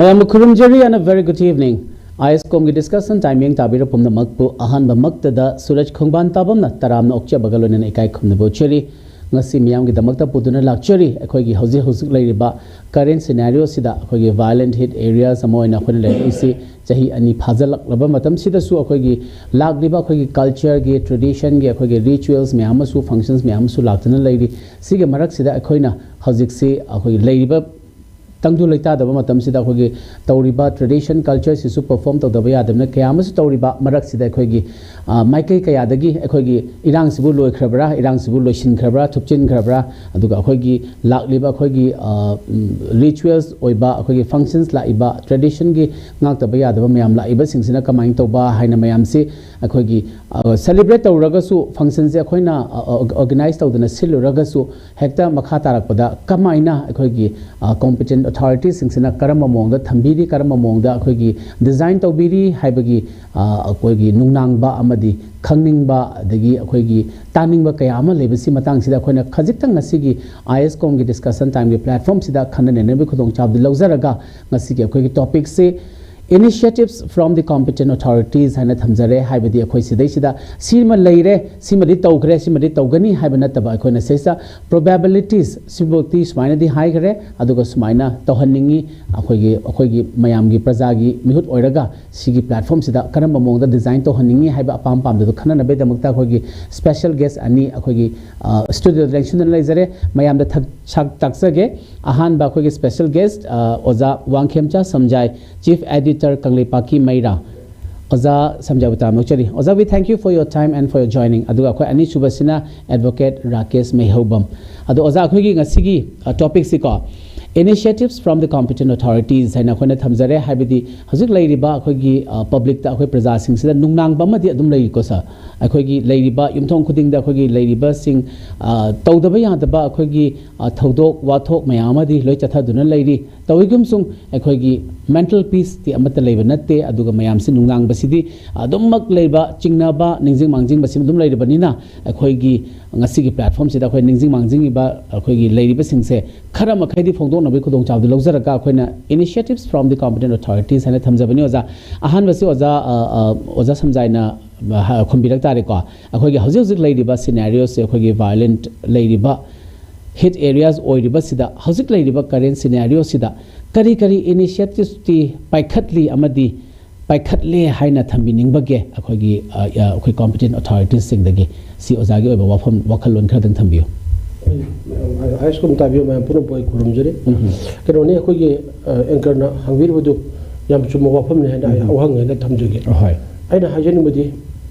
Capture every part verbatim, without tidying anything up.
ꯃꯌꯥꯝꯕꯨ ꯈꯨꯔꯨꯝꯖꯔꯤ and a very good evening. I S ꯀꯣꯝꯒꯤ ꯗꯤꯁꯀꯁꯟ ꯇꯥꯏꯝ ꯌꯦꯡ ꯇꯥꯕꯤꯔ ꯄꯨꯝꯅꯃꯛꯄꯨ ꯑꯍꯥꯟꯕꯃꯛꯇꯗ ꯁꯨꯔꯖ ꯈꯣꯡꯕꯥꯟ ꯇꯥꯕꯝꯅ ꯇꯔꯥꯝꯅ ꯑꯣꯛꯆꯕꯒ ꯂꯣꯏꯅꯅ ꯏꯀꯥꯏ ꯈꯨꯝꯅꯕ ꯎꯠꯆꯔꯤ꯫ ꯉꯁꯤ ꯃꯤꯌꯥꯝꯒꯤꯗꯃꯛꯇ ꯄꯨꯗꯨꯅ ꯂꯥꯛꯆꯔꯤ꯫ ꯑꯩꯈꯣꯏꯒꯤ ꯍꯧꯖꯤꯛ ꯍꯧꯖꯤꯛ ꯂꯩꯔꯤꯕ ꯀꯔꯦꯟ ꯁꯤꯅꯥꯔꯤꯑꯣꯁꯤꯗ ꯑꯩꯈꯣꯏꯒꯤ ꯚꯥꯏꯑꯣꯂꯦꯟ ꯍꯤꯠ ꯑꯦꯔꯤꯌꯥꯁ ꯑꯃ ꯑꯣꯏꯅ ꯑꯩꯈꯣꯏꯅ ꯂꯩꯔꯛꯏꯁꯤ ꯆꯍꯤ ꯑꯅꯤ ꯐꯥꯖꯤꯜꯂꯛꯂꯕ ꯃꯇꯝꯁꯤꯗꯁꯨ ꯑꯩꯈꯣꯏꯒꯤ ꯂꯥꯛꯂꯤꯕ ꯑꯩꯈꯣꯏꯒꯤ ꯀꯜꯆꯔꯒꯤ, ꯇ꯭ꯔꯦꯗꯤꯁꯟꯒꯤ, ꯑꯩꯈꯣꯏꯒꯤ ꯔꯤꯆꯨꯋꯦꯜꯁ ꯃꯌꯥꯝ ꯑꯃꯁꯨ, ꯐꯪꯁꯟꯁ ꯃꯌꯥꯝ ꯑꯃꯁꯨ ꯂꯥꯛꯇꯨꯅ ꯂꯩꯔꯤ꯫ ꯁꯤꯒꯤ ꯃꯔꯛꯁꯤꯗ ꯑꯩꯈꯣꯏꯅ ꯍꯧꯖꯤꯛꯁꯤ ꯑꯩꯈꯣꯏꯒꯤ ꯂꯩꯔꯤꯕ ꯇꯪꯗꯨ ꯂꯩꯇꯥꯗꯕ ꯃꯇꯝꯁꯤꯗ ꯑꯩꯈꯣꯏꯒꯤ ꯇꯧꯔꯤꯕ ꯇ꯭ꯔꯦꯗꯤꯁꯟ ꯀꯜꯆꯔꯁꯤꯁꯨ ꯄꯔꯐꯣꯔꯝ ꯇꯧꯗꯕ ꯌꯥꯗꯕꯅ ꯀꯌꯥ ꯑꯃꯁꯨ ꯇꯧꯔꯤꯕ ꯃꯔꯛꯁꯤꯗ ꯑꯩꯈꯣꯏꯒꯤ, ꯑ, ꯃꯥꯏꯀꯩ ꯀꯌꯥꯗꯒꯤ ꯑꯩꯈꯣꯏꯒꯤ ꯏꯔꯥꯡꯁꯤꯕꯨ ꯂꯣꯏꯈ꯭ꯔꯕ꯭ꯔꯥ, ꯏꯔꯥꯡꯁꯤꯕꯨ ꯂꯣꯏꯁꯤꯟꯈ꯭ꯔꯕ꯭ꯔꯥ, ꯊꯨꯞꯆꯤꯟꯈ꯭ꯔꯕ꯭ꯔꯥ, ꯑꯗꯨꯒ ꯑꯩꯈꯣꯏꯒꯤ ꯂꯥꯛꯂꯤꯕ ꯑꯩꯈꯣꯏꯒꯤ, ꯑ, ꯎꯝ, ꯔꯤꯆꯨꯋꯦꯜꯁ ꯑꯣꯏꯕ, ꯑꯩꯈꯣꯏꯒꯤ ꯐꯪꯁꯟꯁ ꯂꯥꯛꯏꯕ, ꯇ꯭ꯔꯦꯗꯤꯁꯟꯒꯤ ꯉꯥꯛꯇꯕ ꯌꯥꯗꯕ ꯃꯌꯥꯝ ꯂꯥꯛꯏꯕꯁꯤꯡꯁꯤꯅ ꯀꯃꯥꯏꯅ ꯇꯧꯕ ꯍꯥꯏꯅ ꯃꯌꯥꯝꯁꯤ ꯑꯩꯈꯣꯏꯒꯤ, ꯑ, ꯁꯦꯂꯦꯕ꯭ꯔꯦꯠ ꯇꯧꯔꯒꯁꯨ, ꯐꯪꯁꯟꯁꯦ ꯑꯩꯈꯣꯏꯅ, ꯑ, ꯑ, ꯑꯣꯔꯒꯅꯥꯏꯖ ꯇꯧꯗꯅ ꯁꯤꯜꯂꯨꯔꯒꯁꯨ, ꯍꯦꯛꯇ ꯃꯈꯥ ꯇꯥꯔꯛꯄꯗ ꯀꯃꯥꯏꯅ ꯑꯩꯈꯣꯏꯒꯤ, ꯑ, ꯀꯣꯝꯄꯤꯇꯦꯟ ꯑꯣꯊꯣꯔꯤꯇꯤꯁꯤꯡꯁꯤꯅ ꯀꯔꯝꯕ ꯃꯑꯣꯡꯗ ꯊꯝꯕꯤꯔꯤ, ꯀꯔꯝꯕ ꯃꯑꯣꯡꯗ ꯑꯩꯈꯣꯏꯒꯤ ꯗꯤꯖꯥꯏꯟ ꯇꯧꯕꯤꯔꯤ ꯍꯥꯏꯕꯒꯤ, ꯑ, ꯑꯩꯈꯣꯏꯒꯤ ꯅꯨꯡꯅꯥꯡꯕ ꯑꯃꯗꯤ ꯈꯪꯅꯤꯡꯕ, ꯑꯗꯒꯤ ꯑꯩꯈꯣꯏꯒꯤ ꯇꯥꯅꯤꯡꯕ ꯀꯌꯥ ꯑꯃ ꯂꯩꯕꯁꯤ ꯃꯇꯥꯡꯁꯤꯗ ꯑꯩꯈꯣꯏꯅ ꯈꯖꯤꯛꯇꯪ ꯉꯁꯤꯒꯤ ꯑꯥꯏ ꯑꯦꯁ ꯀꯣꯝꯒꯤ ꯗꯤꯁꯀꯁꯟ ꯇꯥꯏꯝꯒꯤ ꯄ꯭ꯂꯦꯠꯐꯣꯝꯁꯤꯗ ꯈꯟꯅ ꯅꯩꯅꯕꯒꯤ ꯈꯨꯗꯣꯡꯆꯥꯕꯗꯤ ꯂꯧꯖꯔꯒ, ꯉꯁꯤꯒꯤ ꯑꯩꯈꯣꯏꯒꯤ ꯇꯣꯄꯤꯛꯁꯤ initiatives from the competent authorities ꯍꯥꯏꯅ ꯊꯝꯖꯔꯦ꯫ ꯍꯥꯏꯕꯗꯤ ꯑꯩꯈꯣꯏ ꯁꯤꯗꯩꯁꯤꯗ ꯁꯤꯃ ꯂꯩꯔꯦ, ꯁꯤꯃꯗꯤ ꯇꯧꯈ꯭ꯔꯦ, ꯁꯤꯃꯗꯤ ꯇꯧꯒꯅꯤ ꯍꯥꯏꯕ ꯅꯠꯇꯕ, ꯑꯩꯈꯣꯏꯅ ꯁꯤꯗꯩꯁꯤꯗ ꯄ꯭ꯔꯣꯕꯦꯕꯤꯂꯤꯇꯤꯁ, ꯁꯤꯐꯥꯎꯗꯤ ꯁꯨꯃꯥꯏꯅꯗꯤ ꯍꯥꯏꯈ꯭ꯔꯦ, ꯑꯗꯨꯒ ꯁꯨꯃꯥꯏꯅ ꯇꯧꯍꯟꯅꯤꯡꯉꯤ, ꯑꯩꯈꯣꯏꯒꯤ, ꯑꯩꯈꯣꯏꯒꯤ ꯃꯌꯥꯝꯒꯤ ꯄ꯭ꯔꯖꯥꯒꯤ ꯃꯤꯍꯨꯠ ꯑꯣꯏꯔꯒ ꯁꯤꯒꯤ ꯄ꯭ꯂꯦꯠꯐꯣꯝꯁꯤꯗ ꯀꯔꯝꯕ ꯃꯑꯣꯡꯗ ꯗꯤꯖꯥꯏꯟ ꯇꯧꯍꯟꯅꯤꯡꯉꯤ ꯍꯥꯏꯕ ꯑꯄꯥꯝ ꯄꯥꯝꯗꯗꯨ ꯈꯟꯅꯅꯕꯒꯤꯗꯃꯛꯇ ꯑꯩꯈꯣꯏꯒꯤ ꯁ꯭ꯄꯦꯁꯦꯜ ꯒꯦꯁ ꯑꯅꯤ ꯑꯩꯈꯣꯏꯒꯤ, ꯑ, ꯁ꯭ꯇꯨꯗꯤꯑꯣꯗ ꯂꯦꯡꯁꯤꯟꯗꯨꯅ ꯂꯩꯖꯔꯦ꯫ ꯃꯌꯥꯝꯗ ꯊꯛ-, ꯁꯛ ꯇꯥꯛꯆꯒꯦ꯫ ꯑꯍꯥꯟꯕ ꯑꯩꯈꯣꯏꯒꯤ ꯁ꯭ꯄꯦꯁꯦꯜ ꯒꯦꯁ, ꯑ, ꯑꯣꯖꯥ ꯋꯥꯡꯈꯦꯝꯆꯥ ꯁꯝꯖꯥꯏ, ꯆꯤꯐ ꯑꯦꯗꯤꯇꯔ ꯀꯪꯂꯩꯄꯥꯛꯀꯤ ꯃꯩꯔꯥ꯫ ꯑꯣꯖꯥ ꯁꯝꯖꯥꯏꯕꯨ ꯇꯔꯥꯝꯅ ꯑꯣꯛꯆꯔꯤ꯫ ꯑꯣꯖꯥ, we thank you for your time and for your joining. ꯑꯗꯨꯒ ꯑꯩꯈꯣꯏ ꯑꯅꯤꯁꯨꯕꯁꯤꯅ ꯑꯦꯗꯚꯣꯀꯦꯠ ꯔꯥꯀꯦꯁ ꯃꯩꯍꯧꯕꯝ꯫ ꯑꯗꯣ ꯑꯣꯖꯥ, ꯑꯩꯈꯣꯏꯒꯤ ꯉꯁꯤꯒꯤ, ꯑ, ꯇꯣꯄꯤꯛꯁꯤꯀꯣ, initiatives from the competent authorities ꯍꯥꯏꯅ ꯑꯩꯈꯣꯏꯅ ꯊꯝꯖꯔꯦ꯫ ꯍꯥꯏꯕꯗꯤ ꯍꯧꯖꯤꯛ ꯂꯩꯔꯤꯕ ꯑꯩꯈꯣꯏꯒꯤ, ꯑ, ꯄꯕ꯭ꯂꯤꯛꯇ, ꯑꯩꯈꯣꯏ ꯄ꯭ꯔꯖꯥꯁꯤꯡꯁꯤꯗ ꯅꯨꯡꯅꯥꯡꯕ ꯑꯃꯗꯤ ꯑꯗꯨꯝ ꯂꯩꯔꯤꯀꯣ ꯁꯥꯔ꯫ ꯑꯩꯈꯣꯏꯒꯤ ꯂꯩꯔꯤꯕ ꯌꯨꯝꯊꯣꯡ ꯈꯨꯗꯤꯡꯗ ꯑꯩꯈꯣꯏꯒꯤ ꯂꯩꯔꯤꯕꯁꯤꯡ, ꯑ, ꯇꯧꯗꯕ ꯌꯥꯗꯕ ꯑꯩꯈꯣꯏꯒꯤ, ꯑ, ꯊꯧꯗꯣꯛ ꯋꯥꯊꯣꯛ ꯃꯌꯥꯝ ꯑꯃꯗꯤ ꯂꯣꯏ ꯆꯠꯊꯗꯨꯅ ꯂꯩꯔꯤ꯫ ꯇꯧꯏꯒꯨꯝꯁꯨꯡ ꯑꯩꯈꯣꯏꯒꯤ ꯃꯦꯟꯇꯦꯜ ꯄꯤꯁꯇꯤ ꯑꯃꯠꯇ ꯂꯩꯕ ꯅꯠꯇꯦ, ꯑꯗꯨꯒ ꯃꯌꯥꯝꯁꯤ ꯅꯨꯡꯅꯥꯡꯕꯁꯤꯗꯤ ꯑꯗꯨꯝꯃꯛ ꯂꯩꯕ, ꯆꯤꯡꯅꯕ, ꯅꯤꯡꯁꯤꯡ ꯃꯥꯡꯖꯤꯡꯕꯁꯤ ꯑꯗꯨꯝ ꯂꯩꯔꯕꯅꯤꯅ, ꯑꯩꯈꯣꯏꯒꯤ ꯉꯁꯤꯒꯤ ꯄ꯭ꯂꯦꯠꯐꯣꯝꯁꯤꯗ ꯑꯩꯈꯣꯏ ꯅꯤꯡꯁꯤꯡ ꯃꯥꯡꯖꯤꯡꯉꯤꯕ ꯑꯩꯈꯣꯏꯒꯤ ꯂꯩꯔꯤꯕꯁꯤꯡꯁꯦ ꯈꯔ ꯃꯈꯩꯗꯤ ꯐꯣꯡꯗꯣꯛ ꯅꯧꯕꯒꯤ ꯈꯨꯗꯣꯡꯆꯥꯕꯗꯨ ꯂꯧꯖꯔꯒ ꯑꯩꯈꯣꯏꯅ initiatives from the competent authorities ꯍꯥꯏꯅ ꯊꯝꯖꯕꯅꯤ ꯑꯣꯖꯥ꯫ ꯑꯍꯥꯟꯕꯁꯤ ꯑꯣꯖꯥ, ꯑ, ꯑ, ꯑꯣꯖꯥ ꯁꯝꯖꯥꯏꯅ, ꯑ, ꯍ-, ꯈꯨꯝꯕꯤꯔꯛ ꯇꯥꯔꯦꯀꯣ꯫ ꯑꯩꯈꯣꯏꯒꯤ ꯍꯧꯖꯤꯛ ꯍꯧꯖꯤꯛ ꯂꯩꯔꯤꯕ scenarioꯁꯦ, ꯑꯩꯈꯣꯏꯒꯤ violent ꯂꯩꯔꯤꯕ hit areas ꯑꯣꯏꯔꯤꯕꯁꯤꯗ, ꯍꯧꯖꯤꯛ ꯂꯩꯔꯤꯕ current scenarioꯁꯤꯗ ꯀꯔꯤ ꯀꯔꯤ initiativeꯁꯇꯤ ꯄꯥꯏꯈꯠꯂꯤ ꯑꯃꯗꯤ ꯄꯥꯏꯈꯠꯂꯦ ꯍꯥꯏꯅ ꯊꯝꯕꯤꯅꯤꯡꯕꯒꯦ ꯑꯩꯈꯣꯏꯒꯤ, ꯑ, ꯑ, ꯑꯩꯈꯣꯏ competent authoritiesꯁꯤꯡꯗꯒꯤ? ꯁꯤ ꯑꯣꯖꯥꯒꯤ ꯑꯣꯏꯕ ꯋꯥꯐꯝ, ꯋꯥꯈꯜꯂꯣꯟ ꯈꯔꯗꯪ ꯊꯝꯕꯤꯌꯨ꯫ ꯑꯩ, ꯑ, ꯍꯥꯏ ꯁ꯭ꯀꯨꯜ ꯇꯥꯕꯤꯕ ꯃꯌꯥꯝ ꯄꯨꯝꯅꯃꯛꯄꯨ ꯑꯩ ꯈꯨꯔꯨꯝꯖꯔꯤ꯫ ꯎꯝ꯫ ꯀꯩꯅꯣꯅꯤ, ꯑꯩꯈꯣꯏꯒꯤ, ꯑ, anchorꯅ ꯍꯪꯕꯤꯔꯤꯕꯗꯨ ꯌꯥꯝ ꯆꯨꯝꯕ ꯋꯥꯐꯝꯅꯤ ꯍꯥꯏꯅ ꯑꯩ ꯎꯝ꯫ ꯋꯥꯍꯪ ꯍꯥꯏꯅ ꯊꯝꯖꯒꯦ꯫ ꯍꯣꯏ꯫ ꯑꯩꯅ ꯍꯥꯏꯖꯅꯤꯡꯕꯗꯤ,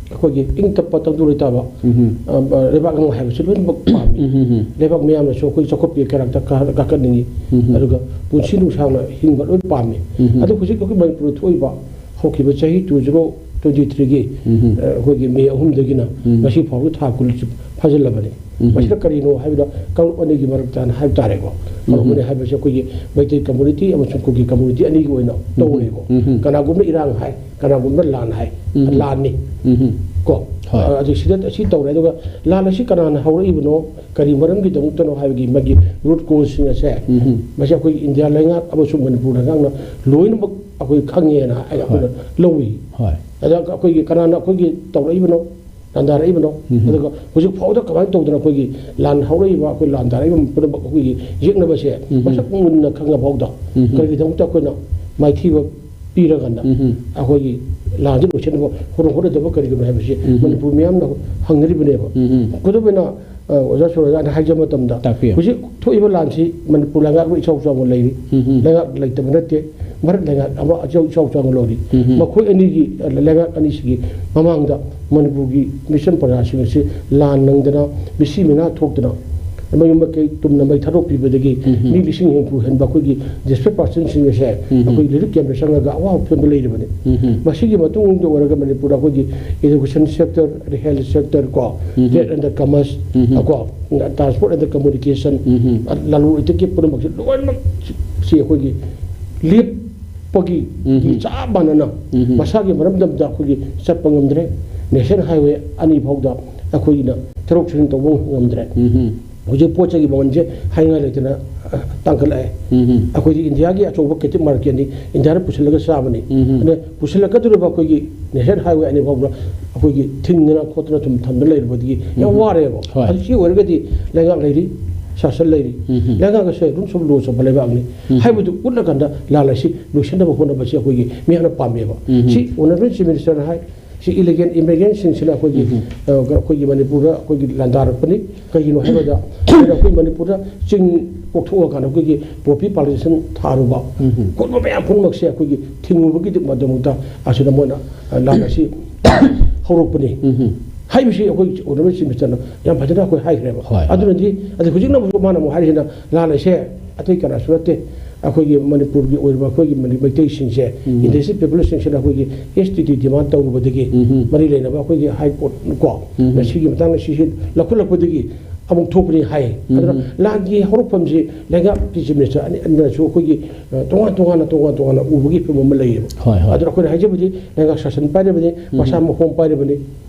ꯑꯩꯈꯣꯏꯒꯤ ꯏꯪ ꯇꯞꯄ ꯇꯪꯗꯨ ꯂꯩꯇꯥꯕ, ꯎꯝ꯫ ꯑ, ꯑ, ꯂꯩꯕꯥꯛ ꯑꯃ ꯍꯥꯏꯕꯁꯤ ꯂꯣꯏꯅꯃꯛ ꯄꯥꯝꯃꯤ꯫ ꯎꯝ, ꯎꯝ, ꯎꯝ꯫ ꯂꯩꯕꯥꯛ ꯃꯤꯌꯥꯝꯅꯁꯨ ꯑꯩꯈꯣꯏ ꯆꯥꯎꯈꯠꯄꯒꯤ ꯀꯩꯔꯥꯛꯇ ꯀꯥ-, ꯀꯥꯈꯠꯅꯤꯡꯉꯤ꯫ ꯎꯝ꯫ ꯑꯗꯨꯒ ꯄꯨꯟꯁꯤ ꯅꯨꯡꯁꯥꯡꯅ ꯍꯤꯡꯕ ꯂꯣꯏ ꯄꯥꯝꯃꯤ꯫ ꯎꯝ꯫ ꯑꯗꯨ ꯍꯧꯖꯤꯛ ꯑꯩꯈꯣꯏ ꯃꯅꯤꯄꯨꯔꯗ ꯊꯣꯛꯏꯕ ꯍꯧꯈꯤꯕ ꯆꯍꯤ two zero twenty threeꯒꯤ, ꯎꯝ꯫ ꯑ, ꯑꯩꯈꯣꯏꯒꯤ ꯃꯦ ꯑꯍꯨꯝꯗꯒꯤꯅ ꯎꯝ꯫ ꯉꯁꯤ ꯐꯥꯎꯕ ꯊꯥ ꯀꯨꯟ ꯐꯥꯖꯤꯜꯂꯕꯅꯤ꯫ ꯎꯝ꯫ ꯃꯁꯤꯗ ꯀꯔꯤꯅꯣ ꯍꯥꯏꯕꯗ, ꯀꯥꯡꯂꯨꯞ ꯑꯅꯤꯒꯤ ꯃꯔꯛꯇ ꯍꯥꯏꯕ ꯇꯥꯔꯦꯀꯣ꯫ ꯀꯥꯡꯂꯨꯞ ꯎꯝ꯫ ꯑꯅꯤ ꯍꯥꯏꯕꯁꯤ ꯑꯩꯈꯣꯏꯒꯤ ꯃꯩꯇꯩ community ꯑꯃꯁꯨꯡ ꯀꯨꯀꯤ community ꯑꯅꯤꯒꯤ ꯑꯣꯏꯅ ꯎꯝ꯫ ꯇꯧꯔꯦꯀꯣ꯫ ꯎꯝ꯫ ꯀꯅꯥꯒꯨꯝꯕ ꯏꯔꯥꯡ ꯍꯥꯏ, ꯀꯅꯥꯒꯨꯝꯕ ꯂꯥꯟ ꯍꯥꯏ, ꯎꯝ꯫ ꯂꯥꯟꯅꯤ꯫ ꯎꯝ꯫ ꯀꯣ? ꯍꯣꯏ꯫ ꯑ, ꯑꯗꯨ ꯁꯤꯗ ꯑꯁꯤ ꯇꯧꯔꯦ꯫ ꯑꯗꯨꯒ ꯂꯥꯟ ꯑꯁꯤ ꯀꯅꯥꯅ ꯍꯧꯔꯛꯏꯕꯅꯣ, ꯀꯔꯤ ꯃꯔꯝꯒꯤꯗꯃꯛꯇꯅꯣ ꯍꯥꯏꯕꯒꯤ ꯃꯥꯒꯤ root causeꯁꯤꯡ ꯑꯁꯦ, ꯎꯝ꯫ ꯃꯁꯤ ꯑꯩꯈꯣꯏ ꯏꯟꯗꯤꯌꯥ ꯂꯩꯉꯥꯛ ꯑꯃꯁꯨꯡ ꯃꯅꯤꯄꯨꯔ ꯂꯩꯉꯥꯛꯅ ꯂꯣꯏꯅꯃꯛ ꯑꯩꯈꯣꯏ ꯈꯪꯉꯦꯅ ꯑꯩꯈꯣꯏꯅ ꯍꯣꯏ꯫ ꯂꯧꯏ꯫ ꯍꯣꯏ꯫ ꯑꯗ ꯑꯩꯈꯣꯏꯒꯤ ꯀꯅꯥꯅ ꯑꯩꯈꯣꯏꯒꯤ ꯇꯧꯔꯛꯏꯕꯅꯣ, ꯂꯥꯟꯗꯥꯔꯛꯏꯕꯅꯣ? ꯎꯝ꯫ ꯑꯗꯨꯒ ꯍꯧꯖꯤꯛ ꯐꯥꯎꯗ ꯀꯃꯥꯏꯅ ꯇꯧꯗꯅ ꯑꯩꯈꯣꯏꯒꯤ ꯂꯥꯟ ꯍꯧꯔꯛꯏꯕ, ꯑꯩꯈꯣꯏ ꯂꯥꯟꯗꯥꯔꯛꯏꯕ ꯄꯨꯝꯅꯃꯛ ꯑꯩꯈꯣꯏꯒꯤ ꯌꯦꯛꯅꯕꯁꯦ ꯎꯝ꯫ ꯃꯁꯛ ꯃꯨꯟꯅ ꯈꯪꯉ ꯐꯥꯎꯗ ꯎꯝ꯫ ꯀꯔꯤꯒꯤꯗꯃꯛꯇ ꯑꯩꯈꯣꯏꯅ ꯃꯥꯏꯊꯤꯕ ꯄꯤꯔꯀꯥꯟꯗ ꯎꯝ꯫ ꯑꯩꯈꯣꯏꯒꯤ ꯂꯥꯟꯁꯤ ꯂꯣꯏꯁꯤꯟꯅꯕ ꯍꯣꯠꯅ-, ꯍꯣꯠꯅꯗꯕ ꯀꯔꯤꯒꯤꯅꯣ ꯍꯥꯏꯕꯁꯤ ꯎꯝ꯫ ꯃꯅꯤꯄꯨꯔ ꯃꯤꯌꯥꯝꯅ ꯍꯪꯅꯔꯤꯕꯅꯦꯕ꯫ ꯎꯝ꯫ ꯈꯨꯗꯝ ꯑꯣꯏꯅ, ꯑ, ꯑꯣꯖꯥ ꯁꯨꯔꯖꯥꯅ ꯍꯥꯏꯖꯕ ꯃꯇꯝꯗ ꯇꯥꯛꯄꯤꯌꯨ꯫ ꯍꯧꯖꯤꯛ ꯊꯣꯛꯏꯕ ꯂꯥꯟꯁꯤ ꯃꯅꯤꯄꯨꯔ ꯂꯩꯉꯥꯛꯅ ꯏꯆꯥꯎ ꯆꯥꯎꯅ ꯂꯩꯔꯤ꯫ ꯎꯝ꯫ ꯂꯩꯉꯥꯛ ꯂꯩꯇꯕ ꯅꯠꯇꯦ, ꯃꯔꯛ ꯂꯩꯉꯥꯛ ꯑꯃ ꯑꯆꯧ-, ꯏꯆꯥꯎ ꯆꯥꯎꯅ ꯂꯧꯔꯤ꯫ ꯎꯝ꯫ ꯃꯈꯣꯏ ꯑꯅꯤꯒꯤ, ꯑ, ꯂꯩꯉꯥꯛ ꯑꯅꯤꯁꯤꯒꯤ ꯃꯃꯥꯡꯗ ꯃꯅꯤꯄꯨꯔꯒꯤ ꯃꯤꯆꯝ ꯄ꯭ꯔꯖꯥꯁꯤꯡ ꯑꯁꯤ ꯂꯥꯟ ꯅꯪꯗꯅ, ꯃꯤꯁꯤ ꯃꯤꯅꯥ ꯊꯣꯛꯇꯅ, ꯃꯌꯨꯝ ꯃꯀꯩ ꯇꯨꯝꯅ ꯃꯩ ꯊꯥꯗꯣꯛꯄꯤꯕꯗꯒꯤ ꯎꯝ꯫ ꯃꯤ ꯂꯤꯁꯤꯡ ꯍꯨꯝꯐꯨ ꯍꯦꯟꯕ ꯑꯩꯈꯣꯏꯒꯤ displaced personꯁꯤꯡ ꯑꯁꯦ ꯎꯝ꯫ ꯑꯩꯈꯣꯏ relief campꯇ ꯆꯪꯉꯒ ꯑꯋꯥꯕ ꯐꯤꯕꯝꯗ ꯂꯩꯔꯤꯕꯅꯤ꯫ ꯎꯝ꯫ ꯃꯁꯤꯒꯤ ꯃꯇꯨꯡꯗ ꯑꯣꯏꯔꯒ ꯃꯅꯤꯄꯨꯔꯗ ꯑꯩꯈꯣꯏꯒꯤ education sector, health sector ꯀꯣ, ꯎꯝ꯫ Trade and Commerce ꯎꯝ꯫ ꯀꯣ, Transport and Communication, ꯎꯝ꯫ ꯂꯂꯣꯟ ꯏꯇꯤꯛꯀꯤ ꯄꯨꯝꯅꯃꯛꯁꯦ ꯂꯣꯏꯅꯃꯛ ꯁꯤ ꯑꯩꯈꯣꯏꯒꯤ ꯂꯦꯞꯄꯒꯤ ꯎꯝ꯫ ꯆꯞ ꯃꯥꯟꯅꯅ ꯎꯝ꯫ ꯃꯁꯥꯒꯤ ꯃꯔꯝꯗꯝꯗ ꯑꯩꯈꯣꯏꯒꯤ ꯆꯠꯄ ꯉꯝꯗ꯭ꯔꯦ꯫ National Highway ꯑꯅꯤ ꯐꯥꯎꯗ ꯑꯩꯈꯣꯏꯅ ꯊꯕꯛ ꯁꯨꯝ ꯇꯧꯕ ꯉꯝꯗ꯭ꯔꯦ꯫ ꯎꯝ꯫ ꯍꯧꯖꯤꯛ ꯄꯣꯠ ꯆꯩꯒꯤ ꯃꯃꯜꯁꯦ ꯍꯥꯏꯅꯤꯡꯉꯥꯏ ꯂꯩꯇꯅ, ꯑ, ꯇꯥꯡꯈꯠꯂꯛꯑꯦ꯫ ꯎꯝ꯫ ꯑꯩꯈꯣꯏꯗꯤ ꯏꯟꯗꯤꯌꯥꯒꯤ ꯑꯆꯧꯕ ꯀꯦꯇꯤꯞ ꯃꯥꯔꯀꯦꯠꯅꯤ, ꯏꯟꯗꯤꯌꯥꯅ ꯄꯨꯁꯤꯜꯂꯒ ꯆꯥꯕꯅꯤ꯫ ꯎꯝ꯫ ꯑꯗꯨꯅ ꯄꯨꯁꯤꯜꯂꯛꯀꯗꯧꯔꯤꯕ ꯑꯩꯈꯣꯏꯒꯤ ꯅꯦꯁꯅꯦꯜ ꯍꯥꯏꯋꯦ ꯑꯅꯤ ꯐꯥꯎꯕꯗ ꯑꯩꯈꯣꯏꯒꯤ ꯊꯤꯡꯗꯅ ꯈꯣꯠꯇꯅ ꯁꯨꯝ ꯊꯝꯗꯅ ꯂꯩꯔꯨꯕꯗꯒꯤ ꯌꯥꯝ ꯎꯝ꯫ ꯋꯥꯔꯦꯕ꯫ ꯍꯣꯏ꯫ ꯑꯗꯨ ꯁꯤ ꯑꯣꯏꯔꯒꯗꯤ ꯂꯩꯉꯥꯛ ꯂꯩꯔꯤ, ꯁꯥꯁꯟ ꯂꯩꯔꯤ꯫ ꯎꯝ꯫ ꯂꯩꯉꯥꯛ ꯑꯁꯦ ꯔꯨꯜꯁ ꯑꯣꯐ ꯂꯣ ꯆꯠꯄ ꯂꯩꯕꯥꯛꯅꯤ ꯎꯝ꯫ ꯍꯥꯏꯕꯗꯨ ꯎꯠꯂꯀꯥꯟꯗ ꯂꯥꯟ ꯑꯁꯤ ꯂꯣꯏꯁꯤꯟꯅꯕ ꯍꯣꯠꯅꯕꯁꯤ ꯑꯩꯈꯣꯏꯒꯤ ꯃꯤꯌꯥꯝꯅ ꯄꯥꯝꯃꯦꯕ꯫ ꯎꯝ꯫ ꯁꯤ ꯑꯣꯅꯔꯦꯕꯜ ꯆꯤꯐ ꯃꯤꯅꯤꯁꯇꯔꯅ ꯍꯥꯏ, ꯁꯤ ꯏꯂꯤꯒꯦꯜ ꯏꯃꯤꯒ꯭ꯔꯦꯟꯁꯤꯡꯁꯤꯅ ꯑꯩꯈꯣꯏꯒꯤ, ꯎꯝ꯫ ꯑ, ꯑꯩꯈꯣꯏꯒꯤ ꯃꯅꯤꯄꯨꯔꯗ ꯑꯩꯈꯣꯏꯒꯤ ꯂꯥꯟꯗꯥꯔꯛꯄꯅꯤ꯫ ꯀꯩꯒꯤꯅꯣ ꯍꯥꯏꯕꯗ ꯑꯩꯈꯣꯏꯅ ꯑꯩꯈꯣꯏ ꯃꯅꯤꯄꯨꯔꯗ ꯆꯤꯡ ꯀꯣꯛꯊꯣꯛꯑꯀꯥꯟꯗ ꯑꯩꯈꯣꯏꯒꯤ ꯄꯣꯄꯤ ꯄ꯭ꯂꯥꯟꯇꯦꯁꯟ ꯊꯥꯔꯨꯕ ꯎꯝ꯫ ꯈꯣꯠꯄ ꯃꯌꯥꯝ ꯄꯨꯝꯅꯃꯛꯁꯦ ꯑꯩꯈꯣꯏꯒꯤ ꯊꯤꯡꯉꯨꯕꯒꯤꯗꯃꯛꯇ ꯑꯁꯤꯗ ꯃꯣꯏꯅ, ꯑ, ꯂꯥꯟ ꯑꯁꯤ ꯍꯧꯔꯛꯄꯅꯤ꯫ ꯎꯝ꯫ ꯍꯥꯏꯕꯁꯤ ꯑꯩꯈꯣꯏ ꯑꯣꯅꯔꯦꯕꯜ ꯆꯤꯐ ꯃꯤꯅꯤꯁꯇꯔꯅ ꯌꯥꯝ ꯐꯖꯅ ꯑꯩꯈꯣꯏ ꯍꯥꯏꯈ꯭ꯔꯦꯕ꯫ ꯍꯣꯏ, ꯍꯣꯏ꯫ ꯑꯗꯨꯅꯗꯤ ꯑꯗꯩ ꯍꯧꯖꯤꯛꯅ ꯑꯃꯨꯛ ꯃꯥꯅ ꯑꯃꯨꯛ ꯍꯥꯏꯔꯤꯁꯤꯅ ꯂꯥꯟ ꯑꯁꯦ ꯑꯇꯩ ꯀꯅꯥꯁꯨ ꯅꯠꯇꯦ, ꯑꯩꯈꯣꯏꯒꯤ ꯃꯅꯤꯄꯨꯔꯒꯤ ꯑꯣꯏꯔꯤꯕ ꯑꯩꯈꯣꯏꯒꯤ ꯃꯅꯤ-, ꯃꯩꯇꯩꯁꯤꯡꯁꯦ, ꯎꯝ꯫ ꯏꯟꯗꯤꯖꯤꯅꯁ ꯄꯤꯄꯜꯁꯤꯡꯁꯤꯅ ꯑꯩꯈꯣꯏꯒꯤ ꯑꯦꯁ ꯇꯤ ꯇꯤ ꯗꯤꯃꯥꯟ ꯇꯧꯔꯨꯕꯗꯒꯤ ꯎꯝ꯫ ꯃꯔꯤ ꯂꯩꯅꯕ ꯑꯩꯈꯣꯏꯒꯤ ꯍꯥꯏ ꯀꯣꯔꯠ ꯀꯣ, ꯎꯝ꯫ ꯃꯁꯤꯒꯤ ꯃꯇꯥꯡꯗ ꯁꯤꯁꯤ ꯂꯧꯈꯠꯂꯛꯄꯗꯒꯤ ꯑꯃꯨꯛ ꯊꯣꯛꯄꯅꯤ ꯍꯥꯏ꯫ ꯎꯝ꯫ ꯑꯗꯨꯅ ꯂꯥꯟꯒꯤ ꯍꯧꯔꯛꯐꯝꯁꯤ ꯂꯩꯉꯥꯛꯀꯤ ꯆꯤꯐ ꯃꯤꯅꯤꯁꯇꯔ ꯑꯅꯤ, ꯑꯅꯤꯅꯁꯨ ꯑꯩꯈꯣꯏꯒꯤ, ꯑ, ꯇꯣꯉꯥꯟ ꯇꯣꯉꯥꯟꯅ, ꯇꯣꯉꯥꯟ ꯇꯣꯉꯥꯟꯅ ꯎꯕꯒꯤ ꯐꯤꯕꯝ ꯑꯃ ꯂꯩꯌꯦꯕ꯫ ꯍꯣꯏ, ꯍꯣꯏ꯫ ꯑꯗꯨꯅ ꯑꯩꯈꯣꯏꯅ ꯍꯥꯏꯖꯕꯗꯤ ꯂꯩꯉꯥꯛ ꯁꯥꯁꯟ ꯄꯥꯏꯔꯤꯕꯅꯤ, ꯎꯝ꯫ ꯃꯁꯥ ꯃꯈꯣꯡ ꯄꯥꯏꯔꯤꯕꯅꯤ,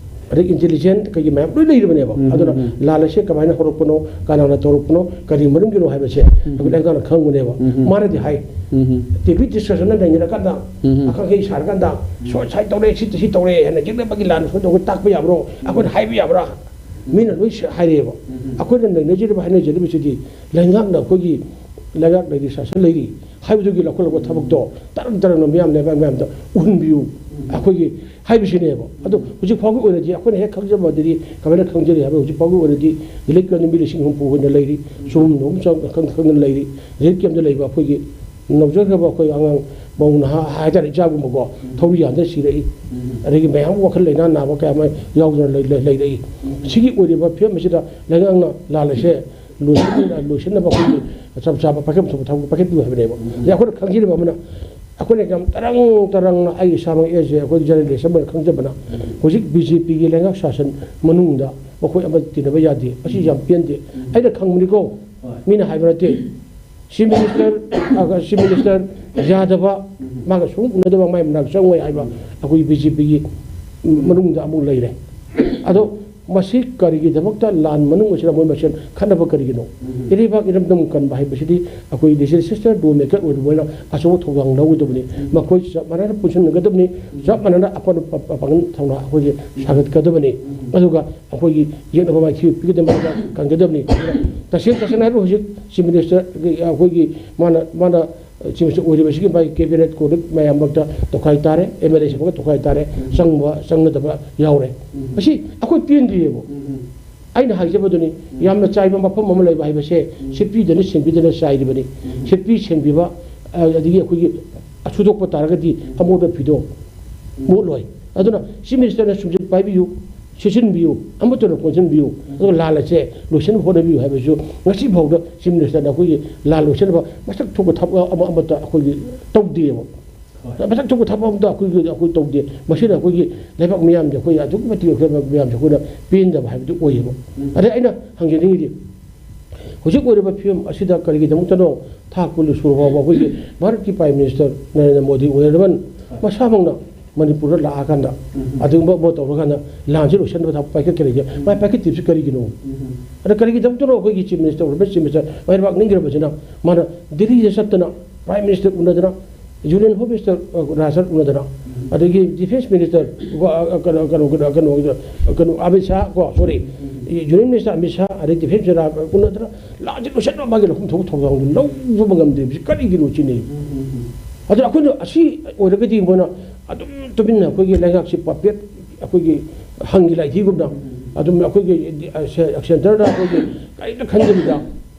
ꯑꯗꯩ ꯏꯟꯇꯦꯂꯤꯖꯦꯟ ꯀꯩꯒꯤ ꯃꯌꯥꯝ ꯂꯣꯏ ꯂꯩꯔꯤꯕꯅꯦꯕ꯫ ꯎꯝ, ꯑꯗꯨꯅ ꯎꯝ, ꯎꯝ꯫ ꯂꯥꯟ ꯑꯁꯦ ꯀꯃꯥꯏꯅ ꯍꯧꯔꯛꯄꯅꯣ, ꯀꯅꯥꯅ ꯇꯧꯔꯛꯄꯅꯣ, ꯀꯔꯤ ꯃꯔꯝꯒꯤꯅꯣ ꯍꯥꯏꯕꯁꯦ ꯎꯝ, ꯑꯩꯈꯣꯏ ꯎꯝ꯫ ꯂꯩꯉꯥꯛꯅ ꯈꯪꯕꯅꯦꯕ꯫ ꯎꯝ, ꯎꯝ꯫ ꯃꯥꯅꯗꯤ ꯍꯥꯏ, ꯎꯝ꯫ ꯇꯤ ꯚꯤ ꯗꯤꯁꯀꯁꯟꯅ ꯅꯩꯅꯔꯀꯥꯟꯗ, ꯎꯝ꯫ ꯑꯈꯪ ꯑꯍꯩ ꯁꯥꯔꯀꯥꯟꯗ, "ꯁꯣ-, ꯁꯥꯏ ꯇꯧꯔꯦ, ꯁꯤ, ꯁꯤ ꯇꯧꯔꯦ" ꯍꯥꯏꯅ ꯌꯦꯛꯅꯕꯒꯤ ꯂꯥꯟ ꯁꯣꯏꯗꯧꯕ ꯇꯥꯛꯄ ꯌꯥꯕ꯭ꯔꯣ? ꯑꯩꯈꯣꯏꯅ ꯍꯥꯏꯕ ꯌꯥꯕ꯭ꯔꯥ? ꯃꯤꯅ ꯂꯣꯏ ꯁ-, ꯍꯥꯏꯔꯛꯑꯦꯕ꯫ ꯎꯝ꯫ ꯑꯩꯈꯣꯏꯅ ꯅꯩꯅꯖꯔꯤꯕ, ꯍꯥꯏꯅꯖꯔꯤꯕꯁꯤꯗꯤ ꯂꯩꯉꯥꯛꯅ ꯑꯩꯈꯣꯏꯒꯤ ꯂꯩꯉꯥꯛ ꯂꯩꯔꯤ, ꯁꯥꯁꯟ ꯂꯩꯔꯤ ꯍꯥꯏꯕꯗꯨꯒꯤ ꯂꯧꯈꯠꯂꯛꯄ ꯊꯕꯛꯇꯣ ꯇꯔꯪ ꯇꯔꯪꯅ ꯃꯤꯌꯥꯝ ꯂꯩꯕꯥꯛ ꯃꯌꯥꯝꯗ ꯎꯍꯟꯕꯤꯌꯨ꯫ ꯑꯩꯈꯣꯏꯒꯤ ꯍꯥꯏꯕꯁꯤꯅꯦꯕ꯫ ꯑꯗꯣ ꯍꯧꯖꯤꯛ ꯐꯥꯎꯒꯤ ꯑꯣꯏꯅꯗꯤ ꯑꯩꯈꯣꯏꯅ ꯍꯦꯛ ꯈꯪꯖꯕꯗꯗꯤ ꯀꯃꯥꯏꯅ ꯈꯪꯖꯔꯤ ꯍꯥꯏꯕ, ꯍꯧꯖꯤꯛ ꯐꯥꯎꯒꯤ ꯑꯣꯏꯅꯗꯤ ꯔꯤꯂꯤꯐ ꯀꯦꯝꯞꯇ ꯃꯤ ꯂꯤꯁꯤꯡ ꯍꯨꯝꯐꯨ ꯍꯦꯟꯅ ꯂꯩꯔꯤ, ꯆꯍꯨꯝ ꯍꯨꯝꯐꯨ ꯈꯪ-, ꯈꯪꯗꯅ ꯂꯩꯔꯤ꯫ ꯔꯤꯂꯤꯐ ꯀꯦꯝꯞꯇ ꯂꯩꯕ ꯑꯩꯈꯣꯏꯒꯤ ꯅꯧꯖꯈ꯭ꯔꯕ ꯑꯩꯈꯣꯏ ꯑꯉꯥꯡ ꯃꯧ ꯅꯍꯥ ꯍꯥꯏꯇꯥꯔꯦ, ꯏꯆꯥꯒꯨꯝꯕꯀꯣ, ꯊꯧꯔꯤ ꯌꯥꯟꯗ ꯁꯤꯔꯛꯏ꯫ ꯑꯗꯒꯤ ꯃꯌꯥꯝ ꯋꯥꯈꯜ ꯂꯩꯅꯥ ꯅꯥꯕ ꯀꯌꯥ ꯑꯃ ꯌꯥꯎꯗꯅ ꯂꯩ-, ꯂꯩ-, ꯂꯩꯔꯛꯏ꯫ ꯁꯤꯒꯤ ꯑꯣꯏꯔꯤꯕ ꯐꯤꯕꯝ ꯑꯁꯤꯗ ꯂꯩꯉꯥꯛꯅ ꯂꯥꯜꯂꯤꯁꯦ ꯂꯣꯏꯁꯤꯟ-, ꯂꯣꯏꯁꯤꯟꯅꯕ ꯑꯩꯈꯣꯏꯒꯤ ꯆꯞ ꯆꯥꯕ ꯄꯥꯏꯈꯠꯄ ꯊꯣꯛꯄ ꯊꯕꯛ ꯄꯥꯏꯈꯠꯄꯤꯌꯨ ꯍꯥꯏꯕꯅꯦꯕ꯫ ꯑꯗꯩ ꯑꯩꯈꯣꯏꯅ ꯈꯪꯖꯔꯤꯕ ꯑꯃꯅ, ꯑꯩꯈꯣꯏꯅ ꯌꯥꯝ ꯇꯔꯪ ꯇꯔꯪꯅ, ꯑꯩ ꯏꯁꯥꯃꯛ ꯑꯦꯁ ꯑꯦ ꯑꯩꯈꯣꯏ ꯖꯔꯅꯦꯂꯤꯁ ꯑꯃꯅ ꯈꯪꯖꯕꯅ, ꯍꯧꯖꯤꯛ ꯕꯤ ꯖꯦ ꯄꯤꯒꯤ ꯂꯩꯉꯥꯛ ꯁꯥꯁꯟ ꯃꯅꯨꯡꯗ ꯃꯈꯣꯏ ꯑꯃ ꯇꯤꯟꯅꯕ ꯌꯥꯗꯦ, ꯑꯁꯤ ꯌꯥꯝ ꯄꯦꯟꯗꯦ꯫ ꯑꯩꯅ ꯈꯪꯕꯅꯤꯀꯣ, ꯃꯤꯅ ꯍꯥꯏꯕ ꯅꯠꯇꯦ꯫ ꯆꯤꯐ ꯃꯤꯅꯤꯁꯇꯔ, ꯑ, ꯆꯤꯐ ꯃꯤꯅꯤꯁꯇꯔ ꯌꯥꯗꯕ, ꯃꯥꯒ ꯁꯨꯡꯎ ꯎꯅꯗꯕ, ꯃꯥꯏ ꯃꯅꯥꯛ ꯆꯪꯉꯣꯏ ꯍꯥꯏꯕ ꯑꯩꯈꯣꯏ ꯕꯤ ꯖꯦ ꯄꯤꯒꯤ ꯃꯅꯨꯡꯗ ꯑꯃꯨꯛ ꯂꯩꯔꯦ꯫ ꯑꯗꯣ ꯃꯁꯤ ꯀꯔꯤꯒꯤꯗꯃꯛꯇ ꯂꯥꯟ ꯃꯅꯨꯡ ꯑꯁꯤꯗ ꯃꯣꯏ ꯃꯁꯦꯟ ꯈꯠꯅꯕ ꯀꯔꯤꯒꯤꯅꯣ? ꯎꯝ꯫ ꯏꯔꯩꯕꯥꯛ ꯏꯔꯝꯗꯝ ꯀꯟꯕ ꯍꯥꯏꯕꯁꯤꯗꯤ ꯑꯩꯈꯣꯏ legislature lawmaker ꯑꯣꯏꯕ ꯃꯣꯏꯅ ꯑꯆꯧꯕ ꯊꯧꯗꯥꯡ ꯂꯧꯒꯗꯕꯅꯤ꯫ ꯎꯝ꯫ ꯃꯈꯣꯏ ꯆꯞ ꯃꯥꯟꯅꯅ ꯄꯨꯟꯁꯤꯟꯅꯒꯗꯕꯅꯤ꯫ ꯎꯝ꯫ ꯆꯞ ꯃꯥꯟꯅꯅ ꯑꯄꯟ ꯑꯄ-, ꯑꯄꯥꯡꯒꯜ ꯊꯧꯅꯥ ꯑꯩꯈꯣꯏꯒꯤ ꯎꯝ꯫ ꯁꯥꯒꯠꯀꯗꯕꯅꯤ꯫ ꯎꯝ꯫ ꯑꯗꯨꯒ ꯑꯩꯈꯣꯏꯒꯤ ꯌꯦꯛꯅꯕ ꯃꯥꯏꯊꯤ ꯄꯤꯒꯗꯕꯅꯤ, ꯀꯟꯒꯗꯕꯅꯤ꯫ ꯇꯁꯦꯡ ꯇꯁꯦꯡꯅ ꯍꯥꯏꯔꯕ ꯍꯧꯖꯤꯛ Chief Minister ꯑꯩꯈꯣꯏꯒꯤ ꯃꯥꯅ, ꯃꯥꯅ Chief Minister ꯑꯣꯏꯔꯤꯕꯁꯤꯒꯤ ꯃꯥꯒꯤ cabinet colleague ꯃꯌꯥꯝꯃꯛꯇ ꯇꯣꯈꯥꯏ ꯇꯥꯔꯦ, M L A ꯁꯤꯡꯃꯛꯇ ꯇꯣꯈꯥꯏ ꯇꯥꯔꯦ, ꯎꯝ꯫ ꯆꯪꯕ ꯆꯪꯅꯗꯕ ꯌꯥꯎꯔꯦ꯫ ꯎꯝ꯫ ꯃꯁꯤ ꯑꯩꯈꯣꯏ ꯄꯦꯟꯗꯦꯕ꯫ ꯎꯝ꯫ ꯑꯩꯅ ꯍꯥꯏꯖꯕꯗꯨꯅꯤ, ꯎꯝ꯫ ꯌꯥꯝꯅ ꯆꯥꯏꯕ ꯃꯐꯝ ꯑꯃ ꯂꯩꯕ ꯍꯥꯏꯕꯁꯦ ꯎꯝ꯫ ꯁꯤꯠꯄꯤꯗꯅ ꯁꯦꯡꯕꯤꯗꯅ ꯆꯥꯏꯔꯤꯕꯅꯤ꯫ ꯎꯝ꯫ ꯁꯤꯠꯄꯤ ꯁꯦꯡꯕꯤꯕ, ꯑ, ꯑꯗꯒꯤ ꯑꯩꯈꯣꯏꯒꯤ ꯑꯁꯨꯗꯣꯛꯄ ꯇꯥꯔꯒꯗꯤ ꯎꯝ꯫ ꯑꯃꯣꯠꯄ ꯐꯤꯗꯣ ꯎꯝ꯫ ꯃꯣꯠꯂꯣꯏ꯫ ꯑꯗꯨꯅ Chief Minister ꯅ ꯁꯨꯝꯖꯤꯟ ꯄꯥꯏꯕꯤꯌꯨ, ꯁꯤꯖꯤꯟꯕꯤꯌꯨ, ꯑꯃꯠꯇꯅ ꯀꯣꯟꯁꯤꯟꯕꯤꯌꯨ, ꯎꯝ꯫ ꯑꯗꯨꯒ ꯂꯥꯟ ꯑꯁꯦ ꯂꯣꯏꯁꯤꯟꯅꯕ ꯍꯣꯠꯅꯕꯤꯌꯨ ꯍꯥꯏꯕꯁꯨ ꯉꯁꯤ ꯐꯥꯎꯗ Chief Minister ꯅ ꯑꯩꯈꯣꯏꯒꯤ ꯂꯥꯟ ꯂꯣꯏꯁꯤꯟꯅꯕ ꯃꯁꯛ ꯊꯣꯛꯄ ꯊꯕꯛ ꯑꯃ ꯑꯃꯠꯇ ꯑꯩꯈꯣꯏꯒꯤ ꯇꯧꯗꯦꯕ꯫ ꯍꯣꯏ꯫ ꯃꯁꯛ ꯊꯣꯛꯄ ꯊꯕꯛ ꯑꯃꯠꯇ ꯑꯩꯈꯣꯏꯒꯤ, ꯑꯩꯈꯣꯏ ꯇꯧꯗꯦ꯫ ꯃꯁꯤꯅ ꯑꯩꯈꯣꯏꯒꯤ ꯂꯩꯕꯥꯛ ꯃꯤꯌꯥꯝꯁꯦ, ꯑꯩꯈꯣꯏ ꯑꯗꯨꯛꯀꯤ ꯃꯇꯤꯛ ꯑꯩꯈꯣꯏ ꯂꯩꯕꯥꯛ ꯃꯤꯌꯥꯝꯁꯦ ꯑꯩꯈꯣꯏꯅ ꯄꯦꯟꯗꯕ ꯍꯥꯏꯕꯗꯨ ꯑꯣꯏꯌꯦꯕ꯫ ꯎꯝ꯫ ꯑꯗꯩ ꯑꯩꯅ ꯍꯪꯖꯅꯤꯡꯉꯤꯗꯤ, ꯍꯧꯖꯤꯛ ꯑꯣꯏꯔꯤꯕ ꯐꯤꯕꯝ ꯑꯁꯤꯗ ꯀꯔꯤꯒꯤꯗꯃꯛꯇꯅꯣ ꯊꯥ ꯀꯨꯟ ꯁꯨꯔ ꯐꯥꯎꯕ ꯑꯩꯈꯣꯏꯒꯤ ꯚꯥꯔꯠꯀꯤ Prime Minister ꯅꯔꯦꯟꯗ꯭ꯔ ꯃꯣꯗꯤ ꯑꯣꯏꯔꯕ ꯃꯁꯥꯃꯛꯅ ꯃꯅꯤꯄꯨꯔꯗ ꯂꯥꯛꯑꯀꯥꯟꯗ ꯎꯝ꯫ ꯑꯗꯨꯒꯨꯝꯕ ꯑꯃ ꯇꯧꯔꯀꯥꯟꯗ ꯂꯥꯟꯁꯤ ꯂꯣꯏꯁꯤꯟꯅꯕ ꯊꯕꯛ ꯄꯥꯏꯈꯠꯀꯅꯤꯁꯦ? ꯎꯝ꯫ ꯃꯥ ꯄꯥꯏꯈꯠꯇ꯭ꯔꯤꯕꯁꯤ ꯀꯔꯤꯒꯤꯅꯣ? ꯎꯝ꯫ ꯑꯗ ꯀꯔꯤꯒꯤꯗꯃꯛꯇꯅꯣ ꯑꯩꯈꯣꯏꯒꯤ Chief Minister ꯑꯣꯏꯔꯕ Chief Minister ꯃꯍꯦꯟꯗ꯭ꯔ ꯅꯤꯡꯊꯧꯔꯦꯜꯕꯝ ꯃꯥꯅ ꯗꯤꯜꯂꯤꯗ ꯆꯠꯇꯅ Prime Minister ꯎꯅꯗꯅ, Union Home Minister, ꯑ, ꯔꯥꯖꯅꯥꯊ ꯎꯅꯗꯅ, ꯎꯝ꯫ ꯑꯗꯒꯤ Defence Minister, ꯑ, ꯀꯩꯅꯣ, ꯀꯩꯅꯣ, ꯀꯩꯅꯣ, ꯀꯩꯅꯣ, ꯀꯩꯅꯣ, ꯑꯃꯤꯠ ꯁꯥꯍ ꯀꯣ, sorry, ꯎꯝ꯫ Union Minister ꯑꯃꯤꯠ ꯁꯥꯍ, ꯑꯗꯩ Defence Minister ꯎꯅꯗꯅ ꯂꯥꯟꯁꯤ ꯂꯣꯏꯁꯤꯟꯅꯕ ꯃꯥꯒꯤ ꯂꯧꯐꯝ ꯊꯣꯛꯄ ꯊꯧꯗꯥꯡꯗꯨ ꯂꯧꯕ ꯉꯝꯗ꯭ꯔꯤꯕꯁꯤ ꯀꯔꯤꯒꯤꯅꯣ ꯁꯤꯅꯤ꯫ ꯎꯝ, ꯎꯝ, ꯎꯝ꯫ ꯑꯗꯨꯅ ꯑꯩꯈꯣꯏꯅ ꯑꯁꯤ ꯑꯣꯏꯔꯒꯗꯤ ꯃꯣꯏꯅ ꯑꯗꯨꯝ ꯇꯨꯃꯤꯟꯅ ꯑꯩꯈꯣꯏꯒꯤ ꯂꯩꯉꯥꯛꯁꯤ puppet, ꯑꯩꯈꯣꯏꯒꯤ ꯍꯪꯒꯤ ꯂꯥꯏꯊꯤꯒꯨꯝꯅ ꯎꯝ꯫ ꯑꯗꯨꯝ ꯑꯩꯈꯣꯏꯒꯤ, ꯑ, ꯁꯦ-, centre ꯗ ꯑꯩꯈꯣꯏꯒꯤ ꯀꯔꯤꯝꯇ ꯈꯟꯗꯕꯤꯗ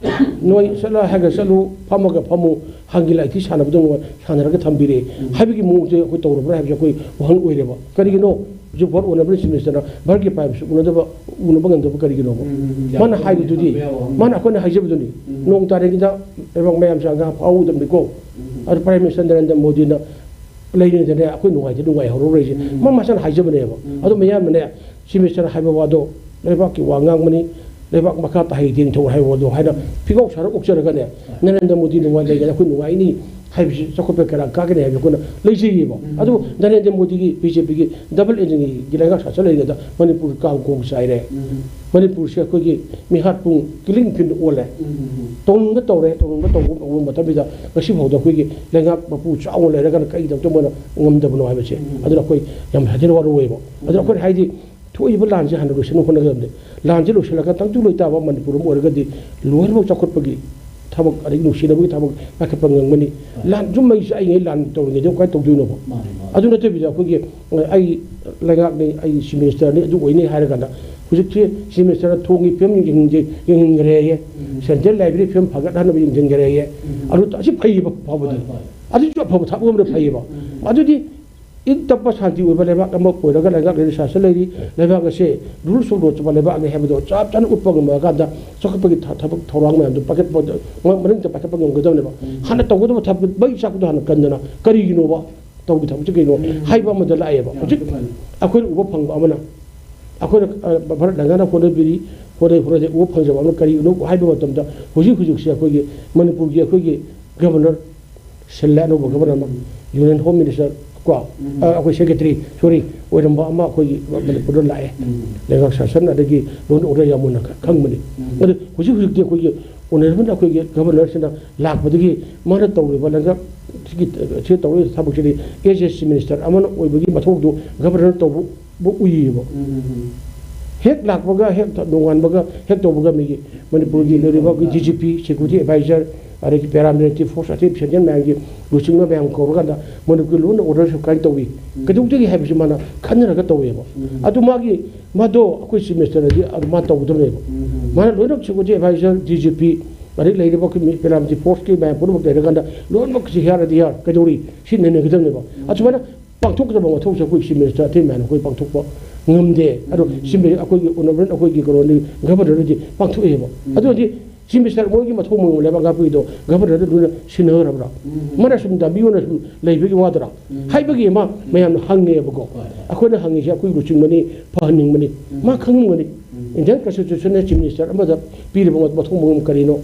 ꯅꯣꯏ ꯆꯠꯂ ꯍꯥꯏꯔꯒ ꯆꯠꯂꯨ, ꯐꯝꯃꯒ ꯐꯝꯃꯨ, ꯍꯪꯒꯤ ꯂꯥꯏꯊꯤ ꯁꯥꯟꯅꯕꯗꯧꯅ ꯁꯥꯟꯅꯔꯒ ꯊꯝꯕꯤꯔꯦ ꯎꯝ꯫ ꯍꯥꯏꯕꯒꯤ ꯃꯑꯣꯡꯁꯦ ꯑꯩꯈꯣꯏ ꯇꯧꯔꯕ꯭ꯔꯥ ꯍꯥꯏꯕꯁꯦ ꯑꯩꯈꯣꯏ ꯋꯥꯍꯪ ꯑꯣꯏꯔꯦꯕ꯫ ꯀꯔꯤꯒꯤꯅꯣ? ꯍꯧꯖꯤꯛ ꯚꯥꯔꯠ ꯑꯣꯅꯔꯦꯕꯜ ꯆꯤꯐ ꯃꯤꯅꯤꯁꯇꯔꯅ ꯚꯥꯔꯠꯀꯤ ꯄ꯭ꯔꯥꯏꯝ ꯃꯤꯅꯤꯁꯇꯔ ꯎꯅꯗꯕ, ꯎꯅꯕ ꯉꯝꯗꯕ ꯀꯔꯤꯒꯤꯅꯣꯕ? ꯎꯝ, ꯎꯝ, ꯎꯝ, ꯌꯥꯝ ꯃꯥꯅ ꯆꯨꯝꯃꯦ, ꯍꯥꯏꯕꯗꯨꯗꯤ, ꯌꯥꯝ ꯆꯨꯝꯃꯦ, ꯌꯥꯝ ꯆꯨꯝꯃꯦ꯫ ꯃꯥꯅ ꯑꯩꯈꯣꯏꯅ ꯍꯥꯏꯖꯕꯗꯨꯅꯤ, ꯎꯝ꯫ ꯅꯣꯡ ꯇꯥꯔꯤꯉꯩꯗ ꯂꯩꯕꯥꯛ ꯃꯌꯥꯝꯁꯦ ꯑꯉꯥꯡ ꯐꯥꯍꯧꯒꯗꯕꯅꯤꯀꯣ꯫ ꯎꯝ꯫ ꯑꯗꯨ ꯄ꯭ꯔꯥꯏꯝ ꯃꯤꯅꯤꯁꯇꯔ ꯅꯔꯦꯟꯗ꯭ꯔ ꯃꯣꯗꯤꯅ ꯂꯩꯔꯤꯉꯩꯗꯅꯦ ꯑꯩꯈꯣꯏ ꯅꯨꯡꯉꯥꯏꯇ ꯅꯨꯡꯉꯥꯏꯍꯧꯔꯔꯣꯏꯁꯦ꯫ ꯎꯝ꯫ ꯃꯥ ꯃꯁꯥꯅ ꯍꯥꯏꯖꯕꯅꯦꯕ꯫ ꯎꯝ꯫ ꯑꯗꯣ ꯃꯌꯥꯝꯅꯅꯦ, ꯆꯤꯐ ꯃꯤꯅꯤꯁꯇꯔꯅ ꯍꯥꯏꯕ ꯋꯥꯗꯣ ꯂꯩꯕꯥꯛꯀꯤ ꯋꯥ ꯉꯥꯡꯕꯅꯤ, ꯂꯩꯕꯥꯛ ꯃꯈꯥ ꯇꯥꯍꯩ ꯇꯦꯡꯊꯧ ꯍꯥꯏꯕ ꯋꯥꯗꯣ ꯍꯥꯏꯅ ꯐꯤꯒꯥꯎ ꯁꯥꯔ ꯑꯣꯛꯆꯔꯒꯅꯦ, ꯅꯔꯦꯟꯗ꯭ꯔ ꯃꯣꯗꯤ ꯅꯨꯡꯉꯥꯏ ꯂꯩꯒꯅꯤ, ꯑꯩꯈꯣꯏ ꯅꯨꯡꯉꯥꯏꯅꯤ ꯍꯥꯏꯕꯁꯤ ꯆꯥꯎꯈꯠꯄ ꯀꯌꯥ ꯀꯥꯒꯅꯤ ꯍꯥꯏꯕꯁꯤ ꯑꯩꯈꯣꯏꯅ ꯂꯩꯖꯩꯌꯦꯕ꯫ ꯎꯝ꯫ ꯑꯗꯨ ꯅꯔꯦꯟꯗ꯭ꯔ ꯃꯣꯗꯤꯒꯤ ꯕꯤ ꯖꯦ ꯄꯤꯒꯤ ꯗꯕꯜ ꯏꯟꯖꯤꯟꯒꯤ ꯂꯩꯉꯥꯛ ꯁꯥꯁꯟ ꯂꯩꯔꯤꯉꯩꯗ ꯃꯅꯤꯄꯨꯔ ꯀꯥꯡ ꯀꯣꯡ ꯆꯥꯏꯔꯦ꯫ ꯎꯝ꯫ ꯃꯅꯤꯄꯨꯔꯁꯦ ꯑꯩꯈꯣꯏꯒꯤ ꯃꯤꯍꯥꯠꯄꯨꯡ ꯀꯤꯂꯤꯡ ꯐꯤꯜ ꯑꯣꯜꯂꯦ꯫ ꯎꯝ꯫ ꯇꯧꯅꯤꯡꯕ ꯇꯧꯔꯦ, ꯇꯧꯅꯤꯡꯕ ꯇꯧꯕ ꯇꯧꯕ ꯃꯇꯝꯁꯤꯗ ꯉꯁꯤ ꯐꯥꯎꯗ ꯑꯩꯈꯣꯏꯒꯤ ꯂꯩꯉꯥꯛ ꯃꯄꯨ ꯆꯥꯎꯅ ꯂꯩꯔꯒꯅ ꯀꯩꯗꯧꯗ ꯃꯣꯏꯅ ꯉꯝꯗꯕꯅꯣ ꯍꯥꯏꯕꯁꯦ꯫ ꯎꯝ꯫ ꯑꯗꯨꯅ ꯑꯩꯈꯣꯏ ꯌꯥꯝ ꯍꯦꯟꯊꯅ ꯋꯥꯔꯧꯋꯦꯕ꯫ ꯑꯗꯨꯅ ꯑꯩꯈꯣꯏꯅ ꯍꯥꯏꯗꯤ ꯊꯣꯛꯏꯕ ꯂꯥꯟꯁꯦ ꯍꯥꯟꯅ ꯂꯣꯏꯁꯤꯟꯅꯕ ꯍꯣꯠꯅꯒꯗꯕꯅꯤ꯫ ꯂꯥꯟꯁꯦ ꯂꯣꯏꯁꯤꯜꯂꯒ ꯇꯪꯗꯨ ꯂꯣꯏꯇꯥꯕ ꯃꯅꯤꯄꯨꯔ ꯑꯃ ꯑꯣꯏꯔꯒꯗꯤ ꯂꯣꯏꯅꯃꯛ ꯆꯥꯎꯈꯠꯄꯒꯤ ꯊꯕꯛ, ꯑꯗꯒꯤ ꯅꯨꯡꯁꯤꯅꯕꯒꯤ ꯊꯕꯛ ꯄꯥꯏꯈꯠꯄ ꯉꯝꯒꯅꯤ꯫ ꯂꯥꯟ ꯁꯨꯝ ꯃꯩ ꯆꯥꯛꯏꯉꯩ ꯂꯥꯟ ꯇꯧꯔꯤꯉꯩꯗ ꯀꯃꯥꯏꯅ ꯇꯧꯗꯣꯏꯅꯣꯕ? ꯃꯥꯅꯤ, ꯃꯥꯅꯤ꯫ ꯑꯗꯨ ꯅꯠꯇꯕꯤꯗ ꯑꯩꯈꯣꯏꯒꯤ, ꯑ, ꯑꯩ ꯂꯩꯉꯥꯛꯅꯤ, ꯑꯩ ꯆꯤꯐ ꯃꯤꯅꯤꯁꯇꯔꯅꯤ, ꯑꯗꯨ ꯑꯣꯏꯅꯤ ꯍꯥꯏꯔꯀꯥꯟꯗ ꯍꯧꯖꯤꯛꯁꯦ ꯆꯤꯐ ꯃꯤꯅꯤꯁꯇꯔꯅ ꯊꯣꯡꯒꯤ ꯐꯤꯕꯝ ꯌꯦꯡꯍꯟꯒꯦ-, ꯌꯦꯡꯍꯟꯈ꯭ꯔꯦꯌꯦ꯫ ꯎꯝ꯫ ꯁꯦꯟꯇ꯭ꯔꯦꯜ ꯂꯥꯏꯕ꯭ꯔꯦꯔꯤ ꯐꯤꯕꯝ ꯐꯒꯠꯍꯟꯅꯕ ꯌꯦꯡꯁꯤꯟꯈ꯭ꯔꯦꯌꯦ꯫ ꯎꯝ꯫ ꯑꯗꯨ ꯑꯁꯤ ꯐꯩꯌꯦꯕ ꯐꯕꯗꯤ꯫ ꯍꯣꯏ, ꯍꯣꯏ꯫ ꯑꯗꯨꯁꯨ ꯑꯐꯕ ꯊꯕꯛ ꯑꯃꯗ ꯐꯩꯌꯦꯕ꯫ ꯎꯝ꯫ ꯑꯗꯨꯗꯤ ꯏꯪ ꯇꯞꯄ ꯁꯥꯟꯇꯤ ꯑꯣꯏꯕ ꯂꯩꯕꯥꯛ ꯑꯃ ꯑꯣꯏꯔꯒ ꯂꯩꯉꯥꯛ ꯂꯩꯔꯤ ꯁꯥꯁꯟ ꯂꯩꯔꯤ, ꯂꯩꯕꯥꯛ ꯑꯁꯦ ꯔꯨꯜꯁ ꯑꯣꯐ ꯂꯣ ꯆꯠꯄ ꯂꯩꯕꯥꯛꯅꯤ ꯍꯥꯏꯕꯗꯣ ꯆꯞ ꯆꯥꯅ ꯎꯠꯄ ꯉꯝꯃꯀꯥꯟꯗ ꯆꯥꯎꯈꯠꯄꯒꯤ ꯊ-, ꯊꯕꯛ ꯊꯧꯔꯥꯡ ꯃꯌꯥꯝꯗꯣ ꯄꯥꯏꯈꯠꯄ, ꯃ-, ꯃꯅꯤꯡ ꯇꯝ ꯄꯥꯏꯈꯠꯄ ꯉꯝꯒꯗꯕꯅꯦꯕ꯫ ꯎꯝ꯫ ꯍꯥꯟꯅ ꯇꯧꯒꯗꯕ ꯊꯕꯛ ꯃꯩ ꯆꯥꯛꯄꯗꯣ ꯍꯥꯟꯅ ꯀꯟꯗꯅ ꯀꯔꯤꯒꯤꯅꯣꯕ ꯇꯧꯒꯤ ꯊꯕꯛꯁꯦ ꯀꯩꯅꯣ ꯎꯝ꯫ ꯍꯥꯏꯕ ꯑꯃꯗ ꯂꯥꯛꯑꯦꯕ꯫ ꯌꯥꯝ ꯍꯧꯖꯤꯛ ꯆꯨꯝꯃꯦ꯫ ꯑꯩꯈꯣꯏꯅ ꯎꯕ ꯐꯪꯕ ꯑꯃꯅ, ꯑꯩꯈꯣꯏꯅ, ꯑ, ꯚꯥꯔꯠ ꯂꯩꯉꯥꯛꯅ ꯍꯣꯠꯅꯕꯤꯔꯤ, ꯍꯣꯠꯅꯩ, ꯍꯣꯠꯅꯗꯦ, ꯎꯕ ꯐꯪꯖꯕ ꯑꯃꯅ ꯀꯔꯤꯒꯤꯅꯣ ꯍꯥꯏꯕ ꯃꯇꯝꯗ ꯍꯧꯖꯤꯛ ꯍꯧꯖꯤꯛꯁꯦ ꯑꯩꯈꯣꯏꯒꯤ ꯃꯅꯤꯄꯨꯔꯒꯤ ꯑꯩꯈꯣꯏꯒꯤ ꯒꯕꯔꯅꯔ ꯁꯤꯜꯂꯦ, ꯑꯅꯧꯕ ꯒꯕꯔꯅꯔ ꯑꯃ, ꯌꯨꯅꯤꯌꯟ ꯍꯣꯝ ꯃꯤꯅꯤꯁꯇꯔ ꯀꯣ, ꯎꯝ꯫ ꯑ, ꯑꯩꯈꯣꯏ ꯁꯦꯀ꯭ꯔꯦꯇꯔꯤ, ꯁꯣꯔꯤ, ꯑꯣꯏꯔꯝꯕ ꯑꯃ ꯑꯩꯈꯣꯏꯒꯤ ꯃꯅꯤꯄꯨꯔꯗ ꯂꯥꯛꯑꯦ꯫ ꯎꯝ꯫ ꯂꯩꯉꯥꯛ ꯁꯥꯁꯟ ꯑꯗꯒꯤ ꯂꯣꯟ ꯑꯣꯔꯗꯔ ꯌꯥꯝ ꯃꯨꯟꯅ ꯈ-, ꯈꯪꯕꯅꯤ꯫ ꯎꯝ꯫ ꯑꯗꯨ ꯍꯧꯖꯤꯛ ꯍꯧꯖꯤꯛꯇꯤ ꯑꯩꯈꯣꯏꯒꯤ ꯑꯣꯅꯔꯦꯕꯜ ꯑꯩꯈꯣꯏꯒꯤ ꯒꯕꯔꯅꯔꯁꯤꯅ ꯂꯥꯛꯄꯗꯒꯤ ꯃꯥꯅ ꯇꯧꯔꯤꯕ ꯂꯩꯉꯥꯛ ꯁꯤꯒꯤ, ꯁꯤ ꯇꯧꯔꯤꯕ ꯊꯕꯛꯁꯤꯗꯤ ꯑꯦꯁ ꯑꯦꯁ ꯆꯤꯐ ꯃꯤꯅꯤꯁꯇꯔ ꯑꯃꯅ ꯑꯣꯏꯕꯒꯤ ꯃꯊꯧꯗꯨ ꯒꯕꯔꯅꯔ ꯇꯧꯕ ꯎꯏꯌꯦꯕ꯫ ꯎꯝ, ꯎꯝ, ꯎꯝ꯫ ꯍꯦꯛ ꯂꯥꯛꯄꯒ, ꯍꯦꯛ ꯅꯣꯡꯉꯥꯟꯕꯒ ꯍꯦꯛ ꯇꯧꯕꯒ ꯃꯤꯒꯤ ꯃꯅꯤꯄꯨꯔꯒꯤ ꯂꯩꯔꯤꯕ ꯑꯩꯈꯣꯏ D G P, security adviser, ꯑꯗꯒꯤ ꯄꯦꯔꯥꯃꯤꯂꯤꯇꯔꯤ ꯐꯣꯔꯁ, ꯑꯇꯩ ꯁꯦꯟꯇ꯭ꯔꯦꯜ ꯃꯌꯥꯝꯒꯤ ꯂꯨꯆꯤꯡꯕ ꯃꯌꯥꯝ ꯀꯧꯔꯀꯥꯟꯗ ꯃꯅꯤꯄꯨꯔꯒꯤ ꯂꯣꯟ ꯑꯣꯔꯗꯔꯁꯨ ꯀꯃꯥꯏꯅ ꯇꯧꯏ, ꯎꯝ꯫ ꯀꯩꯗꯧꯗꯒꯦ ꯍꯥꯏꯕꯁꯤ ꯃꯥꯅ ꯈꯟꯅꯔꯒ ꯇꯧꯋꯦꯕ꯫ ꯎꯝ꯫ ꯑꯗꯨ ꯃꯥꯒꯤ, ꯃꯥꯗꯣ ꯑꯩꯈꯣꯏ ꯆꯤꯐ ꯃꯤꯅꯤꯁꯇꯔꯅꯗꯤ ꯑꯗꯨ ꯃꯥ ꯇꯧꯒꯗꯕꯅꯦꯕ꯫ ꯎꯝ꯫ ꯃꯥꯅ ꯂꯣꯏꯅꯃꯛ security adviser, D G P, ꯑꯗꯩ ꯂꯩꯔꯤꯕ ꯑꯩꯈꯣꯏ ꯃꯤ ꯄꯦꯔꯥꯃꯤꯂꯤꯇꯔꯤ ꯐꯣꯔꯁꯀꯤ ꯃꯌꯥꯝ ꯄꯨꯝꯅꯃꯛ ꯂꯩꯔꯀꯥꯟꯗ ꯂꯣꯏꯅꯃꯛ ꯁꯤ ꯍꯤꯌꯥꯔ ꯑꯗꯤ ꯍꯤꯌꯥꯔ ꯀꯩꯗꯧꯔꯤ ꯁꯤ ꯅꯩꯅꯒꯗꯕꯅꯦꯕ꯫ ꯎꯝ꯫ ꯑꯁꯨꯃꯥꯏꯅ ꯄꯥꯡꯊꯣꯛꯀꯗꯕ ꯃꯊꯧꯁꯦ ꯑꯩꯈꯣꯏ ꯆꯤꯐ ꯃꯤꯅꯤꯁꯇꯔ ꯑꯇꯩ ꯃꯌꯥꯝꯅ ꯑꯩꯈꯣꯏ ꯄꯥꯡꯊꯣꯛꯄ ꯉꯝꯗꯦ꯫ ꯑꯗꯣ ꯎꯝ꯫ ꯆꯤꯐ ꯃꯤꯅꯤꯁꯇꯔ ꯑꯩꯈꯣꯏꯒꯤ ꯑꯣꯅꯔꯦꯕꯜ ꯑꯩꯈꯣꯏꯒꯤ ꯀꯩꯅꯣꯅꯤ ꯒꯕꯔꯅꯔꯅꯗꯤ ꯄꯥꯡꯊꯣꯛꯑꯦꯕ꯫ ꯎꯝ꯫ ꯑꯗꯨ ꯑꯣꯏꯔꯗꯤ ꯆꯤꯐ ꯃꯤꯅꯤꯁꯇꯔ ꯃꯣꯏꯒꯤ ꯃꯊꯧ ꯃꯉꯝ ꯂꯩꯕ ꯉꯥꯛꯄꯒꯤꯗꯣ ꯒꯕꯔꯅꯔꯗ ꯂꯣꯏꯅ ꯁꯤꯟꯅꯈ꯭ꯔꯕ꯭ꯔꯥ? ꯎꯝ꯫ ꯃꯥꯅ ꯁꯨꯝ ꯗꯥꯕꯤ ꯑꯣꯏꯅ ꯁꯨꯝ ꯂꯩꯕꯒꯤ ꯋꯥꯗ꯭ꯔꯥ? ꯎꯝ꯫ ꯍꯥꯏꯕꯒꯤ ꯑꯃ ꯃꯌꯥꯝꯅ ꯍꯪꯉꯦꯕꯀꯣ꯫ ꯍꯣꯏ, ꯍꯣꯏ꯫ ꯑꯩꯈꯣꯏꯅ ꯍꯪꯉꯤꯁꯦ ꯑꯩꯈꯣꯏ ꯂꯨꯆꯤꯡꯕꯅꯤ, ꯐꯍꯟꯅꯤꯡꯕꯅꯤ꯫ ꯎꯝ꯫ ꯃꯥ ꯈꯪꯉꯝꯒꯅꯤ꯫ ꯎꯝ꯫ ꯏꯟꯗꯤꯌꯟ ꯀꯟꯁꯇꯤꯇ꯭ꯌꯨꯁꯟꯅ ꯆꯤꯐ ꯃꯤꯅꯤꯁꯇꯔ ꯑꯃꯗ ꯄꯤꯔꯤꯕ ꯃꯊꯧ ꯃꯉꯝ ꯀꯔꯤꯅꯣ?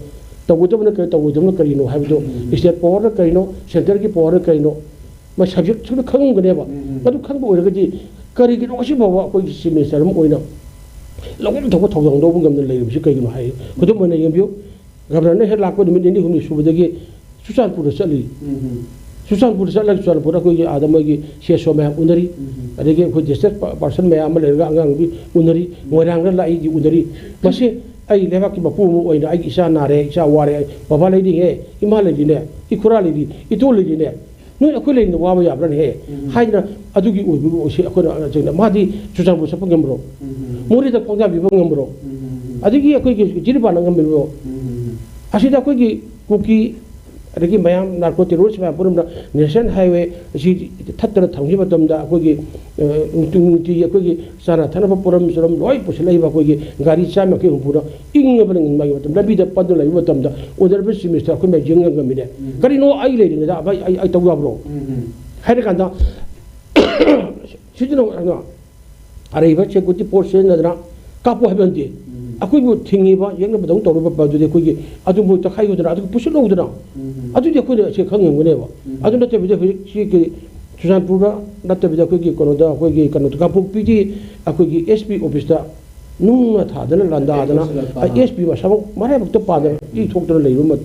ꯇꯧꯒꯗꯕꯅ ꯀꯔꯤ, ꯇꯧꯔꯣꯏꯗꯕꯅ ꯀꯔꯤꯅꯣ ꯍꯥꯏꯕꯗꯣ, ꯎꯝ꯫ State power ꯀꯔꯤꯅꯣ, centre ꯒꯤ power ꯀꯔꯤꯅꯣ, ꯃꯥ subject ꯁꯨꯅ ꯈꯪꯉꯝꯒꯅꯦꯕ꯫ ꯎꯝ꯫ ꯑꯗꯨ ꯈꯪꯕ ꯑꯣꯏꯔꯒꯗꯤ ꯀꯔꯤꯒꯤꯅꯣ ꯉꯁꯤ ꯐꯥꯎꯕ ꯑꯩꯈꯣꯏꯒꯤ Chief Minister ꯑꯃ ꯑꯣꯏꯅ ꯂꯧꯐꯝ ꯊꯣꯛꯄ ꯊꯧꯗꯥꯡ ꯂꯧꯕ ꯉꯝꯗꯅ ꯂꯩꯔꯤꯕꯁꯤ ꯀꯩꯒꯤꯅꯣ ꯍꯥꯏ, ꯈꯨꯗꯝ ꯑꯣꯏꯅ ꯌꯦꯡꯕꯤꯌꯨ, Governor ꯅ ꯍꯦꯛ ꯂꯥꯛꯄ ꯅꯨꯃꯤꯠ ꯅꯤꯅꯤ ꯍꯨꯝꯅꯤ ꯁꯨꯕꯗꯒꯤ ꯆꯨꯔꯆꯥꯟꯄꯨꯔꯗ ꯆꯠꯂꯤ꯫ ꯎꯝ꯫ ꯆꯨꯔꯆꯥꯟꯄꯨꯔꯗ ꯆꯠꯂꯒ ꯆꯨꯔꯆꯥꯟꯄꯨꯔꯗ ꯑꯩꯈꯣꯏꯒꯤ ꯑꯥꯗ ꯃꯣꯏꯒꯤ C S O ꯃꯌꯥꯝ ꯎꯅꯔꯤ꯫ ꯎꯝ꯫ ꯑꯗꯒꯤ ꯑꯩꯈꯣꯏ distress ꯄ-, person ꯃꯌꯥꯝ ꯑꯃ ꯂꯩꯔꯒ ꯑꯉꯥꯡ ꯅꯨꯄꯤ ꯎꯅꯔꯤ꯫ ꯃꯣꯏꯔꯥꯡꯗ ꯂꯥꯛꯏ ꯎꯅꯔꯤ꯫ ꯃꯁꯤ ꯑꯩ ꯂꯩꯕꯥꯛꯀꯤ ꯃꯄꯨ ꯑꯃ ꯑꯣꯏꯅ ꯑꯩꯒꯤ ꯏꯆꯥ ꯅꯥꯔꯦ, ꯏꯆꯥ ꯋꯥꯔꯦ, ꯕꯕꯥ ꯂꯩꯔꯤꯉꯦ, ꯏꯃꯥ ꯂꯩꯔꯤꯅꯦ, ꯏꯈꯨꯔꯥ ꯂꯩꯔꯤ, ꯏꯇꯣ ꯂꯩꯔꯤꯅꯦ, ꯅꯣꯏ ꯑꯩꯈꯣꯏ ꯂꯩꯔꯤꯅ ꯋꯥꯕ ꯌꯥꯕ꯭ꯔꯥꯅꯦꯍꯦ? ꯎꯝ꯫ ꯍꯥꯏꯗꯅ ꯑꯗꯨꯒꯤ ꯑꯣꯏꯕ ꯑꯣꯏꯁꯦ ꯑꯩꯈꯣꯏꯅ ꯆꯤꯡꯅ-, ꯃꯥꯗꯤ ꯆꯨꯔꯆꯥꯟꯄꯨꯔ ꯆꯠꯄ ꯉꯝꯕ꯭ꯔꯣ? ꯎꯝ꯫ ꯃꯣꯔꯦꯗ ꯈꯣꯡꯖꯥ ꯄꯤꯕ ꯉꯝꯕ꯭ꯔꯣ? ꯎꯝ꯫ ꯑꯗꯒꯤ ꯑꯩꯈꯣꯏꯒꯤ ꯖꯤꯔꯤꯕꯥꯝꯗ ꯉꯝꯃꯤꯕ꯭ꯔꯣ? ꯎꯝ꯫ ꯑꯁꯤꯗ ꯑꯩꯈꯣꯏꯒꯤ ꯀꯨꯀꯤ ꯑꯗꯒꯤ ꯃꯌꯥꯝ narco terrorist ꯃꯌꯥꯝ ꯄꯨꯝꯅꯃꯛꯅ National Highway ꯑꯁꯤ ꯊꯠꯇꯅ ꯊꯝꯈꯤꯕ ꯃꯇꯝꯗ ꯑꯩꯈꯣꯏꯒꯤ, ꯑ, ꯅꯨꯡꯇꯤ-, ꯅꯨꯡꯇꯤꯒꯤ ꯑꯩꯈꯣꯏꯒꯤ ꯆꯥꯅ ꯊꯛꯅꯕ ꯄꯣꯠꯂꯝ ꯆꯣꯠꯂꯝ ꯂꯣꯏ ꯄꯨꯁꯤꯜꯂꯛꯏꯕ ꯑꯩꯈꯣꯏꯒꯤ ꯒꯥꯔꯤ ꯆꯥꯝꯃ ꯌꯥꯡꯈꯩ ꯍꯨꯝꯐꯨꯅ ꯏꯪꯉꯕꯅꯤ ꯃꯥꯒꯤ ꯃꯇꯝ ꯂꯝꯕꯤꯗ ꯄꯟꯗꯨꯅ ꯂꯩꯕ ꯃꯇꯝꯗ Honourable Chief Minister ꯑꯩꯈꯣꯏ ꯃꯌꯥꯝ ꯌꯦꯡ ꯉꯝꯃꯤꯅꯦ꯫ ꯎꯝ꯫ ꯀꯔꯤꯅꯣ ꯑꯩ ꯂꯩꯔꯤꯉꯩꯗ ꯑꯩ, ꯑꯩ, ꯑꯩ ꯇꯧ ꯌꯥꯕ꯭ꯔꯣ? ꯎꯝ, ꯎꯝ꯫ ꯍꯥꯏꯔꯀꯥꯟꯗ ꯁꯤꯗꯅ ꯑꯔꯩꯕ security force ꯁꯤꯖꯤꯟꯅꯗꯅ ꯀꯥꯞꯄꯨ ꯍꯥꯏꯕ ꯅꯠꯇꯦ꯫ ꯎꯝ꯫ ꯑꯩꯈꯣꯏꯕꯨ ꯊꯤꯡꯉꯤꯕ, ꯌꯦꯛꯅꯕꯗꯧ ꯇꯧꯔꯤꯕ ꯑꯗꯨꯗꯤ ꯑꯩꯈꯣꯏꯒꯤ ꯑꯗꯨꯕꯨ ꯇꯛꯈꯥꯏꯌꯨꯗꯅ, ꯑꯗꯨꯒ ꯄꯨꯁꯤꯜꯍꯧꯗꯅ꯫ ꯎꯝ꯫ ꯑꯗꯨꯗꯤ ꯑꯩꯈꯣꯏꯅ ꯁꯤ ꯈꯪꯉꯝꯒꯅꯦꯕ꯫ ꯎꯝ꯫ ꯑꯗꯨ ꯅꯠꯇꯕꯤꯗ ꯍꯧꯖꯤꯛꯁꯤ ꯀꯔꯤ ꯆꯨꯔꯆꯥꯟꯄꯨꯔꯗ ꯅꯠꯇꯕꯤꯗ ꯑꯩꯈꯣꯏꯒꯤ ꯀꯩꯅꯣꯗ, ꯑꯩꯈꯣꯏꯒꯤ ꯀꯩꯅꯣꯗ, ꯀꯥꯡꯄꯣꯛꯄꯤꯒꯤ ꯑꯩꯈꯣꯏꯒꯤ S P office ꯇ ꯅꯨꯡꯅ ꯊꯥꯗꯅ ꯂꯥꯟꯗꯥꯗꯅ, ꯂꯣꯏꯁꯤꯜꯂꯛꯄ꯫ ꯑ, S P ꯃꯁꯥꯃꯛ ꯃꯔꯥꯏꯕꯛꯇ ꯄꯥꯗꯅ ꯏ ꯊꯣꯛꯇꯅ ꯂꯩꯕ ꯃ-,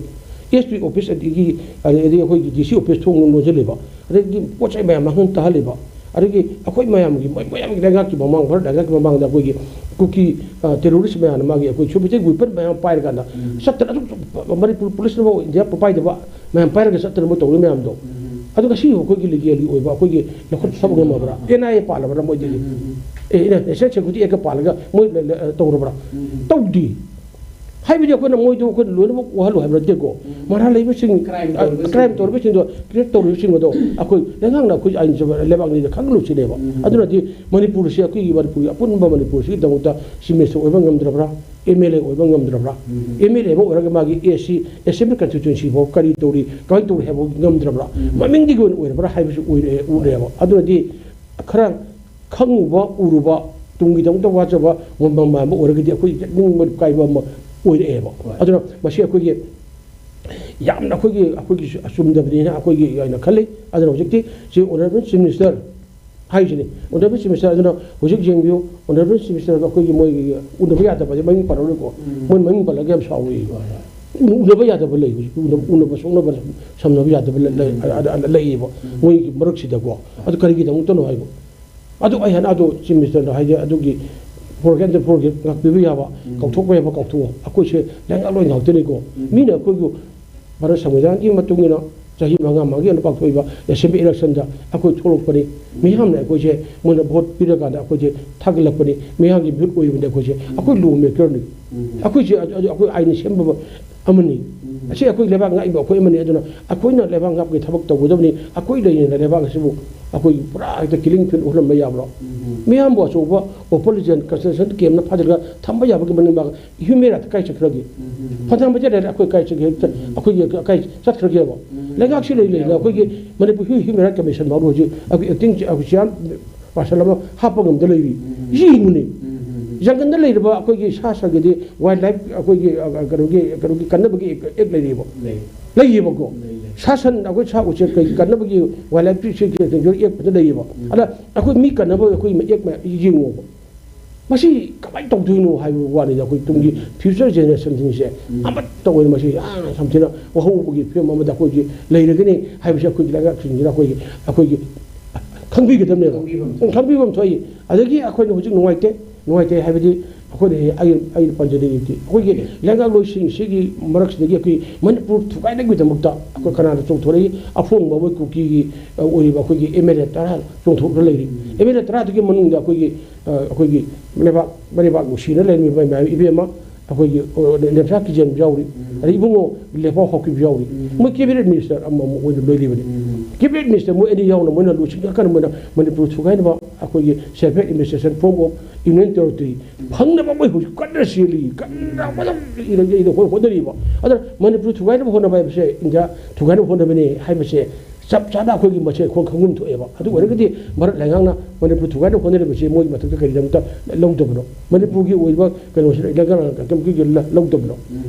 S P office ꯑꯗꯒꯤ, ꯑꯗꯒꯤ ꯑꯩꯈꯣꯏꯒꯤ D C office ꯊꯣꯡ ꯂꯣꯟꯁꯤꯜꯂꯤꯕ꯫ ꯑꯗꯒꯤ ꯄꯣꯠ ꯆꯩ ꯃꯌꯥꯝ ꯃꯥꯡꯍꯟ ꯇꯥꯍꯜꯂꯤꯕ, ꯑꯗꯒꯤ ꯑꯩꯈꯣꯏ ꯃꯌꯥꯝꯒꯤ, ꯃꯣꯏ ꯃꯌꯥꯝꯒꯤ ꯂꯩꯉꯥꯛꯀꯤ ꯃꯃꯥꯡ, ꯚꯥꯔꯠ ꯂꯩꯉꯥꯛꯀꯤ ꯃꯃꯥꯡꯗ ꯑꯩꯈꯣꯏꯒꯤ ꯀꯨꯀꯤ, ꯑ, terrorist ꯃꯌꯥꯝꯅ ꯃꯥꯒꯤ ꯑꯩꯈꯣꯏ sophisticated weapon ꯃꯌꯥꯝ ꯄꯥꯏꯔꯀꯥꯟꯗ ꯎꯝ꯫ ꯆꯠꯇꯅ ꯑꯗꯨꯝ ꯃꯅꯤꯄꯨꯔ police ꯅꯐꯥꯎ ꯏꯟꯗꯤꯌꯥ ꯄꯥꯏꯗꯕ ꯃꯌꯥꯝ ꯄꯥꯏꯔꯒ ꯆꯠꯇꯅ ꯃꯣꯏ ꯇꯧꯔꯤ ꯃꯌꯥꯝꯗꯣ꯫ ꯎꯝ꯫ ꯑꯗꯨ ꯉꯁꯤ ꯑꯩꯈꯣꯏꯒꯤ legal ꯒꯤ ꯑꯣꯏꯕ ꯑꯩꯈꯣꯏꯒꯤ ꯂꯧꯈꯠ ꯊꯕꯛ ꯉꯝꯃꯕ꯭ꯔꯥ? N I A ꯄꯥꯜꯂꯕ꯭ꯔꯥ ꯃꯣꯏꯗꯒꯤ? ꯎꯝ, ꯎꯝ, ꯎꯝ꯫ ꯑꯦ, National Security Act ꯄꯥꯜꯂꯒ ꯃꯣꯏ ꯂ-, ꯂ-, ꯇꯧꯔꯕ꯭ꯔꯥ? ꯎꯝ, ꯎꯝ꯫ ꯇꯧꯗꯦ꯫ ꯍꯥꯏꯕꯗꯤ ꯑꯩꯈꯣꯏꯅ ꯃꯣꯏꯗꯣ ꯑꯩꯈꯣꯏꯅ ꯂꯣꯏꯅꯃꯛ ꯋꯥꯍꯜꯂꯨ ꯍꯥꯏꯕ ꯅꯠꯇꯦꯀꯣ꯫ ꯎꯝ꯫ ꯃꯔꯥꯜ ꯂꯩꯕꯁꯤꯡ, crime ꯑ, ꯇꯧꯔꯤꯕꯁꯤꯡ꯫ Crime ꯇꯧꯔꯤꯕꯁꯤꯡꯗꯣ, create ꯇꯧꯔꯤꯕꯁꯤꯡ ꯑꯗꯣ ꯑꯩꯈꯣꯏ ꯂꯩꯉꯥꯛꯅ ꯑꯩꯈꯣꯏ ꯑꯥꯏꯟ ꯆꯠꯄ ꯂꯩꯕꯥꯛꯅꯤꯅ ꯈꯪꯍꯜꯂꯨꯁꯤꯅꯦꯕ꯫ ꯎꯝ꯫ ꯑꯗꯨꯅꯗꯤ ꯃꯅꯤꯄꯨꯔꯁꯦ ꯑꯩꯈꯣꯏꯒꯤ ꯃꯅꯤꯄꯨꯔꯒꯤ ꯑꯄꯨꯟꯕ ꯃꯅꯤꯄꯨꯔꯁꯤꯒꯤꯗꯃꯛꯇ Chief Minister ꯑꯣꯏꯕ ꯉꯝꯗ꯭ꯔꯕ꯭ꯔꯥ? M L A ꯑꯣꯏꯕ ꯉꯝꯗ꯭ꯔꯕ꯭ꯔꯥ? ꯎꯝ꯫ M L A ꯑꯃ ꯑꯣꯏꯔꯒ ꯃꯥꯒꯤ A C, Assembly Constituency ꯐꯥꯎ ꯀꯔꯤ ꯇꯧꯔꯤ, ꯀꯃꯥꯏꯅ ꯇꯧꯔꯤ ꯍꯥꯏꯕ ꯉꯝꯗ꯭ꯔꯕ꯭ꯔꯥ? ꯎꯝ꯫ ꯃꯃꯤꯡꯗꯒꯤ ꯑꯣꯏꯅ ꯑꯣꯏꯔꯕ꯭ꯔꯥ ꯍꯥꯏꯕꯁꯨ ꯑꯣꯏꯔꯦ, ꯎꯔꯦꯕ꯫ ꯑꯗꯨꯅꯗꯤ ꯈꯔ ꯈꯪꯉꯨꯕ, ꯎꯔꯨꯕ, ꯇꯨꯡꯒꯤꯗꯃꯛꯇ ꯋꯥꯖꯕ ꯉꯝꯕ ꯃꯌꯥꯝ ꯑꯃ ꯑꯣꯏꯔꯒꯗꯤ ꯑꯩꯈꯣꯏ ꯌꯦꯠꯅꯤꯡꯕ ꯀꯥꯏꯕ ꯑꯃ ꯑꯣꯏꯔꯛꯑꯦꯕ꯫ ꯍꯣꯏ꯫ ꯑꯗꯨꯅ ꯃꯁꯤ ꯑꯩꯈꯣꯏꯒꯤ ꯌꯥꯝꯅ ꯑꯩꯈꯣꯏꯒꯤ, ꯑꯩꯈꯣꯏꯒꯤ ꯑꯆꯨꯝꯗꯕꯅꯤꯅ ꯑꯩꯈꯣꯏꯒꯤ ꯑꯣꯏꯅ ꯈꯜꯂꯤ꯫ ꯑꯗꯨꯅ ꯍꯧꯖꯤꯛꯇꯤ ꯁꯤ Honourable Chief Minister ꯍꯥꯏꯁꯤꯅꯤ, Honourable Chief Minister꯫ ꯑꯗꯨꯅ ꯍꯧꯖꯤꯛ ꯌꯦꯡꯕꯤꯌꯨ, Honourable Chief Ministerꯒ ꯑꯩꯈꯣꯏꯒꯤ ꯃꯣꯏꯒꯤ ꯎꯅꯕ ꯌꯥꯗꯕꯁꯦ ꯃꯃꯤꯡ ꯄꯜꯂꯔꯣꯏꯀꯣ꯫ ꯎꯝ꯫ ꯃꯣꯏ ꯃꯃꯤꯡ ꯄꯜꯂꯒ ꯌꯥꯝ ꯁꯥꯎꯏ꯫ ꯍꯣꯏ, ꯍꯣꯏ꯫ ꯎꯅꯕ ꯌꯥꯗꯕ ꯂꯩ ꯍꯧꯖꯤꯛ, ꯎꯅꯕ, ꯎꯅꯕ ꯁꯣꯛꯅꯕ ꯁꯝꯅꯕ ꯌꯥꯗꯕ ꯂꯩ-, ꯂꯩ-, ꯎꯝ꯫ ꯑ-, ꯑ-, ꯑ-, ꯂꯩꯌꯦꯕ꯫ ꯎꯝ꯫ ꯃꯣꯏꯒꯤ ꯃꯔꯛꯁꯤꯗꯀꯣ꯫ ꯑꯗꯨ ꯀꯔꯤꯒꯤꯗꯃꯛꯇꯅꯣ ꯍꯥꯏꯕ꯫ ꯑꯗꯨ ꯑꯩ ꯍꯥꯏꯅ ꯑꯗꯨ Chief Ministerꯅ ꯍꯥꯏꯁꯦ ꯑꯗꯨꯒꯤ forget and forget ꯉꯥꯛꯄꯤꯕ ꯌꯥꯕ, ꯎꯝ꯫ ꯀꯥꯎꯊꯣꯛꯄ ꯌꯥꯕ ꯀꯥꯎꯊꯣꯛꯑꯣ꯫ ꯑꯩꯈꯣꯏꯁꯦ ꯂꯩꯉꯥꯛꯂꯣꯏ ꯉꯥꯛꯇꯅꯤꯀꯣ꯫ ꯎꯝ꯫ ꯃꯤꯅ ꯑꯩꯈꯣꯏꯕꯨ ꯚꯥꯔꯠ ꯁꯪꯕꯤꯙꯥꯟꯒꯤ ꯃꯇꯨꯡ ꯏꯟꯅ ꯆꯍꯤ ꯃꯉꯥ ꯃꯉꯥꯒꯤ ꯑꯣꯏꯅ ꯄꯥꯡꯊꯣꯛꯏꯕ Assembly electionꯗ ꯑꯩꯈꯣꯏ ꯊꯣꯛꯂꯛꯄꯅꯤ꯫ ꯃꯤꯌꯥꯝꯅ ꯑꯩꯈꯣꯏꯁꯦ ꯃꯣꯏꯅ vote ꯄꯤꯔꯀꯥꯟꯗ ꯑꯩꯈꯣꯏꯁꯦ ꯊꯥꯒꯠꯂꯛꯄꯅꯤ꯫ ꯃꯤꯌꯥꯝꯒꯤ ꯃꯤꯍꯨꯠ ꯑꯣꯏꯕꯅꯤ ꯑꯩꯈꯣꯏꯁꯦ꯫ ꯎꯝ꯫ ꯑꯩꯈꯣꯏ law makerꯅꯤ꯫ ꯎꯝ꯫ ꯑꯩꯈꯣꯏꯁꯦ ꯑꯗꯨ, ꯑꯗꯨ ꯑꯩꯈꯣꯏ ꯑꯥꯏꯟ ꯁꯦꯝꯕ ꯑꯃꯅꯤ꯫ ꯎꯝ꯫ ꯑꯁꯤ ꯑꯩꯈꯣꯏ ꯂꯩꯕꯥꯛ ꯉꯥꯛꯏꯕ ꯑꯩꯈꯣꯏ ꯑꯃꯅꯤ꯫ ꯑꯗꯨꯅ ꯑꯩꯈꯣꯏꯅ ꯂꯩꯕꯥꯛ ꯉꯥꯛꯄꯒꯤ ꯊꯕꯛ ꯇꯧꯒꯗꯕꯅꯤ꯫ ꯑꯩꯈꯣꯏ ꯂꯩꯔꯤꯉꯩꯗ ꯂꯩꯕꯥꯛ ꯑꯁꯤꯕꯨ ꯑꯩꯈꯣꯏ ꯄꯨꯔꯥ ꯍꯦꯛꯇ killing field ꯑꯣꯜꯍꯟꯕ ꯌꯥꯕ꯭ꯔꯣ? ꯎꯝ꯫ ꯃꯤꯌꯥꯝꯕꯨ ꯑꯆꯧꯕ opposition concentration campꯅ ꯐꯥꯖꯤꯜꯂꯒ ꯊꯝꯕ ꯌꯥꯕꯒꯤ ꯃꯅꯤꯡ ꯃꯥꯡ human right ꯀꯥꯏ ꯆꯠꯈ꯭ꯔꯒꯦ? ꯎꯝ꯫ ꯐꯟꯗꯥꯃꯦꯟꯇꯦꯜ right ꯑꯩꯈꯣꯏ ꯀꯥꯏ ꯆꯠꯈ꯭ꯔꯒꯦ? ꯎꯝ꯫ ꯑꯩꯈꯣꯏꯒꯤ ꯀꯥꯏ ꯆꯠꯈ꯭ꯔꯒꯦꯕ? ꯎꯝ꯫ ꯂꯩꯉꯥꯛꯁꯤ ꯂꯩ ꯂꯩꯅ ꯑꯩꯈꯣꯏꯒꯤ ꯃꯅꯤꯄꯨꯔ ꯍ꯭ꯌꯨ-, human right commission ꯐꯥꯎꯕ ꯍꯧꯖꯤꯛ ꯑꯩꯈꯣꯏ acting ꯑꯩꯈꯣꯏ chair person ꯑꯃ ꯍꯥꯞꯄ ꯉꯝꯗ ꯂꯩꯔꯤ꯫ ꯎꯝ꯫ ꯌꯦꯡꯉꯨꯅꯦ꯫ ꯎꯝ꯫ ꯖꯪꯒꯜꯗ ꯂꯩꯔꯤꯕ ꯑꯩꯈꯣꯏꯒꯤ ꯁꯥ ꯁꯟꯒꯤꯗꯤ wild life ꯑꯩꯈꯣꯏꯒꯤ, ꯑ, ꯀꯩꯅꯣꯒꯤ, ꯀꯩꯅꯣꯒꯤ ꯀꯟꯅꯕꯒꯤ act ꯂꯩꯔꯤꯕ꯫ ꯂꯩ꯫ ꯂꯩꯌꯦꯕꯀꯣ꯫ ꯂꯩ, ꯂꯩ꯫ ꯁꯥ ꯁꯟ ꯑꯩꯈꯣꯏ ꯁꯥ ꯎꯆꯦꯛ ꯀꯩ ꯀꯟꯅꯕꯒꯤ wild life act ꯐꯖꯅ ꯂꯩꯌꯦꯕ꯫ ꯎꯝ꯫ ꯑꯗ ꯑꯩꯈꯣꯏ ꯃꯤ ꯀꯟꯅꯕ ꯑꯩꯈꯣꯏ act ꯃꯌꯥꯝ ꯌꯦꯡꯉꯣꯕ꯫ ꯃꯁꯤ ꯀꯃꯥꯏꯅ ꯇꯧꯗꯣꯏꯅꯣ ꯍꯥꯏꯕ ꯋꯥꯅꯤꯗ꯫ ꯑꯩꯈꯣꯏ ꯇꯨꯡꯒꯤ future generationꯁꯤꯡꯁꯦ ꯎꯝ꯫ ꯑꯃꯠꯇ ꯑꯣꯏꯅ ꯃꯁꯤ ꯌꯥꯝꯅ ꯌꯥꯝ ꯊꯤꯅ ꯋꯥꯍꯧꯕꯒꯤ ꯐꯤꯕꯝ ꯑꯃꯗ ꯑꯩꯈꯣꯏꯒꯤ ꯂꯩꯔꯒꯅꯤ ꯍꯥꯏꯕꯁꯤ ꯑꯩꯈꯣꯏꯒꯤ ꯂꯩꯉꯥꯛꯁꯤꯡꯁꯤꯅ ꯑꯩꯈꯣꯏꯒꯤ, ꯑꯩꯈꯣꯏꯒꯤ ꯈꯪꯕꯤꯒꯗꯕꯅꯦꯕ꯫ ꯈꯪꯕꯤꯐꯝ ꯎꯝ, ꯈꯪꯕꯤꯐꯝ ꯊꯣꯛꯏ꯫ ꯑꯗꯒꯤ ꯑꯩꯈꯣꯏꯅ ꯍꯧꯖꯤꯛ ꯅꯨꯡꯉꯥꯏꯇꯦ, ꯅꯨꯡꯉꯥꯏꯇꯦ ꯍꯥꯏꯕꯗꯤ ꯑꯩꯈꯣꯏꯅ ꯍꯦꯛ-, ꯑꯩ, ꯑꯩꯅ ꯄꯟꯖꯅꯤꯡꯉꯤꯕꯗꯤ ꯑꯩꯈꯣꯏꯒꯤ ꯎꯝ꯫ ꯂꯩꯉꯥꯛꯂꯣꯏꯁꯤꯡꯁꯤꯒꯤ ꯃꯔꯛꯁꯤꯗꯒꯤ ꯑꯩꯈꯣꯏ ꯃꯅꯤꯄꯨꯔ ꯊꯨꯒꯥꯏꯅꯕꯒꯤꯗꯃꯛꯇ ꯑꯩꯈꯣꯏ ꯀꯅꯥꯅ ꯆꯣꯡꯊꯣꯔꯛꯏ? ꯑꯐꯣꯡꯕ ꯃꯣꯏ ꯀꯨꯀꯤꯒꯤ, ꯑ, ꯑꯣꯏꯔꯤꯕ ꯑꯩꯈꯣꯏꯒꯤ MLA ꯇꯔꯥ ꯆꯣꯡꯊꯣꯛꯇꯨꯅ ꯂꯩꯔꯤ꯫ ꯎꯝ꯫ MLA ꯇꯔꯥꯗꯨꯒꯤ ꯃꯅꯨꯡꯗ ꯑꯩꯈꯣꯏꯒꯤ ꯑ, ꯑꯩꯈꯣꯏꯒꯤ ꯂꯩꯕꯥꯛ, ꯂꯩꯕꯥꯛ ꯅꯨꯡꯁꯤꯅ ꯂꯩꯔꯝꯃꯤꯕ ꯃꯌꯥꯝ ꯏꯕꯦꯝꯃ, ꯑꯩꯈꯣꯏꯒꯤ, ꯑ, ꯂꯦꯝꯁꯥ ꯀꯤꯖꯦꯟꯕ ꯌꯥꯎꯔꯤ, ꯎꯝ꯫ ꯑꯗꯩ ꯏꯕꯨꯡꯉꯣ ꯂꯦꯄꯥꯎ ꯍꯧꯈꯤꯕ ꯌꯥꯎꯔꯤ꯫ ꯎꯝ꯫ ꯃꯣꯏ cabinet minister ꯑꯃꯃꯨꯛ ꯑꯣꯏꯅ ꯂꯣꯏꯔꯤꯕꯅꯤ꯫ ꯎꯝ꯫ Cabinet minister ꯃꯣꯏ ꯑꯅꯤ ꯌꯥꯎꯅ ꯃꯣꯏꯅ ꯂꯨꯆꯤꯡꯉꯀꯥꯟꯗ ꯃꯣꯏꯅ ꯃꯅꯤꯄꯨꯔ ꯊꯨꯒꯥꯏꯅꯕ ꯑꯩꯈꯣꯏꯒꯤ separate administration form of union territory ꯎꯝ꯫ ꯐꯪꯅꯕ ꯃꯣꯏ ꯍꯧꯖꯤꯛ ꯀꯟꯅ ꯆꯦꯜꯂꯤ, ꯀꯟꯅ ꯎꯝ꯫ ꯍꯣꯠꯅ-, ꯏꯔ-, ꯏꯔ-, ꯍꯣꯠꯅꯔꯤꯕ꯫ ꯑꯗꯨꯅ ꯃꯅꯤꯄꯨꯔ ꯊꯨꯒꯥꯏꯅꯕ ꯍꯣꯠꯅꯕ ꯍꯥꯏꯕꯁꯦ ꯏꯟꯗꯤꯌꯥ ꯊꯨꯒꯥꯏꯅꯕ ꯍꯣꯠꯅꯕꯅꯤ ꯍꯥꯏꯕꯁꯦ ꯆꯞ ꯆꯥꯅ ꯑꯩꯈꯣꯏꯒꯤ ꯃꯁꯦꯟ ꯑꯩꯈꯣꯏ ꯈꯪꯐꯝ ꯊꯣꯛꯑꯦꯕ꯫ ꯑꯗꯨ ꯑꯣꯏꯔꯒꯗꯤ ꯚꯥꯔꯠ ꯂꯩꯉꯥꯛꯅ ꯃꯅꯤꯄꯨꯔ ꯊꯨꯒꯥꯏꯅꯕ ꯍꯣꯠꯅꯔꯤꯕꯁꯤ ꯃꯣꯏꯒꯤ ꯃꯊꯛꯇ ꯀꯔꯤꯒꯤꯗꯃꯛꯇ ꯂꯧꯗꯕꯅꯣ? ꯃꯅꯤꯄꯨꯔꯒꯤ ꯑꯣꯏꯕ ꯀꯩꯅꯣꯁꯤꯗ ꯏꯂꯒ ꯀꯩꯝꯇꯒꯤ ꯂ-, ꯂꯧꯗꯕꯅꯣ?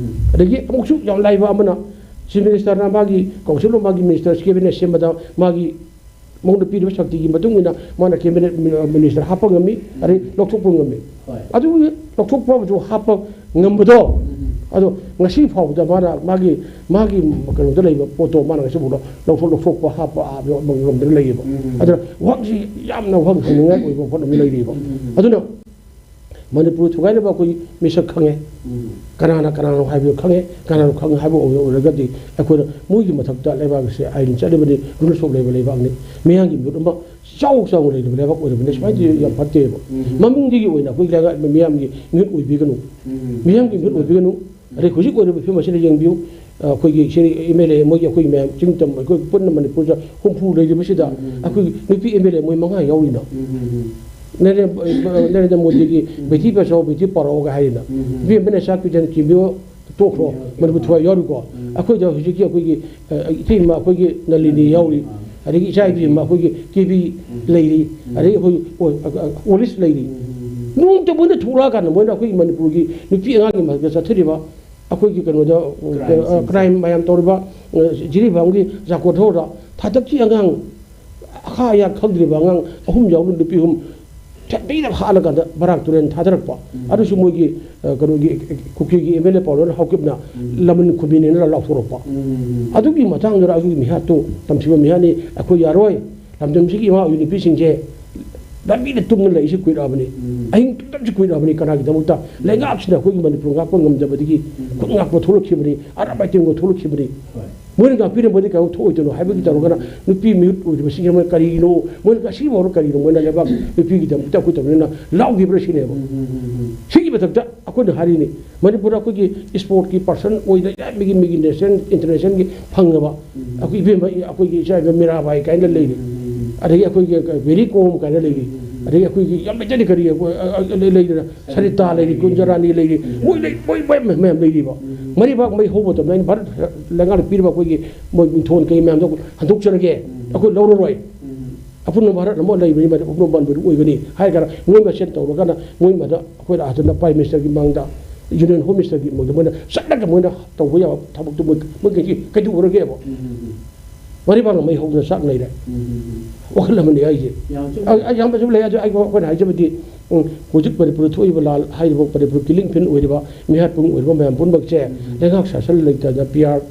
ꯑꯗꯒꯤ ꯑꯃꯨꯛꯁꯨ ꯌꯥꯝ ꯂꯥꯏꯕ ꯑꯃꯅ, ꯆꯤꯐ ꯃꯤꯅꯤꯁꯇꯔꯅ ꯃꯥꯒꯤ ꯀꯥꯎꯟꯁꯤꯜ ꯑꯣꯐ ꯃꯥꯒꯤ ꯃꯤꯅꯤꯁꯇꯔꯁ ꯀꯦꯕꯤꯅꯦꯠ ꯁꯦꯝꯕꯗ ꯃꯥꯒꯤ ꯃꯉꯣꯟꯗ ꯄꯤꯔꯤꯕ ꯁꯛꯇꯤꯒꯤ ꯃꯇꯨꯡ ꯏꯟꯅ ꯃꯥꯅ ꯀꯦꯕꯤꯅꯦꯠ ꯃꯤ-, ꯃꯤꯅꯤꯁꯇꯔ ꯍꯥꯞꯄ ꯉꯝꯃꯤ, ꯑꯗꯩ ꯂꯧꯊꯣꯛꯄ ꯉꯝꯃꯤ꯫ ꯍꯣꯏ꯫ ꯑꯗꯨꯒꯤ ꯂꯧꯊꯣꯛꯄ ꯑꯃꯁꯨ ꯍꯥꯞꯄ ꯉꯝꯕꯗꯣ, ꯎꯝ꯫ ꯑꯗꯣ ꯉꯁꯤ ꯐꯥꯎꯕꯗ ꯃꯥꯅ ꯃꯥꯒꯤ, ꯃꯥꯒꯤ ꯀꯩꯅꯣꯗ ꯂꯩꯕ ꯄꯣꯠꯇꯣ ꯃꯥꯅ ꯉꯁꯤ ꯐꯥꯎꯗ ꯂꯧꯊꯣꯛ-, ꯂꯧꯊꯣꯛꯄ, ꯍꯥꯞꯄ, ꯍꯥꯞꯄ ꯉꯝꯗꯅ ꯂꯩꯌꯦꯕ꯫ ꯎꯝ꯫ ꯑꯗꯨꯅ ꯋꯥꯍꯪꯁꯤ ꯌꯥꯝꯅ ꯋꯥꯍꯪ ꯍꯪꯅꯤꯡꯉꯥꯏ ꯑꯣꯏꯕ ꯄꯣꯠ ꯑꯃ ꯂꯩꯔꯤꯕ꯫ ꯎꯝ꯫ ꯑꯗꯨꯅ ꯃꯅꯤꯄꯨꯔ ꯊꯨꯒꯥꯏꯅꯕ ꯑꯩꯈꯣꯏ ꯃꯤꯁꯛ ꯈꯪꯉꯦ꯫ ꯎꯝ꯫ ꯀꯅꯥꯅ ꯀꯅꯥꯅꯣ ꯍꯥꯏꯕꯗꯨ ꯈꯪꯉꯦ꯫ ꯀꯅꯥꯅꯣ ꯈꯪꯉꯦ ꯍꯥꯏꯕ ꯑꯣꯏ-, ꯑꯣꯏꯔꯒꯗꯤ ꯑꯩꯈꯣꯏꯅ ꯃꯣꯏꯒꯤ ꯃꯊꯛꯇ ꯂꯩꯕꯥꯛ ꯑꯁꯦ ꯑꯥꯏꯟ ꯆꯠꯂꯤꯕꯅꯤ, ꯔꯨꯜꯁ ꯑꯣꯐ ꯂꯩꯕ ꯂꯩꯕꯥꯛꯅꯤ꯫ ꯃꯤꯌꯥꯝꯒꯤ ꯃꯤꯍꯨꯠ ꯑꯃ ꯆꯥꯎ ꯆꯥꯎꯅ ꯂꯩꯔꯤꯕ ꯂꯩꯕꯥꯛ ꯑꯣꯏꯔꯕꯅꯤ꯫ ꯁꯨꯃꯥꯏꯅ ꯇꯧꯔꯗꯤ ꯌꯥꯝ ꯐꯠꯇꯦꯕ꯫ ꯎꯝ꯫ ꯃꯃꯤꯡꯗꯒꯤ ꯑꯣꯏꯅ ꯑꯩꯈꯣꯏ ꯂꯩꯉꯥꯛ ꯃꯤꯌꯥꯝꯒꯤ ꯃꯤꯍꯨꯠ ꯑꯣꯏꯕꯤꯒꯅꯨ꯫ ꯎꯝ꯫ ꯃꯤꯌꯥꯝꯒꯤ ꯃꯤꯍꯨꯠ ꯑꯣꯏꯕꯤꯒꯅꯨ꯫ ꯑꯗꯩ ꯍꯧꯖꯤꯛ ꯑꯣꯏꯔꯤꯕ ꯐꯤꯕꯝ ꯑꯁꯤꯗ ꯌꯦꯡꯕꯤꯌꯨ꯫ ꯑꯩꯈꯣꯏꯒꯤ ꯁꯤ ꯑꯦꯝ ꯑꯦꯜ ꯑꯦ ꯃꯣꯏꯒꯤ ꯑꯩꯈꯣꯏ ꯃꯌꯥꯝ ꯆꯤꯡ ꯇꯝ ꯑꯩꯈꯣꯏ ꯄꯨꯟꯅ ꯃꯅꯤꯄꯨꯔꯗ ꯍꯨꯝꯐꯨ ꯂꯩꯔꯤꯕꯁꯤꯗ ꯎꯝ, ꯎꯝ, ꯎꯝ꯫ ꯑꯩꯈꯣꯏꯒꯤ ꯅꯨꯄꯤ ꯑꯦꯝ ꯑꯦꯜ ꯑꯦ ꯃꯣꯏ ꯃꯉꯥ ꯌꯥꯎꯔꯤꯅ꯫ ꯎꯝ, ꯎꯝ, ꯎꯝ꯫ ꯅꯔꯦꯟ-, ꯅꯔꯦꯟꯗ꯭ꯔ ꯃꯣꯗꯤꯒꯤ ꯎꯝ꯫ "ꯕꯦꯇꯤ ꯕꯆꯥꯎ, ꯕꯦꯇꯤ ꯄꯔꯥꯎꯒ" ꯍꯥꯏꯔꯤꯅ꯫ ꯎꯝ, ꯎꯝ꯫ ꯅꯨꯄꯤ ꯑꯃꯅ ꯆꯥꯛ ꯄꯤꯖꯅ ꯆꯦꯟꯕꯤꯌꯣ ꯇꯣꯛꯈ꯭ꯔꯣ, ꯎꯝ꯫ ꯃꯅꯤꯄꯨꯔ ꯊꯋꯥꯏ ꯌꯥꯎꯔꯤꯀꯣ꯫ ꯎꯝ꯫ ꯑꯩꯈꯣꯏꯗ ꯍꯧꯖꯤꯛꯀꯤ ꯑꯩꯈꯣꯏꯒꯤ, ꯑ, ꯏꯇꯩꯃ ꯑꯩꯈꯣꯏꯒꯤ ꯅꯂꯤꯅꯤ ꯌꯥꯎꯔꯤ, ꯑꯥ꯫ ꯑꯗꯒꯤ ꯏꯆꯥ ꯏꯕꯦꯝꯃ ꯑꯩꯈꯣꯏꯒꯤ ꯀꯦꯕꯤ ꯎꯝ꯫ ꯂꯩꯔꯤ, ꯎꯝ꯫ ꯑꯗꯒꯤ ꯑꯩꯈꯣꯏ ꯑꯣ-, ꯑ-, ꯑ-, ꯑꯣꯂꯤꯁ ꯂꯩꯔꯤ꯫ ꯎꯝ, ꯎꯝ, ꯎꯝ꯫ ꯅꯣꯡꯃꯇ ꯃꯣꯏꯅ ꯊꯣꯛꯂꯛꯑꯀꯥꯟꯗ ꯃꯣꯏꯅ ꯑꯩꯈꯣꯏꯒꯤ ꯃꯅꯤꯄꯨꯔꯒꯤ ꯅꯨꯄꯤ ꯑꯉꯥꯡꯒꯤ ꯃꯊꯛꯇ ꯆꯠꯊꯔꯤꯕ ꯑꯩꯈꯣꯏꯒꯤ ꯀꯩꯅꯣꯗ, ꯀ꯭ꯔꯥꯏꯝꯁꯤꯡꯁꯦ꯫ ꯑ, ꯀ꯭ꯔꯥꯏꯝ ꯃꯌꯥꯝ ꯇꯧꯔꯤꯕ, ꯑ, ꯖꯤꯔꯤꯕꯥꯝꯒꯤ ꯖꯥꯀꯣꯊꯣꯔꯗ ꯊꯥꯗꯛꯀꯤ ꯑꯉꯥꯡ ꯑꯈꯥ ꯑꯌꯥ ꯈꯪꯗ꯭ꯔꯤꯕ ꯑꯉꯥꯡ ꯑꯍꯨꯝ ꯌꯥꯎꯅ ꯅꯨꯄꯤ ꯑꯍꯨꯝ ꯆꯠꯄꯤꯅ ꯍꯥꯠꯂꯀꯥꯟꯗ ꯕꯔꯥꯛ ꯇꯨꯔꯦꯟ ꯊꯥꯗꯔꯛꯄ꯫ ꯎꯝ꯫ ꯑꯗꯨꯁꯨ ꯃꯣꯏꯒꯤ, ꯑ, ꯀꯩꯅꯣꯒꯤ, ꯀꯨꯀꯤꯒꯤ ꯑꯦꯝ ꯑꯦꯜ ꯑꯦ ꯄꯥꯎꯔꯦꯟ ꯍꯥꯎꯀꯤꯞꯅ ꯎꯝ꯫ ꯂꯃꯟ ꯈꯨꯝꯕꯤꯅꯦꯅ ꯂꯥꯎꯊꯣꯔꯛꯄ꯫ ꯎꯝ꯫ ꯑꯗꯨꯒꯤ ꯃꯇꯥꯡꯗꯨꯗ ꯑꯩꯈꯣꯏꯒꯤ ꯃꯤꯍꯥꯠꯇꯨ ꯇꯝꯊꯤꯕ ꯃꯤꯍꯥꯠꯅꯤ, ꯑꯩꯈꯣꯏ ꯌꯥꯔꯣꯏ꯫ ꯂꯝꯗꯝꯁꯤꯒꯤ ꯏꯃꯥ ꯑꯣꯏꯕꯤ ꯅꯨꯄꯤꯁꯤꯡꯁꯦ ꯂꯝꯕꯤꯗ ꯇꯨꯝꯅ ꯂꯩꯔꯤꯁꯤ ꯀꯨꯏꯔꯛꯑꯕꯅꯤ꯫ ꯎꯝ꯫ ꯑꯍꯤꯡ ꯇꯨꯝꯗꯕꯁꯤ ꯀꯨꯏꯔꯛꯑꯕꯅꯤ꯫ ꯀꯅꯥꯒꯤꯗꯃꯛꯇ? ꯎꯝ꯫ ꯂꯩꯉꯥꯛꯁꯤꯅ ꯑꯩꯈꯣꯏꯒꯤ ꯃꯅꯤꯄꯨꯔ ꯉꯥꯛꯄ ꯉꯝꯗꯕꯗꯒꯤ ꯎꯝ꯫ ꯈꯨꯠ ꯉꯥꯛꯄ ꯊꯣꯛꯂꯛꯈꯤꯕꯅꯤ, ꯑꯔꯥꯕꯥꯏ ꯇꯦꯡꯒꯣ ꯊꯣꯛꯂꯛꯈꯤꯕꯅꯤ꯫ ꯍꯣꯏ꯫ ꯃꯣꯏꯅ ꯉꯥꯛꯄꯤꯔꯝꯕꯗꯤ ꯀꯩꯗꯧ ꯊꯣꯛꯑꯣꯏꯗꯣꯏꯅꯣ ꯍꯥꯏꯕꯒꯤ ꯇꯧꯔꯒꯅ ꯅꯨꯄꯤ ꯃꯤꯍꯨꯠ ꯑꯣꯏꯔꯤꯕꯁꯤꯡꯁꯤ ꯃꯣꯏ ꯀꯔꯤꯅꯣ? ꯃꯣꯏꯅ ꯉꯁꯤ ꯐꯥꯎꯕ ꯀꯔꯤꯅꯣ? ꯃꯣꯏꯅ ꯂꯩꯕꯥꯛ ꯅꯨꯄꯤꯒꯤꯗꯃꯛꯇ ꯑꯩꯈꯣꯏ ꯇꯧꯅꯤꯅ ꯂꯥꯎꯈꯤꯕ꯭ꯔꯥ ꯁꯤꯅꯦꯕ꯫ ꯎꯝ, ꯎꯝ, ꯎꯝ, ꯎꯝ꯫ ꯁꯤꯒꯤ ꯃꯊꯛꯇ ꯑꯩꯈꯣꯏꯅ ꯍꯥꯏꯔꯤꯅꯤ, ꯃꯅꯤꯄꯨꯔꯗ ꯑꯩꯈꯣꯏꯒꯤ ꯏꯁꯄꯣꯔꯠꯀꯤ ꯄꯥꯔꯁꯟ ꯑꯣꯏꯅ ꯌꯥꯝ ꯃꯤꯒꯤ, ꯃꯤꯒꯤ ꯅꯦꯁꯅꯦꯜ, ꯏꯟꯇꯔꯅꯦꯁꯅꯦꯜꯒꯤ ꯐꯪꯉꯕ ꯎꯝ꯫ ꯑꯩꯈꯣꯏ ꯏꯕꯦꯝꯃ, ꯑꯩꯈꯣꯏꯒꯤ ꯏꯆꯥ ꯏꯕꯦꯝ ꯃꯤꯔꯥꯕꯥꯏ ꯀꯥꯏꯅ ꯂꯩꯔꯤ, ꯎꯝ, ꯎꯝ, ꯎꯝ꯫ ꯑꯗꯒꯤ ꯑꯩꯈꯣꯏꯒꯤ ꯃꯦꯔꯤ ꯀꯣꯝ ꯀꯥꯏꯅ ꯂꯩꯔꯤ꯫ ꯎꯝ, ꯎꯝ, ꯎꯝ꯫ ꯑꯗꯒꯤ ꯑꯩꯈꯣꯏꯒꯤ ꯌꯥꯝ ꯂꯩꯖꯔꯤ, ꯀꯔꯤ ꯑꯩꯈꯣꯏ, ꯑ, ꯑ, ꯂꯩ-, ꯂꯩꯗꯅ ꯁꯔꯤꯇꯥ ꯂꯩꯔꯤ, ꯀꯨꯟꯖꯔꯥꯅꯤ ꯂꯩꯔꯤ, ꯃꯣꯏ ꯂꯩ, ꯃꯣꯏ ꯃꯌꯥꯝ, ꯃꯌꯥꯝ ꯂꯩꯔꯤꯕ꯫ ꯃꯔꯤꯕꯥꯛ ꯃꯩ ꯍꯧꯕ ꯃꯇꯝꯗ ꯑꯩꯅ ꯚꯥꯔꯠ ꯂꯩꯉꯥꯛꯅ ꯄꯤꯔꯤꯕ ꯑꯩꯈꯣꯏꯒꯤ ꯃꯣꯏ ꯃꯤꯡꯊꯣꯟ ꯀꯩ ꯃꯌꯥꯝꯗꯣ ꯍꯟꯗꯣꯛꯆꯔꯒꯦ, ꯑꯩꯈꯣꯏ ꯂꯧꯔꯔꯣꯏ꯫ ꯑꯄꯨꯟꯕ ꯚꯥꯔꯠ ꯑꯃ ꯂꯩꯕꯅꯤ, ꯃꯗꯨ ꯑꯄꯨꯟꯕ ꯃꯅꯤꯄꯨꯔ ꯑꯣꯏꯒꯅꯤ ꯍꯥꯏꯔꯒ ꯃꯣꯏ ꯃꯁꯦꯟ ꯇꯧꯔꯒꯅ ꯃꯣꯏ ꯃꯗ ꯑꯩꯈꯣꯏꯅ ꯑꯗꯨꯅ Prime Ministerꯒꯤ ꯃꯥꯡꯗ, Union Home Ministerꯒꯤ ꯃꯥꯡꯗ ꯃꯣꯏꯅ ꯆꯠꯂꯒ ꯃꯣꯏꯅ ꯇꯧꯕ ꯌꯥꯕ ꯊꯕꯛꯇꯣ ꯃꯣꯏ, ꯃꯣꯏ ꯀꯩ-, ꯀꯩꯗꯧꯔꯒꯦꯕ? ꯃꯔꯤꯕꯥꯡꯅ ꯃꯩ ꯍꯧꯗꯅ ꯆꯥꯛ ꯂꯩꯔꯦ꯫ ꯎꯝ, ꯎꯝ, ꯎꯝ꯫ ꯋꯥꯈꯜ ꯑꯃꯅꯤ ꯑꯩꯁꯦ꯫ ꯌꯥꯝ ꯆꯨꯝꯃꯤ꯫ ꯑ-, ꯑ-, ꯌꯥꯝꯕꯁꯨ ꯂꯩ꯫ ꯑꯗꯨ ꯑꯩ, ꯑꯩꯈꯣꯏꯅ ꯍꯥꯏꯖꯕꯗꯤ, ꯎꯝ, ꯍꯧꯖꯤꯛ ꯃꯅꯤꯄꯨꯔꯗ ꯊꯣꯛꯏꯕ ꯂꯥꯜ ꯍꯥꯏꯔꯤꯕ, ꯃꯅꯤꯄꯨꯔ ꯀꯤꯂꯤꯡ ꯄꯤꯟ ꯑꯣꯏꯔꯤꯕ, ꯃꯤꯍꯥꯠ ꯄꯨꯡ ꯑꯣꯏꯔꯤꯕ ꯃꯌꯥꯝ ꯄꯨꯝꯅꯃꯛꯁꯦ ꯎꯝ꯫ ꯂꯩꯉꯥꯛ ꯁꯥꯁꯟ ꯂꯩꯇꯅ, ꯄꯤ ꯑꯥꯔ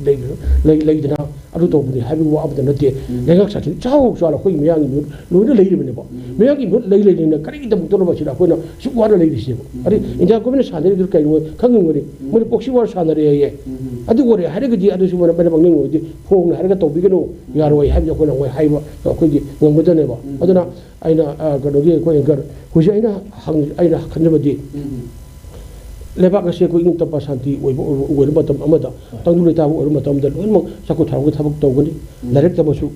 ꯂꯩ-, ꯂꯩ-, ꯂꯩꯗꯅ ꯑꯗꯨ ꯇꯧꯕꯅꯤ ꯍꯥꯏꯕꯒꯤ ꯋꯥ ꯑꯃꯠꯇ ꯅꯠꯇꯦ꯫ ꯎꯝ꯫ ꯂꯩꯉꯥꯛ ꯁꯥꯁꯟ ꯆꯥꯎ ꯆꯥꯎꯅ ꯑꯩꯈꯣꯏꯒꯤ ꯃꯤꯌꯥꯝꯒꯤ ꯃꯤꯍꯨꯠ ꯂꯣꯏꯅ ꯂꯩꯔꯤꯕꯅꯦꯕ꯫ ꯎꯝ꯫ ꯃꯤꯌꯥꯝꯒꯤ ꯃꯤꯍꯨꯠ ꯂꯩ ꯂꯩ ꯂꯩꯅ ꯀꯔꯤꯒꯤꯗꯃꯛꯇꯅꯣꯕ ꯁꯤꯗ ꯑꯩꯈꯣꯏꯅ ꯁꯨꯛ ꯋꯥꯅ ꯂꯩꯔꯤꯁꯦꯕ? ꯎꯝ꯫ ꯑꯗꯩ ꯏꯟꯗꯤꯌꯥ ꯒꯣꯔꯃꯦꯟꯅ ꯁꯥꯟꯅꯔꯤꯗꯨ ꯀꯩꯅꯣ ꯈꯪꯉꯝꯒꯅꯤ꯫ ꯎꯝ꯫ ꯃꯣꯏꯅ proxy war ꯁꯥꯟꯅꯔꯦ ꯍꯥꯏꯌꯦ꯫ ꯎꯝ꯫ ꯑꯗꯨ ꯑꯣꯏꯔꯦ ꯍꯥꯏꯔꯒꯗꯤ ꯑꯗꯨꯁꯨ ꯃꯣꯏꯅ, ꯃꯣꯏꯅ ꯄꯪꯅꯤꯡ ꯑꯣꯏꯔꯗꯤ ꯐꯣꯡꯅ ꯍꯥꯏꯔꯒ ꯇꯧꯕꯤꯒꯅꯨ, ꯌꯥꯔꯣꯏ ꯍꯥꯏꯕꯗꯤ ꯑꯩꯈꯣꯏꯅ ꯃꯣꯏ ꯍꯥꯏꯕ ꯑꯩꯈꯣꯏꯒꯤ ꯉꯝꯒꯗꯕꯅꯦꯕ꯫ ꯎꯝ꯫ ꯑꯗꯨꯅ ꯑꯩꯅ, ꯑ, ꯀꯩꯅꯣꯒꯤ ꯑꯩꯈꯣꯏ anchor, ꯍꯧꯖꯤꯛ ꯑꯩꯅ ꯍꯪ-, ꯑꯩꯅ ꯈꯟꯖꯕꯗꯤ, ꯎꯝ꯫ ꯂꯩꯕꯥꯛ ꯑꯁꯤ ꯑꯩꯈꯣꯏ ꯏꯪ ꯇꯞꯄ ꯁꯥꯟꯇꯤ ꯑꯣꯏꯕ, ꯑꯣꯏꯕ, ꯑꯣꯏꯕ ꯃꯇꯝ ꯑꯃꯗ, ꯍꯣꯏ꯫ ꯇꯪꯗꯨ ꯂꯩꯇꯥꯕ ꯑꯣꯏꯕ ꯃꯇꯝꯗ ꯂꯣꯏꯅꯃꯛ ꯆꯥꯎꯈꯠ ꯊꯧꯔꯥꯡꯒꯤ ꯊꯕꯛ ꯇꯧꯒꯅꯤ꯫ ꯎꯝ꯫ ꯂꯥꯏꯔꯤꯛ ꯇꯝꯕꯁꯨ,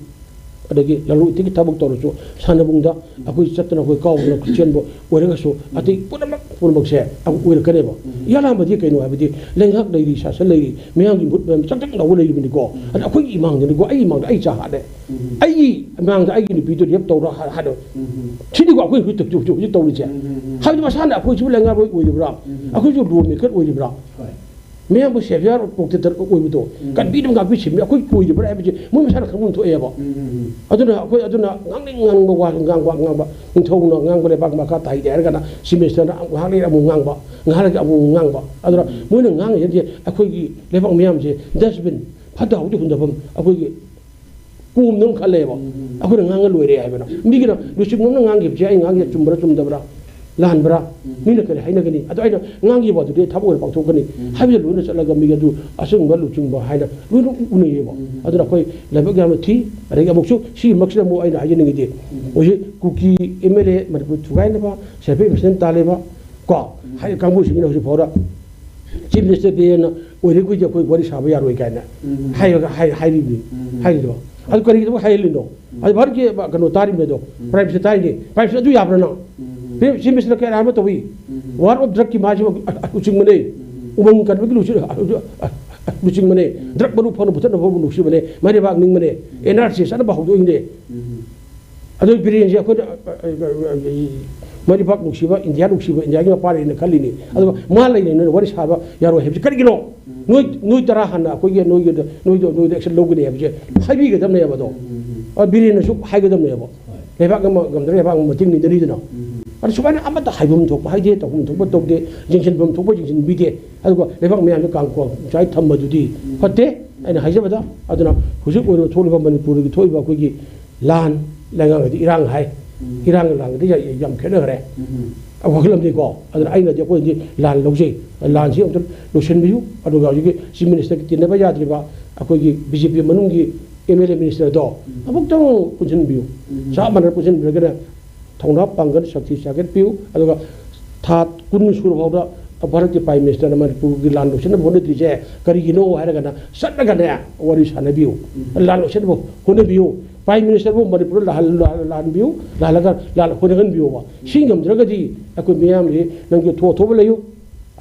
ꯑꯗꯒꯤ ꯂꯂꯣꯟ ꯏꯇꯤꯛꯀꯤ ꯊꯕꯛ ꯇꯧꯔꯁꯨ, ꯁꯥꯟꯅꯕꯨꯡꯗ ꯎꯝ꯫ ꯑꯩꯈꯣꯏ ꯆꯠꯇꯅ ꯑꯩꯈꯣꯏ ꯀꯥꯎꯗꯅ ꯆꯦꯟꯕ ꯑꯣꯏꯔꯒꯁꯨ, ꯎꯝ꯫ ꯑꯇꯩ ꯄꯨꯝꯅꯃꯛ, ꯄꯨꯝꯅꯃꯛꯁꯦ ꯑꯩꯈꯣꯏ ꯑꯣꯏꯔꯛꯀꯅꯦꯕ꯫ ꯎꯝ꯫ ꯏꯌꯥꯝꯕꯗꯤ ꯀꯩꯅꯣ ꯍꯥꯏꯕꯗꯤ ꯂꯩꯉꯥꯛ ꯂꯩꯔꯤ, ꯁꯥꯁꯟ ꯂꯩꯔꯤ, ꯃꯤꯌꯥꯝꯒꯤ ꯃꯍꯨꯠ ꯃꯌꯥꯝ ꯆꯥꯛ ꯆꯥꯛ ꯂꯥꯎꯕ ꯂꯩꯔꯤꯕꯅꯤꯀꯣ꯫ ꯎꯝ꯫ ꯑꯗ ꯑꯩꯈꯣꯏꯒꯤ ꯏꯃꯥꯡꯗꯅꯤꯀꯣ, ꯑꯩꯒꯤ ꯏꯃꯥꯡꯗ ꯑꯩ ꯆꯥ ꯍꯥꯠꯂꯦ꯫ ꯎꯝ꯫ ꯑꯩꯒꯤ ꯏꯃꯥꯡꯗ ꯑꯩꯒꯤ ꯅꯨꯄꯤꯗꯣ rape ꯇꯧꯔ ꯍꯥ-, ꯍꯥꯠꯂꯦ꯫ ꯎꯝ꯫ ꯁꯤꯅꯤꯀꯣ ꯑꯩꯈꯣꯏ ꯍꯧꯖꯤꯛ, ꯍꯧꯖꯤꯛ, ꯍꯧꯖꯤꯛ ꯇꯧꯔꯤꯁꯦ꯫ ꯎꯝ, ꯎꯝ, ꯎꯝ꯫ ꯍꯥꯏꯕꯗꯤ ꯃꯁꯥꯅ ꯑꯩꯈꯣꯏꯁꯤꯕꯨ ꯂꯩꯉꯥꯛꯂꯣꯏ ꯑꯣꯏꯔꯤꯕ꯭ꯔꯥ? ꯎꯝ꯫ ꯑꯩꯈꯣꯏꯁꯨ law maker ꯑꯣꯏꯔꯤꯕ꯭ꯔꯥ? ꯍꯣꯏ꯫ ꯃꯌꯥꯝꯕꯨ savior protector ꯑꯣꯏꯕꯗꯣ, ꯎꯝ꯫ ꯀꯟꯕꯤꯅꯕ ꯉꯥꯛꯄꯤꯁꯤꯟꯕꯤ ꯑꯩꯈꯣꯏ ꯑꯣꯏꯔꯤꯕ꯭ꯔꯥ ꯍꯥꯏꯕꯁꯦ ꯃꯣꯏ ꯃꯁꯥꯅ ꯈꯪꯐꯝ ꯊꯣꯛꯑꯦꯕ꯫ ꯎꯝ, ꯎꯝ, ꯎꯝ꯫ ꯑꯗꯨꯅ ꯑꯩꯈꯣꯏ, ꯑꯗꯨꯅ ꯉꯥꯡꯅꯤꯡ ꯉꯥꯡꯕ ꯋꯥ ꯉꯥꯡꯕ, ꯉꯥꯡꯕ, ꯅꯤꯡꯊꯧꯅ ꯉꯥꯡꯕ ꯂꯩꯕꯥꯛ ꯃꯈꯥ ꯇꯥꯏꯗꯦ ꯍꯥꯏꯔꯒꯅ chief ministerꯅ ꯉꯥꯏꯍꯥꯛ ꯂꯩꯔ ꯑꯃꯨꯛ ꯉꯥꯡꯕ, ꯉꯥꯏꯍꯥꯛ ꯂꯩꯔꯒ ꯑꯃꯨꯛ ꯉꯥꯡꯕ꯫ ꯑꯗꯨꯅ ꯎꯝ꯫ ꯃꯣꯏꯅ ꯉꯥꯡꯉꯤꯁꯦ ꯑꯩꯈꯣꯏꯒꯤ ꯂꯩꯕꯥꯛ ꯃꯌꯥꯝꯁꯦ dustbin, ꯐꯠꯇ ꯍꯥꯎꯗꯤ ꯍꯨꯟꯗꯐꯝ ꯑꯩꯈꯣꯏꯒꯤ ꯀꯣꯝꯗ ꯑꯗꯨꯝ ꯈꯜꯂꯦꯕ꯫ ꯎꯝ, ꯎꯝ, ꯎꯝ꯫ ꯑꯩꯈꯣꯏꯅ ꯉꯥꯡꯉ ꯂꯣꯏꯔꯦ ꯍꯥꯏꯕꯅ꯫ ꯃꯤꯒꯤꯅ ꯂꯨꯆꯤꯡꯕ ꯑꯃꯅ ꯉꯥꯡꯈꯤꯕꯁꯦ ꯑꯩ ꯉꯥꯡꯉꯤꯁꯦ ꯆꯨꯝꯕ꯭ꯔꯥ ꯆꯨꯝꯗꯕ꯭ꯔꯥ, ꯂꯥꯟꯕ꯭ꯔꯥ? ꯎꯝ꯫ ꯃꯤꯅ ꯀꯔꯤ ꯍꯥꯏꯅꯒꯅꯤ? ꯑꯗꯣ ꯑꯩꯅ ꯉꯥꯡꯈꯤꯕ ꯑꯗꯨꯗꯤ ꯑꯩ ꯊꯕꯛ ꯑꯣꯏꯅ ꯄꯥꯡꯊꯣꯛꯀꯅꯤ ꯎꯝ꯫ ꯍꯥꯏꯕꯗ ꯂꯣꯏꯅ ꯆꯠꯂꯒ ꯃꯤꯒꯤ ꯑꯗꯨ ꯑꯆꯨꯝꯕ ꯂꯨꯆꯤꯡꯕ ꯍꯥꯏꯅ ꯂꯣꯏꯅ ꯎꯅꯩꯌꯦꯕ꯫ ꯎꯝ꯫ ꯑꯗꯨꯅ ꯑꯩꯈꯣꯏ ꯂꯥꯏꯕꯛ ꯌꯥꯝꯅ ꯊꯤ꯫ ꯑꯗꯒꯤ ꯑꯃꯨꯛꯁꯨ ꯁꯤꯃꯛꯁꯤꯗ ꯑꯃꯨꯛ ꯑꯩꯅ ꯍꯥꯏꯖꯅꯤꯡꯉꯤꯗꯤ, ꯎꯝ꯫ ꯍꯧꯖꯤꯛ ꯀꯨꯀꯤ ꯑꯦꯝ ꯑꯦꯜ ꯑꯦ ꯃꯅꯤꯄꯨꯔ ꯊꯨꯒꯥꯏꯅꯕ, self efficient ꯇꯥꯜꯂꯤꯕ ꯀꯣ, ꯎꯝ꯫ ꯍꯥꯏꯔꯤꯕ ꯀꯥꯡꯕꯨꯁꯤꯡꯁꯤꯅ ꯍꯧꯖꯤꯛ ꯐꯥꯎꯗ chief minister ꯕꯤꯔꯦꯟꯅ ꯑꯣꯏꯔꯤꯈꯣꯏꯗꯤ ꯑꯩꯈꯣꯏ ꯋꯥꯔꯤ ꯁꯥꯕ ꯌꯥꯔꯣꯏ ꯀꯥꯏꯅ ꯎꯝ꯫ ꯍꯥꯏꯔꯒ ꯍꯥꯏ-, ꯍꯥꯏꯔꯤꯕꯅꯤ꯫ ꯎꯝ꯫ ꯍꯥꯏꯔꯤꯗꯣ꯫ ꯑꯗꯨ ꯀꯔꯤꯒꯤꯗꯃꯛ ꯍꯥꯏꯍꯜꯂꯤꯅꯣ? ꯑꯗꯨ ꯚꯥꯔꯠꯀꯤ ꯀꯩꯅꯣ ꯇꯥꯔꯤꯕꯅꯦ ꯑꯗꯣ, ꯎꯝ꯫ Prime Minister ꯇꯥꯔꯤꯅꯦ꯫ Prime Minister ꯑꯗꯨ ꯌꯥꯕ꯭ꯔꯥ ꯅꯪ? ꯎꯝ꯫ Prime Minister ꯀꯌꯥ ꯑꯃ ꯇꯧꯏ꯫ ꯎꯝ꯫ War of drug ꯀꯤ ꯃꯥꯁꯤ ꯂꯨꯆꯤꯡꯕꯅꯦ꯫ ꯎꯝ꯫ ꯎꯃꯪ ꯀꯟꯕꯒꯤ ꯂꯨꯆꯤꯡ-, ꯂꯨꯆꯤꯡꯕꯅꯦ꯫ ꯎꯝ꯫ Drug ꯃꯔꯨ ꯐꯪꯅ ꯄꯨꯊꯠꯅꯕ ꯍꯣꯠꯅꯕ ꯂꯨꯆꯤꯡꯕꯅꯦ꯫ ꯃꯩꯔꯩꯕꯥꯛ ꯅꯤꯡꯕꯅꯦ꯫ ꯎꯝ꯫ N R C ꯆꯠꯅꯕ ꯍꯧꯗꯣꯛꯏꯅꯦ꯫ ꯎꯝ꯫ ꯑꯗꯨ ꯕꯤꯔꯦꯟꯁꯦ ꯑꯩꯈꯣꯏꯅ, ꯑ, ꯑ, ꯑ, ꯃꯩꯔꯩꯕꯥꯛ ꯅꯨꯡꯁꯤꯕ, ꯏꯟꯗꯤꯌꯥ ꯅꯨꯡꯁꯤꯕ, ꯏꯟꯗꯤꯌꯥꯒꯤ ꯃꯄꯥ ꯂꯩꯅ ꯈꯜꯂꯤꯅꯤ꯫ ꯑꯗꯨꯒ ꯃꯥ ꯂꯩꯅ ꯅꯣꯏꯅ ꯋꯥꯔꯤ ꯁꯥꯕ ꯌꯥꯔꯣꯏ ꯍꯥꯏꯕꯁꯦ ꯀꯔꯤꯒꯤꯅꯣ? ꯎꯝ꯫ ꯅꯣꯏ, ꯅꯣꯏ ꯇꯔꯥ ꯍꯥꯟꯅ ꯑꯩꯈꯣꯏꯒꯤ ꯅꯣꯏꯒꯤꯗ, ꯅꯣꯏꯗꯣ, ꯅꯣꯏꯗ action ꯂꯧꯒꯅꯤ ꯍꯥꯏꯕꯁꯦ ꯍꯥꯏꯕꯤꯒꯗꯕꯅꯦꯕ ꯑꯗꯣ꯫ ꯎꯝ, ꯎꯝ, ꯎꯝ꯫ ꯑ, ꯕꯤꯔꯦꯟꯅꯁꯨ ꯍꯥꯏꯒꯗꯕꯅꯦꯕ꯫ ꯍꯣꯏ꯫ ꯂꯩꯕꯥꯛ ꯑꯃ ꯉꯝꯗ꯭ꯔꯒ ꯂꯩꯕꯥꯛ ꯑꯃ ꯃꯇꯦꯡ ꯅꯤꯗꯅꯤꯗꯅ꯫ ꯎꯝ꯫ ꯑꯗꯨ ꯁꯨꯃꯥꯏꯅ ꯑꯃꯠꯇ ꯍꯥꯏꯐꯝ ꯊꯣꯛꯄ ꯍꯥꯏꯗꯦ, ꯇꯧꯐꯝ ꯊꯣꯛꯄ ꯇꯧꯗꯦ, ꯌꯦꯡꯁꯤꯟꯐꯝ ꯊꯣꯛꯄ ꯌꯦꯡꯁꯤꯟꯕꯤꯗꯦ꯫ ꯑꯗꯨꯒ ꯂꯩꯕꯥꯛ ꯃꯌꯥꯝꯁꯦ ꯀꯥꯡ ꯀꯣꯡ ꯆꯥꯏ ꯊꯝꯕꯗꯨꯗꯤ ꯎꯝ꯫ ꯐꯠꯇꯦ꯫ ꯑꯩꯅ ꯍꯥꯏꯖꯕꯗ, ꯑꯗꯨꯅ ꯍꯧꯖꯤꯛ ꯑꯣꯏꯔꯤꯕ ꯊꯣꯛꯂꯤꯕ ꯃꯅꯤꯄꯨꯔꯗꯒꯤ ꯊꯣꯛꯏꯕ ꯑꯩꯈꯣꯏꯒꯤ ꯂꯥꯟ, ꯂꯩꯉꯥꯛ ꯍꯥꯏꯗꯤ ꯏꯔꯥꯡ ꯍꯥꯏ꯫ ꯎꯝ꯫ ꯏꯔꯥꯡꯒ ꯂꯥꯟꯒꯗꯤ ꯌꯥ-, ꯌꯥꯝ ꯈꯦꯠꯅꯈ꯭ꯔꯦ꯫ ꯎꯝ꯫ ꯋꯥꯈꯜ ꯑꯃꯗꯤꯀꯣ꯫ ꯑꯗꯨꯅ ꯑꯩꯅꯗꯤ ꯑꯩꯈꯣꯏꯗꯤ ꯂꯥꯟ ꯂꯧꯖꯩ꯫ ꯂꯥꯟꯁꯤ ꯑꯃꯨꯛꯇ ꯂꯣꯏꯁꯤꯟꯕꯤꯌꯨ꯫ ꯑꯗꯨꯒ ꯍꯧꯖꯤꯛꯀꯤ Chief Minister ꯒꯤ ꯇꯤꯟꯅꯕ ꯌꯥꯗ꯭ꯔꯤꯕ ꯑꯩꯈꯣꯏꯒꯤ B J P ꯃꯅꯨꯡꯒꯤ M L A minister ꯗꯣ ꯎꯝ꯫ ꯑꯃꯨꯛꯇꯪ ꯄꯨꯟꯁꯤꯟꯕꯤꯌꯨ꯫ ꯎꯝ꯫ ꯆꯞ ꯃꯥꯟꯅꯅ ꯄꯨꯟꯁꯤꯟꯕꯤꯔꯒꯅ ꯊꯧꯅꯥ ꯄꯥꯡꯒꯜ ꯁꯛꯇꯤ ꯆꯥꯎꯈꯠꯄꯤꯌꯨ꯫ ꯑꯗꯨꯒ ꯊꯥ ꯀꯨꯟ ꯁꯨꯔ ꯐꯥꯎꯗ ꯚꯥꯔꯠꯀꯤ Prime Minister ꯅ ꯃꯅꯤꯄꯨꯔꯒꯤ ꯂꯥꯟ ꯂꯣꯏꯁꯤꯟꯅꯕ ꯍꯣꯠꯅꯗ꯭ꯔꯤꯁꯦ ꯀꯔꯤꯒꯤꯅꯣ ꯍꯥꯏꯔꯒꯅ ꯆꯠꯂꯒꯅꯦ ꯋꯥꯔꯤ ꯁꯥꯟꯅꯕꯤꯌꯨ꯫ ꯎꯝ꯫ ꯂꯥꯟ ꯂꯣꯏꯁꯤꯟꯅꯕ ꯍꯣꯠꯅꯕꯤꯌꯨ꯫ Prime Minister ꯕꯨ ꯃꯅꯤꯄꯨꯔꯗ ꯂꯥꯛꯍꯜ-, ꯂꯥꯛꯍꯟꯕꯤꯌꯨ, ꯂꯥꯛꯍꯜꯂꯒ ꯂꯥꯟ ꯍꯣꯠꯅꯍꯟꯕꯤꯌꯣꯕ꯫ ꯁꯤ ꯉꯝꯗ꯭ꯔꯒꯗꯤ ꯑꯩꯈꯣꯏ ꯃꯤꯌꯥꯝꯁꯤ ꯅꯪꯁꯨ ꯊꯣꯛ ꯊꯣꯛꯄ ꯂꯩꯌꯨ,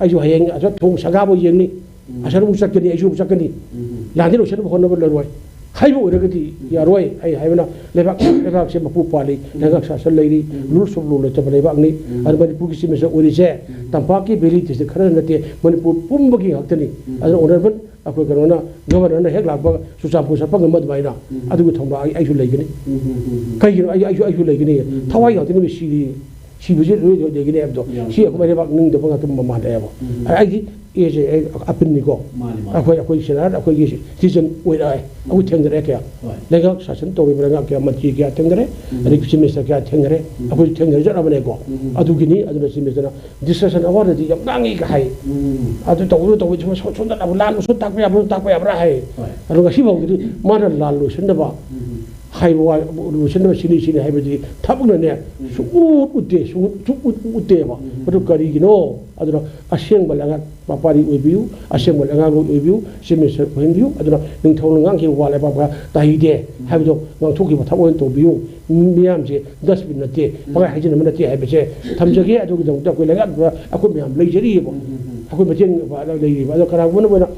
ꯑꯩꯁꯨ ꯍꯌꯦꯡ ꯑꯁ ꯊꯣꯡ ꯁꯪꯒꯥꯕ ꯌꯦꯡꯅꯤ, ꯎꯝ꯫ ꯑꯁ ꯑꯃꯨꯛ ꯆꯠꯀꯅꯤ, ꯑꯩꯁꯨ ꯑꯃꯨꯛ ꯆꯠꯀꯅꯤ꯫ ꯎꯝ꯫ ꯂꯥꯟꯗꯤ ꯂꯣꯏꯁꯤꯟꯅꯕ ꯍꯣꯠꯅꯕ ꯂꯩꯔꯣꯏ ꯍꯥꯏꯕ ꯑꯣꯏꯔꯒꯗꯤ ꯎꯝ꯫ ꯌꯥꯔꯣꯏ꯫ ꯑꯩ ꯍꯥꯏꯕꯅ ꯂꯩꯕꯥꯛ, ꯂꯩꯕꯥꯛꯁꯦ ꯃꯄꯨ ꯄꯥꯜꯂꯤ, ꯎꯝ꯫ ꯂꯩꯉꯥꯛ ꯁꯥꯁꯟ ꯂꯩꯔꯤ, ꯎꯝ꯫ Rules of law ꯂꯩꯇꯕ ꯂꯩꯕꯥꯛꯅꯤ꯫ ꯎꯝ꯫ ꯑꯗꯨ ꯃꯅꯤꯄꯨꯔꯒꯤ Chief Minister ꯑꯣꯏꯔꯤꯁꯦ ꯎꯝ꯫ ꯇꯝꯄꯥꯛꯀꯤ valley district ꯈꯔ ꯅꯠꯇꯦ, ꯃꯅꯤꯄꯨꯔ ꯄꯨꯝꯕꯒꯤ ꯉꯥꯛꯇꯅꯤ꯫ ꯎꯝ꯫ ꯑꯗꯨꯅ Honourable ꯑꯩꯈꯣꯏ ꯀꯩꯅꯣꯅ, Governor ꯅ ꯍꯦꯛ ꯂꯥꯛꯄ ꯆꯨꯔꯆꯥꯟꯄꯨꯔ ꯆꯠꯄ ꯉꯝꯕ ꯑꯗꯨꯃꯥꯏꯅ ꯎꯝ꯫ ꯑꯗꯨꯒꯤ ꯊꯧꯅꯥ ꯑꯩ, ꯑꯩꯁꯨ ꯂꯩꯒꯅꯤ꯫ ꯎꯝ, ꯎꯝ, ꯎꯝ, ꯎꯝ꯫ ꯀꯩꯒꯤꯅꯣ? ꯑꯩ, ꯑꯩꯁꯨ, ꯑꯩꯁꯨ ꯂꯩꯒꯅꯤ꯫ ꯎꯝ꯫ ꯊꯋꯥꯏ ꯉꯥꯛꯇꯅꯦꯕ ꯁꯤꯔꯤ, ꯁꯤꯕꯁꯤ ꯂꯣꯏ, ꯂꯣꯏ ꯂꯩꯒꯅꯤ ꯍꯥꯏꯕꯗꯣ꯫ ꯌꯥꯝ ꯁꯤ ꯑꯩꯈꯣꯏ ꯂꯩꯕꯥꯛ ꯅꯤꯡꯗꯕ ꯉꯥꯛꯇ ꯃꯥꯟꯅꯩꯑꯕ꯫ ꯎꯝ꯫ ꯑꯩꯒꯤ age ꯁꯦ ꯑꯩ ꯑꯄꯤꯟꯅꯤꯀꯣ꯫ ꯃꯥꯅꯤ, ꯃꯥꯅꯤ꯫ ꯑꯩꯈꯣꯏ, ꯑꯩꯈꯣꯏ senior, ꯑꯩꯈꯣꯏꯒꯤ citizen ꯑꯣꯏꯔꯛꯑꯦ꯫ ꯑꯩꯈꯣꯏ ꯊꯦꯡꯅꯔꯛꯑꯦ ꯀꯌꯥ꯫ ꯍꯣꯏ꯫ ꯂꯩꯉꯥꯛ ꯁꯥꯁꯟ ꯇꯧꯔꯤꯕ ꯂꯩꯉꯥꯛ ꯀꯌꯥ, ꯃꯟꯇ꯭ꯔꯤ ꯀꯌꯥ ꯊꯦꯡꯅꯔꯦ꯫ ꯎꯝ꯫ ꯑꯗꯒꯤ Chief Minister ꯀꯌꯥ ꯊꯦꯡꯅꯔꯦ꯫ ꯎꯝ꯫ ꯑꯩꯈꯣꯏꯁꯨ ꯊꯦꯡꯅꯖꯔꯕꯅꯦꯀꯣ꯫ ꯎꯝ꯫ ꯑꯗꯨꯒꯤꯅꯤ꯫ ꯑꯗꯨꯅ Chief Minister ꯅ discussion ꯑꯋꯥꯔꯗꯗꯤ ꯌꯥꯝ ꯉꯥꯡꯉꯤꯒ ꯍꯥꯏ꯫ ꯎꯝ꯫ ꯑꯗꯨ ꯇꯧꯕꯗꯣ ꯇꯧꯕꯗꯣ ꯁꯣꯝ-, ꯁꯣꯝꯗ ꯂꯥꯛꯄ ꯂꯥꯟ ꯂꯣꯏꯁꯟ ꯇꯥꯛꯄ ꯌꯥꯕ꯭ꯔꯥ, ꯇꯥꯛꯄ ꯌꯥꯕ꯭ꯔꯥ ꯍꯥꯏ꯫ ꯍꯣꯏ꯫ ꯑꯗꯣ ꯉꯁꯤ ꯐꯥꯎꯕꯗꯤ ꯃꯥꯅ ꯂꯥꯟ ꯂꯣꯏꯁꯟꯅꯕ ꯎꯝ꯫ ꯍꯥꯏꯕ ꯋꯥ, ꯂꯣꯏꯁꯤꯟꯅꯕ ꯁꯤꯅꯤ, ꯁꯤꯅꯤ ꯍꯥꯏꯕꯗꯤ ꯊꯕꯛꯅꯅꯦ, ꯎꯝ꯫ ꯁꯨꯛꯎꯠ ꯎꯠꯇꯦ, ꯁꯨꯛꯎꯠ, ꯁꯨꯛꯎꯠ ꯎꯠꯇꯦꯕ꯫ ꯎꯝ꯫ ꯑꯗꯨ ꯀꯔꯤꯒꯤꯅꯣ? ꯑꯗꯨꯅ ꯑꯁꯦꯡꯕ ꯂꯩꯉꯥꯛ ꯃꯄꯥꯔꯤ ꯑꯣꯏꯕꯤꯌꯨ, ꯑꯁꯦꯡꯕ ꯂꯩꯉꯥꯛ ꯑꯣꯏꯕꯤꯌꯨ, Chief Minister ꯑꯣꯏꯍꯟꯕꯤꯌꯨ꯫ ꯑꯗꯨꯅ ꯅꯤꯡꯊꯧꯅ ꯉꯥꯡꯈꯤꯕ ꯋꯥ ꯂꯩꯕꯥꯛꯇ ꯇꯥꯍꯩꯗꯦ ꯎꯝ꯫ ꯍꯥꯏꯕꯗꯣ ꯉꯥꯡꯊꯣꯛꯈꯤꯕ ꯊꯕꯛ ꯑꯣꯏꯅ ꯇꯧꯕꯤꯌꯨ꯫ ꯃꯤꯌꯥꯝꯁꯦ dustbin ꯅꯠꯇꯦ, ꯎꯝ꯫ ꯄꯪꯍꯥꯏ ꯍꯥꯏꯖꯤꯟꯅꯕ ꯅꯠꯇꯦ ꯍꯥꯏꯕꯁꯦ ꯊꯝꯖꯒꯦ꯫ ꯑꯗꯨꯒꯤꯗꯃꯛꯇ ꯑꯩꯈꯣꯏ ꯂꯩꯉꯥꯛꯇ ꯑꯩꯈꯣꯏ ꯃꯌꯥꯝ ꯂꯩꯖꯔꯤꯑꯕ, ꯎꯝ, ꯎꯝ, ꯎꯝ꯫ ꯑꯩꯈꯣꯏ ꯃꯇꯦꯡ ꯄꯥꯡꯅꯕ ꯂꯩꯔꯤꯕ꯫ ꯑꯗꯣ ꯀꯅꯥꯒꯨꯝꯕꯅ ꯃꯣꯏꯅ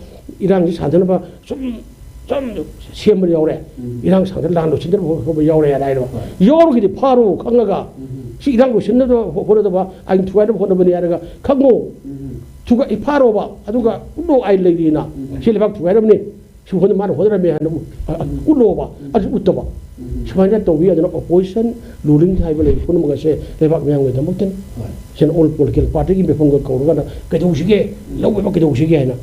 ꯏꯔꯥꯡꯁꯤ ꯁꯥꯟꯊꯅꯕ ꯁꯨꯝ ꯁꯨꯝ ꯁꯦꯝꯕ ꯌꯥꯎꯔꯦ꯫ ꯎꯝ꯫ ꯏꯔꯥꯡ ꯁꯥꯡꯗ ꯂꯥꯟ ꯂꯣꯏꯁꯤꯟꯗꯅꯕ ꯍꯣꯠꯅꯕ ꯌꯥꯎꯔꯦ ꯍꯥꯏꯅ ꯍꯥꯏꯔꯦꯕ꯫ ꯍꯣꯏ꯫ ꯌꯥꯎꯔꯒꯗꯤ ꯐꯥꯔꯣ ꯈꯪꯉꯒ, ꯎꯝ꯫ ꯁꯤ ꯏꯔꯥꯡ ꯂꯣꯏꯁꯤꯟꯅꯕ ꯍꯣꯠꯅꯗꯕ, ꯑꯥꯏꯟ ꯊꯨꯒꯥꯏꯅꯕ ꯍꯣꯠꯅꯕꯅꯤ ꯍꯥꯏꯔꯒ ꯈꯪꯉꯣ꯫ ꯎꯝ꯫ ꯊꯨꯒꯥꯏ-, ꯐꯥꯔꯣꯕ꯫ ꯑꯗꯨꯒ ꯎꯠꯂꯣ ꯑꯥꯏꯟ ꯂꯩꯔꯤꯅ꯫ ꯎꯝ꯫ ꯁꯤ ꯂꯩꯕꯥꯛ ꯊꯨꯒꯥꯏꯅꯕꯅꯤ꯫ ꯁꯤ ꯍꯣꯠꯅ-, ꯃꯥꯅ ꯍꯣꯠꯅꯔꯝꯃꯦ ꯍꯥꯏꯅ ꯎ-, ꯑ-, ꯑ-, ꯎꯝ꯫ ꯎꯠꯂꯣꯕ꯫ ꯎꯝ꯫ ꯑꯗꯨ ꯎꯠꯇꯕ꯫ ꯎꯝ꯫ ꯁꯨꯃꯥꯏꯅ ꯇꯧꯕꯤ꯫ ꯑꯗꯨꯅ opposition, ruling ꯍꯥꯏꯕ ꯂꯩꯔꯤ ꯄꯨꯝꯅꯃꯛ ꯑꯁꯦ ꯂꯩꯕꯥꯛ ꯃꯤꯌꯥꯝꯒꯤꯗꯃꯛꯇꯅꯤ꯫ ꯍꯣꯏ꯫ ꯁꯤꯅ all political party ꯒꯤ ꯃꯤꯐꯝꯒ ꯀꯧꯔꯒꯅ ꯀꯩꯗꯧꯁꯤꯒꯦ? ꯎꯝ꯫ ꯂꯧ ꯂꯩꯕꯥꯛ ꯀꯩꯗꯧꯁꯤꯒꯦ ꯍꯥꯏꯅ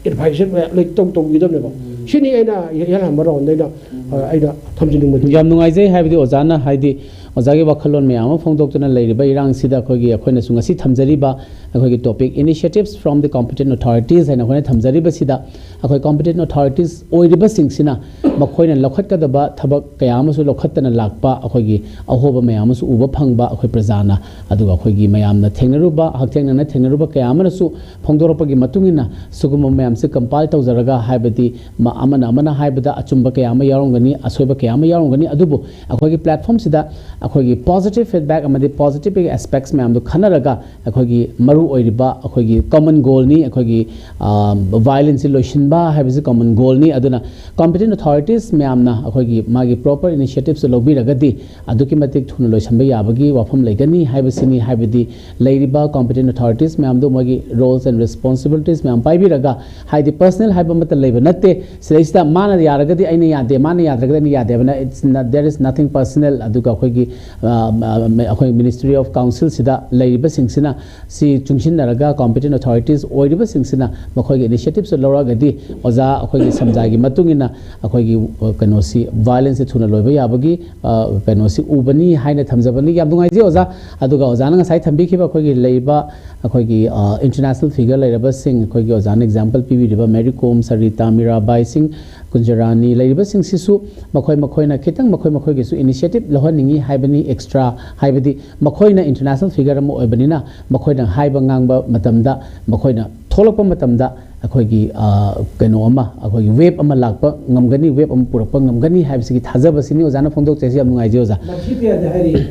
advice ꯂꯩ-, ꯇꯧ-, ꯇꯧꯕꯤꯒꯗꯕꯅꯦꯕ꯫ ꯎꯝ꯫ ꯁꯤꯅꯤ ꯑꯩꯅ ꯏꯍꯥꯟ ꯍꯥꯟꯕ round ꯗ ꯑꯩꯅ, ꯎꯝ꯫ ꯑ, ꯑꯩꯅ ꯊꯝꯖꯅꯤꯡꯕꯗꯤ꯫ ꯌꯥꯝ ꯅꯨꯡꯉꯥꯏꯖꯩ꯫ ꯍꯥꯏꯕꯗꯤ ꯑꯣꯖꯥꯅ, ꯍꯥꯏꯗꯤ ꯑꯣꯖꯥꯒꯤ ꯋꯥꯈꯜꯂꯣꯟ ꯃꯌꯥꯝ ꯑꯃ ꯐꯣꯡꯗꯣꯛꯇꯨꯅ ꯂꯩꯔꯤꯕ ꯏꯔꯥꯡꯁꯤꯗ ꯑꯩꯈꯣꯏꯒꯤ, ꯑꯩꯈꯣꯏꯅꯁꯨ ꯉꯁꯤ ꯊꯝꯖꯔꯤꯕ ꯑꯩꯈꯣꯏꯒꯤ topic initiatives from the competent authorities ꯍꯥꯏꯅ ꯑꯩꯈꯣꯏꯅ ꯊꯝꯖꯔꯤꯕꯁꯤꯗ, ꯑꯩꯈꯣꯏ competent authorities ꯑꯣꯏꯔꯤꯕꯁꯤꯡꯁꯤꯅ ꯃꯈꯣꯏꯅ ꯂꯧꯈꯠꯀꯗꯕ ꯊꯕꯛ ꯀꯌꯥ ꯑꯃꯁꯨ ꯂꯧꯈꯠꯇꯅ ꯂꯥꯛꯄ, ꯑꯩꯈꯣꯏꯒꯤ ꯑꯍꯣꯕ ꯃꯌꯥꯝ ꯑꯃꯁꯨ ꯎꯕ ꯐꯪꯕ ꯑꯩꯈꯣꯏ ꯄ꯭ꯔꯖꯥꯅ, ꯑꯗꯨꯒ ꯑꯩꯈꯣꯏꯒꯤ ꯃꯌꯥꯝꯅ ꯊꯦꯡꯅꯔꯨꯕ, ꯍꯛꯊꯦꯡꯅꯅ ꯊꯦꯡꯅꯔꯨꯕ ꯀꯌꯥ ꯑꯃꯅꯁꯨ ꯐꯣꯡꯗꯣꯔꯛꯄꯒꯤ ꯃꯇꯨꯡ ꯏꯟꯅ ꯁꯤꯒꯨꯝꯕ ꯃꯌꯥꯝꯁꯦ compile ꯇꯧꯖꯔꯒ, ꯍꯥꯏꯕꯗꯤ ꯃ-, ꯑꯃꯅ ꯑꯃꯅ ꯍꯥꯏꯕꯗ ꯑꯆꯨꯝꯕ ꯀꯌꯥ ꯑꯃ ꯌꯥꯎꯔꯝꯒꯅꯤ, ꯑꯁꯣꯏꯕ ꯀꯌꯥ ꯑꯃ ꯌꯥꯎꯔꯝꯒꯅꯤ, ꯑꯗꯨꯕꯨ ꯑꯩꯈꯣꯏꯒꯤ platform ꯁꯤꯗ ꯑꯩꯈꯣꯏꯒꯤ positive feedback ꯑꯃꯗꯤ positive aspects ꯃꯌꯥꯝꯗꯨ ꯈꯟꯅꯔꯒ ꯑꯩꯈꯣꯏꯒꯤ ꯃꯔꯨ ꯑꯣꯏꯔꯤꯕ ꯑꯩꯈꯣꯏꯒꯤ common goal ꯅꯤ, ꯑꯩꯈꯣꯏꯒꯤ, ꯑ, violence ꯁꯤ ꯂꯣꯏꯁꯤꯟꯕ ꯍꯥꯏꯕꯁꯤ common goal ꯅꯤ꯫ ꯑꯗꯨꯅ competent authorities ꯃꯌꯥꯝꯅ ꯑꯩꯈꯣꯏꯒꯤ ꯃꯥꯒꯤ proper initiatives ꯇꯨ ꯂꯧꯕꯤꯔꯒꯗꯤ ꯑꯗꯨꯛꯀꯤ ꯃꯇꯤꯛ ꯊꯨꯅ ꯂꯣꯏꯁꯤꯟꯕ ꯌꯥꯕꯒꯤ ꯋꯥꯐꯝ ꯂꯩꯒꯅꯤ ꯍꯥꯏꯕꯁꯤꯅꯤ꯫ ꯍꯥꯏꯕꯗꯤ ꯂꯩꯔꯤꯕ competent authorities ꯃꯌꯥꯝꯗꯨ ꯃꯣꯏꯒꯤ roles and responsibilities ꯃꯌꯥꯝ ꯄꯥꯏꯕꯤꯔꯒ, ꯍꯥꯏꯗꯤ personal ꯍꯥꯏꯕ ꯑꯃꯠꯇ ꯂꯩꯕ ꯅꯠꯇꯦ꯫ ꯁꯤꯗꯩꯁꯤꯗ ꯃꯥꯅ ꯌꯥꯔꯒꯗꯤ ꯑꯩꯅ ꯌꯥꯗꯦ, ꯃꯥꯅ ꯌꯥꯗ꯭ꯔꯒꯗꯤ ꯑꯩꯅ ꯌꯥꯗꯦ ꯍꯥꯏꯕꯅ, it's not, there is nothing personal꯫ ꯑꯗꯨꯒ ꯑꯩꯈꯣꯏꯒꯤ, ꯑ, ꯑ, ꯑꯩꯈꯣꯏ Ministry of Council ꯁꯤꯗ ꯂꯩꯔꯤꯕꯁꯤꯡꯁꯤꯅ ꯁꯤ ꯆꯨꯡꯁꯤꯟꯅꯔꯒ competent authorities ꯑꯣꯏꯔꯤꯕꯁꯤꯡꯁꯤꯅ ꯃꯈꯣꯏꯒꯤ initiatives ꯇꯨ ꯂꯧꯔꯒꯗꯤ ꯑꯣꯖꯥ ꯑꯩꯈꯣꯏꯒꯤ ꯁꯝꯖꯥꯏꯒꯤ ꯃꯇꯨꯡ ꯏꯟꯅ ꯑꯩꯈꯣꯏꯒꯤ, ꯑ, ꯀꯩꯅꯣꯁꯤ, violence ꯁꯤ ꯊꯨꯅ ꯂꯣꯏꯕ ꯌꯥꯕꯒꯤ, ꯑ, ꯀꯩꯅꯣꯁꯤ ꯎꯕꯅꯤ ꯍꯥꯏꯅ ꯊꯝꯖꯕꯅꯤ꯫ ꯌꯥꯝ ꯅꯨꯡꯉꯥꯏꯖꯩ ꯑꯣꯖꯥ꯫ ꯑꯗꯨꯒ ꯑꯣꯖꯥꯅ ꯉꯁꯥꯏ ꯊꯝꯕꯤꯈꯤꯕ ꯑꯩꯈꯣꯏꯒꯤ ꯂꯩꯔꯤꯕ ꯑꯩꯈꯣꯏꯒꯤ, ꯑ, international figure ꯂꯩꯔꯕꯁꯤꯡ, ꯑꯩꯈꯣꯏꯒꯤ ꯑꯣꯖꯥꯅ example ꯄꯤꯕꯤꯔꯤꯕ ꯃꯦꯔꯤ ꯀꯣꯝ, ꯁꯔꯤꯇꯥ, ꯃꯤꯔꯥꯕꯥꯏ ꯁꯤꯡ, ꯀꯨꯟꯖꯔꯥꯅꯤ ꯂꯩꯔꯤꯕꯁꯤꯡꯁꯤꯁꯨ ꯃꯈꯣꯏ ꯃꯈꯣꯏꯅ ꯈꯤꯇꯪ ꯃꯈꯣꯏ ꯃꯈꯣꯏꯒꯤꯁꯨ initiative ꯂꯧꯍꯟꯅꯤꯡꯏ ꯍꯥꯏꯕꯅꯤ꯫ Extra ꯍꯥꯏꯕꯗꯤ ꯃꯈꯣꯏꯅ international figure ꯑꯃ ꯑꯣꯏꯕꯅꯤꯅ ꯃꯈꯣꯏꯅ ꯍꯥꯏꯕ ꯉꯥꯡꯕ ꯃꯇꯝꯗ, ꯃꯈꯣꯏꯅ ꯊꯣꯛꯂꯛꯄ ꯃꯇꯝꯗ ꯑꯩꯈꯣꯏꯒꯤ, ꯑ, ꯀꯩꯅꯣ ꯑꯃ, ꯑꯩꯈꯣꯏꯒꯤ wave ꯑꯃ ꯂꯥꯛꯄ ꯉꯝꯒꯅꯤ, wave ꯑꯃ ꯄꯨꯔꯛꯄ ꯉꯝꯒꯅꯤ ꯍꯥꯏꯕꯁꯤꯒꯤ ꯊꯥꯖꯕꯁꯤꯅꯤ ꯑꯣꯖꯥꯅ ꯐꯣꯡꯗꯣꯛꯆꯔꯤꯁꯤ꯫ ꯌꯥꯝ ꯅꯨꯡꯉꯥꯏꯖꯩ ꯑꯣꯖꯥ꯫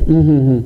ꯎꯝ, ꯎꯝ, ꯎꯝ꯫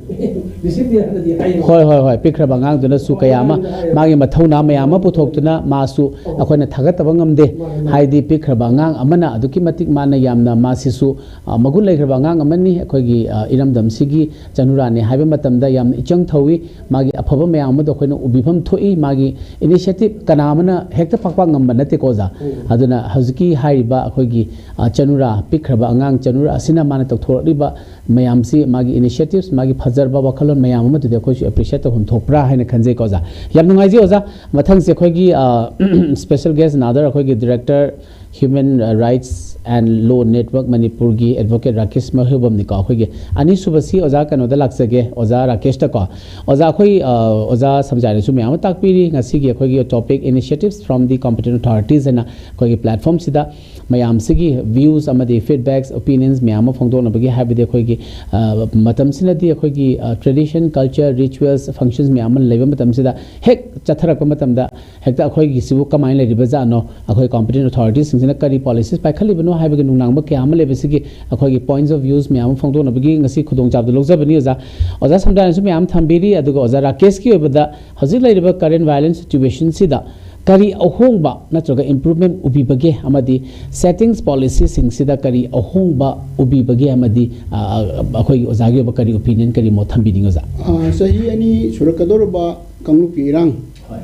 ꯍꯣꯏ, ꯍꯣꯏ, ꯍꯣꯏ꯫ ꯄꯤꯛꯈ꯭ꯔꯕ ꯑꯉꯥꯡꯗꯨꯅꯁꯨ ꯀꯌꯥ ꯑꯃ, ꯃꯥꯒꯤ ꯃꯊꯧꯅꯥ ꯃꯌꯥꯝ ꯑꯃ ꯄꯨꯊꯣꯛꯇꯨꯅ ꯃꯥꯁꯨ ꯑꯩꯈꯣꯏꯅ ꯊꯥꯒꯠꯇꯕ ꯉꯝꯗꯦ꯫ ꯍꯥꯏꯗꯤ ꯄꯤꯛꯈ꯭ꯔꯕ ꯑꯉꯥꯡ ꯑꯃꯅ ꯑꯗꯨꯛꯀꯤ ꯃꯇꯤꯛ ꯃꯥꯅ ꯌꯥꯝꯅ, ꯃꯥꯁꯤꯁꯨ, ꯑ, ꯃꯒꯨꯟ ꯂꯩꯈ꯭ꯔꯕ ꯑꯉꯥꯡ ꯑꯃꯅꯤ꯫ ꯑꯩꯈꯣꯏꯒꯤ, ꯑ, ꯏꯔꯝꯗꯝꯁꯤꯒꯤ ꯆꯅꯨꯔꯥꯅꯤ ꯍꯥꯏꯕ ꯃꯇꯝꯗ ꯌꯥꯝꯅ ꯏꯆꯪ ꯊꯧꯏ꯫ ꯃꯥꯒꯤ ꯑꯐꯕ ꯃꯌꯥꯝ ꯑꯃꯗꯣ ꯑꯩꯈꯣꯏꯅ ꯎꯕꯤꯐꯝ ꯊꯣꯛꯏ꯫ ꯃꯥꯒꯤ initiative ꯀꯅꯥ ꯑꯃꯅ ꯍꯦꯛꯇ ꯄꯥꯛ ꯄꯥꯛ ꯉꯝꯕ ꯅꯠꯇꯦꯀꯣ ꯑꯣꯖꯥ꯫ ꯎꯝ꯫ ꯑꯗꯨꯅ ꯍꯧꯖꯤꯛꯀꯤ ꯍꯥꯏꯔꯤꯕ ꯑꯩꯈꯣꯏꯒꯤ, ꯑ, ꯆꯅꯨꯔꯥ, ꯄꯤꯛꯈ꯭ꯔꯕ ꯑꯉꯥꯡ ꯆꯅꯨꯔꯥ ꯑꯁꯤꯅ ꯃꯥꯅ ꯇꯧꯊꯣꯔꯛꯂꯤꯕ ꯃꯌꯥꯝꯁꯤ, ꯃꯥꯒꯤ initiatives, ꯃꯥꯒꯤ ꯐꯖꯔꯕ ꯋꯥꯈꯜꯂꯣꯟ ꯃꯌꯥꯝ ꯑꯃꯗꯨꯗꯤ ꯑꯩꯈꯣꯏꯁꯨ appreciate ꯇꯧꯐꯝ ꯊꯣꯛꯄ꯭ꯔꯥ ꯍꯥꯏꯅ ꯈꯟꯖꯩꯀꯣ ꯑꯣꯖꯥ꯫ ꯌꯥꯝ ꯅꯨꯡꯉꯥꯏꯖꯩ ꯑꯣꯖꯥ꯫ ꯃꯊꯪꯁꯦ ꯑꯩꯈꯣꯏꯒꯤ, ꯑ, special guest another ꯑꯩꯈꯣꯏꯒꯤ Director Human Rights and Law Network ꯃꯅꯤꯄꯨꯔꯒꯤ Advocate ꯔꯥꯀꯦꯁ ꯃꯍꯨꯕꯝꯅꯤꯀꯣ꯫ ꯑꯩꯈꯣꯏꯒꯤ ꯑꯅꯤꯁꯨꯕꯁꯤ ꯑꯣꯖꯥ ꯀꯩꯅꯣꯗ ꯂꯥꯛꯆꯒꯦ, ꯑꯣꯖꯥ ꯔꯥꯀꯦꯁꯇꯀꯣ꯫ ꯑꯣꯖꯥ ꯑꯩꯈꯣꯏ, ꯑ, ꯑꯣꯖꯥ ꯁꯝꯖꯥꯏꯅꯁꯨ ꯃꯌꯥꯝ ꯑꯃ ꯇꯥꯛꯄꯤꯔꯤ꯫ ꯉꯁꯤꯒꯤ ꯑꯩꯈꯣꯏꯒꯤ topic initiatives from the competent authorities ꯍꯥꯏꯅ ꯑꯩꯈꯣꯏꯒꯤ platformꯁꯤꯗ ꯃꯌꯥꯝꯁꯤꯒꯤ views ꯑꯃꯗꯤ feedbacks, opinions ꯃꯌꯥꯝ ꯑꯃ ꯐꯣꯡꯗꯣꯛꯅꯕꯒꯤ, ꯍꯥꯏꯕꯗꯤ ꯑꯩꯈꯣꯏꯒꯤ, ꯑ, ꯃꯇꯝꯁꯤꯅꯗꯤ ꯑꯩꯈꯣꯏꯒꯤ, ꯑ, tradition, culture, rituals, functions ꯃꯌꯥꯝ ꯑꯃ ꯂꯩꯕ ꯃꯇꯝꯁꯤꯗ ꯍꯦꯛ ꯆꯠꯊꯔꯛꯄ ꯃꯇꯝꯗ ꯍꯦꯛꯇ ꯑꯩꯈꯣꯏꯒꯤꯁꯤꯕꯨ ꯀꯃꯥꯏꯅ ꯂꯩꯔꯤꯕꯖꯥꯠꯅꯣ, ꯑꯩꯈꯣꯏ competent authoritiesꯁꯤꯡꯁꯤꯅ ꯀꯔꯤ policies ꯄꯥꯏꯈꯠꯂꯤꯕꯅꯣ ꯍꯥꯏꯕꯒꯤ ꯅꯨꯡꯅꯥꯡꯕ ꯀꯌꯥ ꯑꯃ ꯂꯩꯕꯁꯤꯒꯤ ꯑꯩꯈꯣꯏꯒꯤ points of views ꯃꯌꯥꯝ ꯑꯃ ꯐꯣꯡꯗꯣꯛꯅꯕꯒꯤ ꯉꯁꯤ ꯈꯨꯗꯣꯡꯆꯥꯕꯗꯨ ꯂꯧꯖꯕꯅꯤ ꯑꯣꯖꯥ꯫ ꯑꯣꯖꯥ ꯁꯝꯖꯥꯏꯅꯁꯨ ꯃꯌꯥꯝ ꯊꯝꯕꯤꯔꯤ, ꯑꯗꯨꯒ ꯑꯣꯖꯥ ꯔꯥꯀꯦꯁꯀꯤ ꯑꯣꯏꯕꯗ ꯍꯧꯖꯤꯛ ꯂꯩꯔꯤꯕ current violence situationꯁꯤꯗ ꯀꯔꯤ ꯑꯍꯣꯡꯕ ꯅꯠꯇ꯭ꯔꯒ improvement ꯎꯕꯤꯕꯒꯦ, ꯑꯃꯗꯤ settings policyꯁꯤꯡꯁꯤꯗ ꯀꯔꯤ ꯑꯍꯣꯡꯕ ꯎꯕꯤꯕꯒꯦ, ꯑꯃꯗꯤ, ꯑ, ꯑ, ꯑꯩꯈꯣꯏꯒꯤ ꯑꯣꯖꯥꯒꯤ ꯑꯣꯏꯕ ꯀꯔꯤ opinion, ꯀꯔꯤ ꯃꯣꯠ ꯊꯝꯕꯤꯅꯤꯡꯉꯤ ꯑꯣꯖꯥ? ꯑ, ꯆꯍꯤ ꯑꯅꯤ ꯁꯨꯔꯛꯀꯗꯧꯔꯕ ꯀꯥꯡꯂꯨꯞꯀꯤ ꯏꯔꯥꯡ ꯍꯣꯏ꯫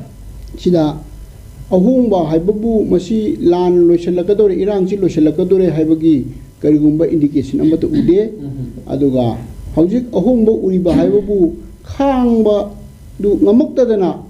ꯁꯤꯗ ꯑꯍꯣꯡꯕ ꯍꯥꯏꯕꯕꯨ ꯃꯁꯤ ꯂꯥꯟ ꯂꯣꯏꯁꯤꯜꯂꯛꯀꯗꯧꯔꯦ, ꯏꯔꯥꯡꯁꯤ ꯂꯣꯏꯁꯤꯜꯂꯛꯀꯗꯧꯔꯦ ꯍꯥꯏꯕꯒꯤ ꯀꯔꯤꯒꯨꯝꯕ indication ꯑꯃꯠꯇ ꯎꯗꯦ꯫ ꯎꯝ꯫ ꯑꯗꯨꯒ ꯍꯧꯖꯤꯛ ꯑꯍꯣꯡꯕ ꯎꯔꯤꯕ ꯍꯥꯏꯕꯕꯨ ꯈꯥꯡꯕꯗꯨ ꯉꯝꯃꯛꯇꯗꯅ ꯎꯝ꯫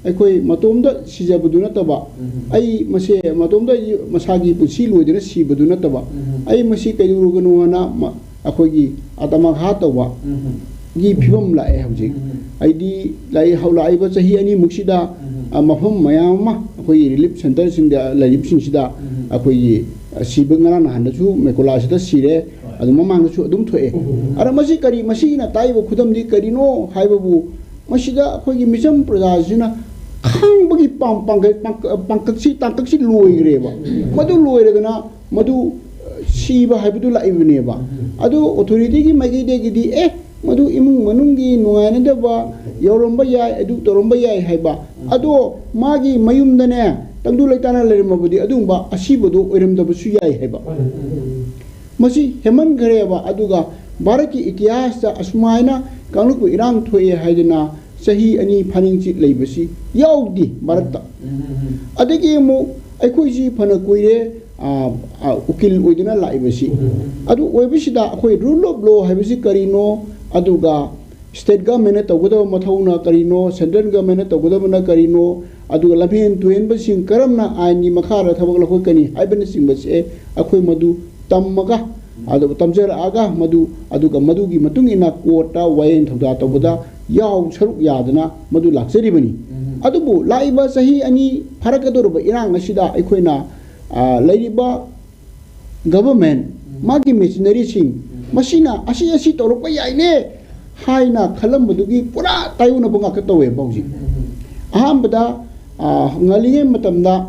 ꯑꯩꯈꯣꯏ ꯃꯇꯣꯝꯗ ꯁꯤꯖꯕꯗꯨ ꯅꯠꯇꯕ, ꯎꯝ꯫ ꯑꯩ ꯃꯁꯦ ꯃꯇꯣꯝꯗ ꯃꯁꯥꯒꯤ ꯄꯨꯟꯁꯤ ꯂꯣꯏꯗꯅ ꯁꯤꯕꯗꯨ ꯅꯠꯇꯕ, ꯎꯝ꯫ ꯑꯩ ꯃꯁꯤ ꯀꯩꯗꯧꯔꯒꯅꯣ ꯍꯥꯏꯅ ꯃ-, ꯑꯩꯈꯣꯏꯒꯤ ꯑꯇꯃꯛ ꯍꯥ ꯇꯧꯕ, ꯎꯝ꯫ ꯒꯤ ꯐꯤꯕꯝ ꯂꯥꯛꯑꯦ ꯍꯧꯖꯤꯛ꯫ ꯎꯝ꯫ ꯍꯥꯏꯗꯤ ꯂꯥꯛꯏ-, ꯍꯧ-, ꯂꯥꯛꯏꯕ ꯆꯍꯤ ꯑꯅꯤꯃꯨꯛꯁꯤꯗ, ꯎꯝ꯫ ꯑ, ꯃꯐꯝ ꯃꯌꯥꯝ ꯑꯃ ꯑꯩꯈꯣꯏꯒꯤ ꯔꯤꯂꯤꯐ ꯁꯦꯟꯇꯔꯁꯤꯡꯗ ꯂꯩꯔꯤꯕꯁꯤꯡꯁꯤꯗ ꯎꯝ꯫ ꯑꯩꯈꯣꯏꯒꯤ, ꯑ, ꯁꯤꯕ ꯉꯔꯥꯡ ꯅꯍꯥꯟꯗꯁꯨ ꯃꯦꯀꯣꯂꯥꯁꯤꯗ ꯁꯤꯔꯦ, ꯍꯣꯏ꯫ ꯑꯗꯨ ꯃꯃꯥꯡꯗꯁꯨ ꯑꯗꯨꯝ ꯊꯣꯛꯑꯦ꯫ ꯎꯝ꯫ ꯑꯗ ꯃꯁꯤ ꯀꯔꯤ, ꯃꯁꯤꯒꯤꯅ ꯇꯥꯛꯏꯕ ꯈꯨꯗꯝꯗꯤ ꯀꯔꯤꯅꯣ ꯍꯥꯏꯕꯕꯨ, ꯃꯁꯤꯗ ꯑꯩꯈꯣꯏꯒꯤ ꯃꯤꯆꯝ ꯄ꯭ꯔꯖꯥꯁꯤꯅ ꯈꯥꯡꯕꯒꯤ ꯄꯥꯡ-, ꯄꯥꯡꯒꯜ-, ꯄꯥꯡ-, ꯄꯥꯡꯀꯛꯁꯤ, ꯇꯥꯡꯀꯛꯁꯤ ꯂꯣꯏꯈ꯭ꯔꯦꯕ꯫ ꯃꯗꯨ ꯂꯣꯏꯔꯒꯅ ꯃꯗꯨ, ꯑ, ꯁꯤꯕ ꯍꯥꯏꯕꯗꯨ ꯂꯥꯛꯏꯕꯅꯦꯕ꯫ ꯑꯗꯨ ꯑꯣꯊꯣꯔꯤꯇꯤꯒꯤ ꯃꯥꯏꯀꯩꯗꯒꯤꯗꯤ, "ꯑꯦ, ꯃꯗꯨ ꯏꯃꯨꯡ ꯃꯅꯨꯡꯒꯤ ꯅꯨꯡꯉꯥꯏꯅꯗꯕ ꯌꯥꯎꯔꯝꯕ ꯌꯥꯏ, ꯑꯗꯨ ꯇꯧꯔꯝꯕ ꯌꯥꯏ" ꯍꯥꯏꯕ꯫ ꯑꯗꯣ ꯃꯥꯒꯤ ꯃꯌꯨꯝꯗꯅꯦ ꯇꯪꯗꯨ ꯂꯩꯇꯥꯅ ꯂꯩꯔꯝꯃꯕꯗꯤ ꯑꯗꯨꯒꯨꯝꯕ ꯑꯁꯤꯕꯗꯣ ꯑꯣꯏꯔꯝꯗꯕꯁꯨ ꯌꯥꯏ ꯍꯥꯏꯕ꯫ ꯃꯁꯤ ꯍꯦꯟꯃꯟꯈ꯭ꯔꯦꯕ꯫ ꯑꯗꯨꯒ ꯚꯥꯔꯠꯀꯤ ꯏꯇꯤꯍꯥꯁꯇ ꯑꯁꯨꯃꯥꯏꯅ ꯀꯥꯡꯂꯨꯞꯀꯤ ꯏꯔꯥꯡ ꯊꯣꯛꯑꯦ ꯍꯥꯏꯗꯅ ꯆꯍꯤ ꯑꯅꯤ ꯐꯥꯅꯤꯡꯆꯤꯠ ꯂꯩꯕꯁꯤ ꯌꯥꯎꯗꯦ ꯚꯥꯔꯠꯇ꯫ ꯑꯗꯒꯤ ꯑꯃꯨꯛ ꯑꯩꯈꯣꯏꯁꯤ ꯐꯅ ꯀꯨꯏꯔꯦ, ꯑ, ꯑ, ꯎꯀꯤꯜ ꯑꯣꯏꯗꯨꯅ ꯂꯥꯛꯏꯕꯁꯤ꯫ ꯑꯗꯨ ꯑꯣꯏꯕꯁꯤꯗ ꯑꯩꯈꯣꯏ rule of law ꯍꯥꯏꯕꯁꯤ ꯀꯔꯤꯅꯣ, ꯑꯗꯨꯒ state government ꯅ ꯇꯧꯒꯗꯕ ꯃꯊꯧꯅ ꯀꯔꯤꯅꯣ, central government ꯅ ꯇꯧꯒꯗꯕꯅ ꯀꯔꯤꯅꯣ, ꯑꯗꯨꯒ ꯂꯝꯍꯦꯟ ꯇꯨꯍꯦꯟꯕꯁꯤꯡ ꯀꯔꯝꯅ ꯑꯥꯏꯟꯒꯤ ꯃꯈꯥꯗ ꯊꯕꯛ ꯂꯧꯈꯠꯀꯅꯤ ꯍꯥꯏꯕꯅꯆꯤꯡꯕꯁꯦ ꯑꯩꯈꯣꯏ ꯃꯗꯨ ꯇꯝꯃꯒ, ꯑꯗꯨꯒ ꯇꯝꯖꯔꯛꯑꯒ ꯃꯗꯨ, ꯑꯗꯨꯒ ꯃꯗꯨꯒꯤ ꯃꯇꯨꯡ ꯏꯟꯅ court ꯇ ꯋꯥꯌꯦꯜ ꯊꯧꯗꯥ ꯇꯧꯕꯗ ꯌꯥꯎ ꯁꯔꯨꯛ ꯌꯥꯗꯅ ꯃꯗꯨ ꯂꯥꯛꯆꯔꯤꯕꯅꯤ꯫ ꯑꯗꯨꯕꯨ ꯂꯥꯛꯏꯕ ꯆꯍꯤ ꯑꯅꯤ ꯐꯥꯔꯛꯀꯗꯧꯔꯕ ꯏꯔꯥꯡ ꯑꯁꯤꯗ ꯑꯩꯈꯣꯏꯅ, ꯑ, ꯂꯩꯔꯤꯕ government, ꯃꯥꯒꯤ machinery ꯁꯤꯡ, ꯃꯁꯤꯅ ꯑꯁꯤ, ꯑꯁꯤ ꯇꯧꯔꯛꯄ ꯌꯥꯏꯅꯦ ꯍꯥꯏꯅ ꯈꯜꯂꯝꯕꯗꯨꯒꯤ ꯄꯨꯔꯥ ꯇꯥꯏꯑꯣꯟꯅꯕ ꯉꯥꯛꯇ ꯇꯧꯋꯦꯕ ꯍꯧꯖꯤꯛ꯫ ꯑꯍꯥꯟꯕꯗ, ꯑ, ꯉꯜꯂꯤꯉꯩ ꯃꯇꯝꯗ,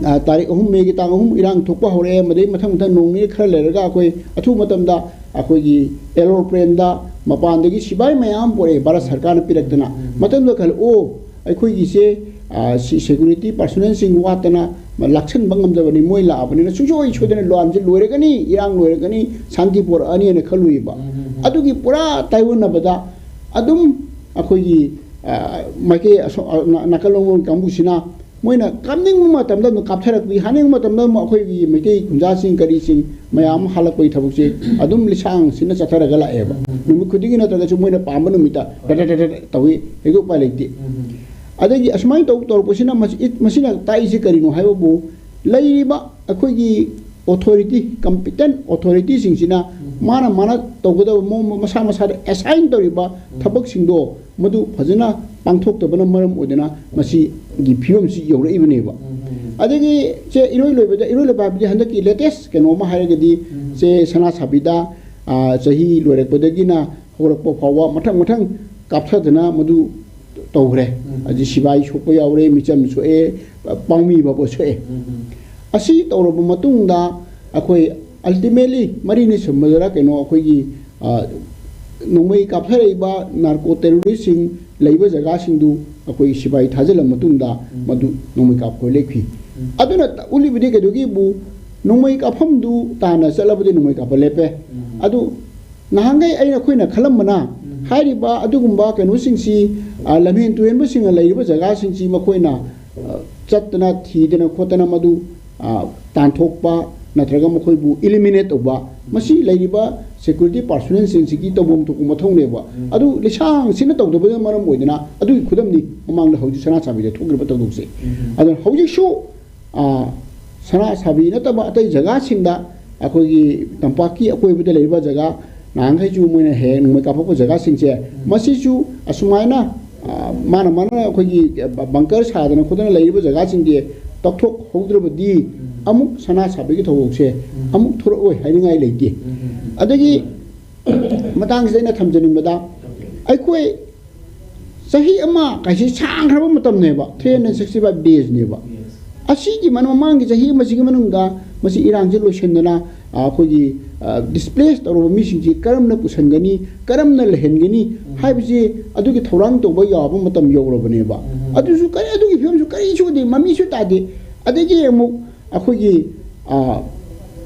ꯑ, ꯇꯥꯔꯤꯛ ꯑꯍꯨꯝ, ꯃꯦꯒꯤ ꯇꯥꯡ ꯑꯍꯨꯝ ꯏꯔꯥꯡ ꯊꯣꯛꯄ ꯍꯧꯔꯛꯑꯦ꯫ ꯃꯗꯩ ꯃꯊꯪ ꯃꯊꯪ ꯅꯣꯡ ꯅꯤꯅꯤ ꯈꯔ ꯂꯩꯔꯒ ꯑꯩꯈꯣꯏ ꯑꯊꯨꯕ ꯃꯇꯝꯗ ꯑꯩꯈꯣꯏꯒꯤ aeroplane ꯗ ꯃꯄꯥꯟꯗꯒꯤ ꯁꯤꯐꯥꯏ ꯃꯌꯥꯝ ꯄꯨꯔꯛꯑꯦ, ꯚꯥꯔꯠ ꯁꯔꯀꯥꯔꯅ ꯄꯤꯔꯛꯇꯅ꯫ ꯃꯇꯝꯗꯨꯗ ꯈꯜꯂꯦ, "ꯑꯣ, ꯑꯩꯈꯣꯏꯒꯤꯁꯦ, ꯑ, ꯁꯤ security personnel ꯁꯤꯡ ꯋꯥꯠꯇꯅ ꯂꯥꯛꯁꯟꯕ ꯉꯝꯗꯕꯅꯤ, ꯃꯣꯏ ꯂꯥꯛꯑꯕꯅꯤꯅ ꯁꯨꯡꯁꯣꯏ ꯁꯣꯏꯗꯅ ꯂꯥꯟꯁꯦ ꯂꯣꯏꯔꯒꯅꯤ, ꯏꯔꯥꯡ ꯂꯣꯏꯔꯒꯅꯤ, ꯁꯥꯟꯇꯤ ꯄꯣꯔꯛꯑꯅꯤꯅ" ꯈꯜꯂꯨꯏꯕ꯫ ꯑꯗꯨꯒꯤ ꯄꯨꯔꯥ ꯇꯥꯏꯑꯣꯟꯅꯕꯗ ꯑꯗꯨꯝ ꯑꯩꯈꯣꯏꯒꯤ, ꯑ, ꯃꯥꯏꯀꯩ ꯑꯁꯣ-, ꯑ, ꯅꯥ-, ꯅꯥꯀꯜ ꯂꯣꯝꯒꯤ ꯀꯥꯡꯕꯨꯁꯤꯅ ꯃꯣꯏꯅ ꯀꯥꯞꯅꯤꯡꯕ ꯃꯇꯝꯗ ꯑꯗꯨꯝ ꯀꯥꯞꯊꯔꯛꯄꯤ, ꯍꯥꯠꯅꯤꯡꯕ ꯃꯇꯝꯗ ꯑꯃꯨꯛ ꯑꯩꯈꯣꯏꯒꯤ ꯃꯩꯇꯩ ꯈꯨꯟꯖꯥꯁꯤꯡ ꯀꯔꯤꯁꯤꯡ ꯃꯌꯥꯝ ꯑꯃ ꯍꯥꯠꯂꯛꯄꯒꯤ ꯊꯕꯛꯁꯦ ꯑꯗꯨꯝ ꯂꯤꯁꯥꯡ ꯁꯤꯟꯅ ꯆꯠꯊꯔꯒ ꯂꯥꯛꯑꯦꯕ꯫ ꯅꯨꯃꯤꯠ ꯈꯨꯗꯤꯡꯒꯤ ꯅꯠꯇ꯭ꯔꯒꯁꯨ ꯃꯣꯏꯅ ꯄꯥꯝꯕ ꯅꯨꯃꯤꯠꯇ ꯗ ꯗ ꯗ ꯗ ꯇꯧꯏ, ꯍꯦꯛꯇ ꯎꯄꯥꯏ ꯂꯩꯇꯦ꯫ ꯑꯗꯒꯤ ꯑꯁꯨꯃꯥꯏꯅ ꯇꯧ-, ꯇꯧꯔꯛꯄꯁꯤꯅ ꯃꯁꯤ-, ꯃꯁꯤꯅ ꯇꯥꯛꯏꯁꯦ ꯀꯔꯤꯅꯣ ꯍꯥꯏꯕꯕꯨ, ꯂꯩꯔꯤꯕ ꯑꯩꯈꯣꯏꯒꯤ ꯑꯣꯊꯣꯔꯤꯇꯤ, ꯀꯝꯄꯤꯇꯦꯟ ꯑꯣꯊꯣꯔꯤꯇꯤꯁꯤꯡꯁꯤꯅ ꯃꯥꯅ ꯃꯥꯅ ꯇꯧꯒꯗꯕ ꯃꯑꯣꯡ, ꯃꯁꯥ ꯃꯁꯥꯗ ꯑꯦꯁꯥꯏꯟ ꯇꯧꯔꯤꯕ ꯊꯕꯛꯁꯤꯡꯗꯣ ꯃꯗꯨ ꯐꯖꯅ ꯄꯥꯡꯊꯣꯛꯇꯕꯅ ꯃꯔꯝ ꯑꯣꯏꯗꯅ ꯃꯁꯤꯒꯤ ꯐꯤꯕꯝꯁꯤ ꯌꯧꯔꯛꯏꯕꯅꯦꯕ꯫ ꯑꯗꯒꯤ ꯁꯦ ꯏꯔꯣꯏ ꯂꯣꯏꯕꯗ, ꯏꯔꯣꯏ ꯂꯣꯏꯕ ꯍꯥꯏꯕꯗꯤ ꯍꯟꯗꯛꯀꯤ ꯂꯦꯇꯦꯁ ꯀꯩꯅꯣ ꯑꯃ ꯍꯥꯏꯔꯒꯗꯤ, ꯁꯦ ꯁꯅꯥ ꯁꯥꯕꯤꯗ, ꯑ, ꯆꯍꯤ ꯂꯣꯏꯔꯛꯄꯗꯒꯤꯅ ꯍꯧꯔꯛꯄ ꯐꯥꯎꯕ ꯃꯊꯪ ꯃꯊꯪ ꯀꯥꯞꯊꯗꯅ ꯃꯗꯨ ꯇꯧꯈ꯭ꯔꯦ꯫ ꯎꯝ꯫ ꯑꯗꯩ ꯁꯤꯕꯥꯏ ꯁꯣꯛꯄ ꯌꯥꯎꯔꯦ, ꯃꯤꯆꯝ ꯁꯣꯛꯑꯦ, ꯄꯥꯡꯃꯤ ꯐꯥꯎꯕ ꯁꯣꯛꯑꯦ꯫ ꯎꯝ꯫ ꯑꯁꯤ ꯇꯧꯔꯕ ꯃꯇꯨꯡꯗ ꯑꯩꯈꯣꯏ ꯑꯜꯇꯤꯃꯦꯠꯂꯤ ꯃꯔꯤꯅꯤ ꯁꯨꯝꯕꯗꯔ ꯀꯩꯅꯣ ꯑꯩꯈꯣꯏꯒꯤ, ꯑ, ꯅꯣꯡꯃꯩ ꯀꯥꯞꯊꯔꯛꯏꯕ ꯅꯥꯔꯀꯣ ꯇꯦꯔꯣꯔꯤꯁꯁꯤꯡ ꯂꯩꯕ ꯖꯒꯥꯁꯤꯡꯗꯨ ꯑꯩꯈꯣꯏ ꯁꯤꯕꯥꯏ ꯊꯥꯖꯤꯜꯂ ꯃꯇꯨꯡꯗ ꯎꯝ꯫ ꯃꯗꯨ ꯅꯣꯡꯃꯩ ꯀꯥꯞꯄ ꯂꯦꯞꯈꯤ꯫ ꯎꯝ꯫ ꯑꯗꯨꯅ ꯎꯠꯂꯤꯕꯗꯤ ꯀꯩꯗꯧꯒꯦꯕꯨ, ꯅꯣꯡꯃꯩ ꯀꯥꯞꯐꯝꯗꯨ ꯇꯥꯟꯅ ꯆꯠꯂꯕꯗꯤ ꯅꯣꯡꯃꯩ ꯀꯥꯞꯄ ꯂꯦꯞꯄꯦ꯫ ꯎꯝ꯫ ꯑꯗꯨ ꯅꯍꯥꯟꯈꯩ ꯑꯩꯅ, ꯑꯩꯈꯣꯏꯅ ꯈꯜꯂꯝꯕꯅ, ꯎꯝ꯫ ꯍꯥꯏꯔꯤꯕ ꯑꯗꯨꯒꯨꯝꯕ ꯀꯩꯅꯣꯁꯤꯡꯁꯤ, ꯑ, ꯂꯝꯍꯦꯟ ꯇꯨꯍꯦꯟꯕꯁꯤꯡꯅ ꯂꯩꯔꯤꯕ ꯖꯒꯥꯁꯤꯡꯁꯤ ꯃꯈꯣꯏꯅ, ꯑ, ꯆꯠꯇꯅ ꯊꯤꯗꯅ ꯈꯣꯠꯇꯅ ꯃꯗꯨ, ꯑ, ꯇꯥꯟꯊꯣꯛꯄ ꯅꯠꯇ꯭ꯔꯒ ꯃꯈꯣꯏꯕꯨ ꯏꯂꯤꯃꯤꯅꯦꯠ ꯇꯧꯕ, ꯃꯁꯤ ꯂꯩꯔꯤꯕ ꯁꯦꯀ꯭ꯌꯨꯔꯤꯇꯤ ꯄꯥꯔꯁꯣꯅꯦꯜꯁꯤꯡꯁꯤꯒꯤ ꯇꯧꯐꯝ ꯊꯣꯛꯄ ꯃꯊꯧꯅꯦꯕ꯫ ꯎꯝ꯫ ꯑꯗꯨ ꯂꯤꯁꯥꯡꯁꯤꯠꯅ ꯇꯧꯗꯕꯅ ꯃꯔꯝ ꯑꯣꯏꯗꯅ ꯑꯗꯨꯒꯤ ꯈꯨꯗꯝꯅꯤ ꯃꯃꯥꯡꯗ ꯍꯧꯖꯤꯛ ꯁꯅꯥ ꯁꯥꯕꯤꯗ ꯊꯣꯛꯈ꯭ꯔꯤꯕ ꯊꯧꯗꯣꯛꯁꯦ꯫ ꯎꯝ꯫ ꯑꯗꯨꯅ ꯍꯧꯖꯤꯛꯁꯨ ꯑ, ꯁꯅꯥ ꯁꯥꯕꯤ ꯅꯠꯇꯕ ꯑꯇꯩ ꯖꯒꯥꯁꯤꯡꯗ, ꯑꯩꯈꯣꯏꯒꯤ ꯇꯝꯄꯥꯛꯀꯤ ꯑꯀꯣꯏꯕꯗ ꯂꯩꯔꯤꯕ ꯖꯒꯥ, ꯅꯍꯥꯟꯈꯩꯁꯨ ꯃꯣꯏꯅ ꯍꯦꯛ ꯍꯦꯛ ꯅꯣꯡꯃꯩ ꯀꯥꯞꯄꯛꯄ ꯖꯒꯥꯁꯤꯡꯁꯦ, ꯎꯝ꯫ ꯃꯁꯤꯁꯨ ꯑꯁꯨꯃꯥꯏꯅ, ꯑ, ꯃꯥꯅ ꯃꯥꯅ ꯑꯩꯈꯣꯏꯒꯤ ꯕꯪꯀꯔ ꯁꯥꯗꯅ ꯈꯣꯠꯇꯅ ꯂꯩꯔꯤꯕ ꯖꯒꯥꯁꯤꯡꯁꯦ ꯇꯧꯊꯣꯛꯍꯧꯗ꯭ꯔꯕꯗꯤ, ꯎꯝ꯫ ꯑꯃꯨꯛ ꯁꯅꯥ ꯁꯥꯕꯒꯤ ꯊꯧꯗꯣꯛꯁꯦ ꯎꯝ꯫ ꯑꯃꯨꯛ ꯊꯣꯔꯛꯑꯣꯏ ꯍꯥꯏꯅꯤꯡꯉꯥꯏ ꯂꯩꯇꯦ꯫ ꯎꯝ, ꯎꯝ, ꯎꯝ꯫ ꯑꯗꯒꯤ ꯃꯇꯥꯡꯁꯤꯗ ꯑꯩꯅ ꯊꯝꯖꯅꯤꯡꯕꯗ, ꯑꯩꯈꯣꯏ ꯆꯍꯤ ꯑꯃ ꯀꯥꯏꯁꯤ ꯁꯥꯡꯈ꯭ꯔꯕ ꯃꯇꯝꯅꯦꯕ, three hundred sixty five days ꯅꯦꯕ꯫ Yes. ꯑꯁꯤꯒꯤ ꯃꯅꯨꯡ, ꯃꯃꯥꯡꯒꯤ ꯆꯍꯤ ꯑꯃꯁꯤꯒꯤ ꯃꯅꯨꯡꯗ ꯃꯁꯤ ꯏꯔꯥꯡꯁꯤ ꯂꯣꯏꯁꯤꯟꯗꯅ, ꯑ, ꯑꯩꯈꯣꯏꯒꯤ, ꯑ, ꯗꯤꯁꯄ꯭ꯂꯦꯁ ꯇꯧꯔꯕ ꯃꯤꯁꯤꯡꯁꯤ ꯀꯔꯝꯅ ꯄꯨꯁꯤꯟꯒꯅꯤ, ꯀꯔꯝꯅ ꯂꯩꯍꯟꯒꯅꯤ ꯎꯝ꯫ ꯍꯥꯏꯕꯁꯤ ꯑꯗꯨꯒꯤ ꯊꯧꯔꯥꯡ ꯇꯧꯕ ꯌꯥꯕ ꯃꯇꯝ ꯌꯧꯔꯕꯅꯦꯕ꯫ ꯎꯝ꯫ ꯑꯗꯨꯁꯨ ꯀꯔꯤ, ꯑꯗꯨꯒꯤ ꯐꯤꯕꯝꯁꯨ ꯀꯔꯤꯁꯨ ꯎꯗꯦ, ꯃꯃꯤꯁꯨ ꯇꯥꯗꯦ꯫ ꯑꯗꯒꯤ ꯑꯃꯨꯛ ꯑꯩꯈꯣꯏꯒꯤ, ꯑ,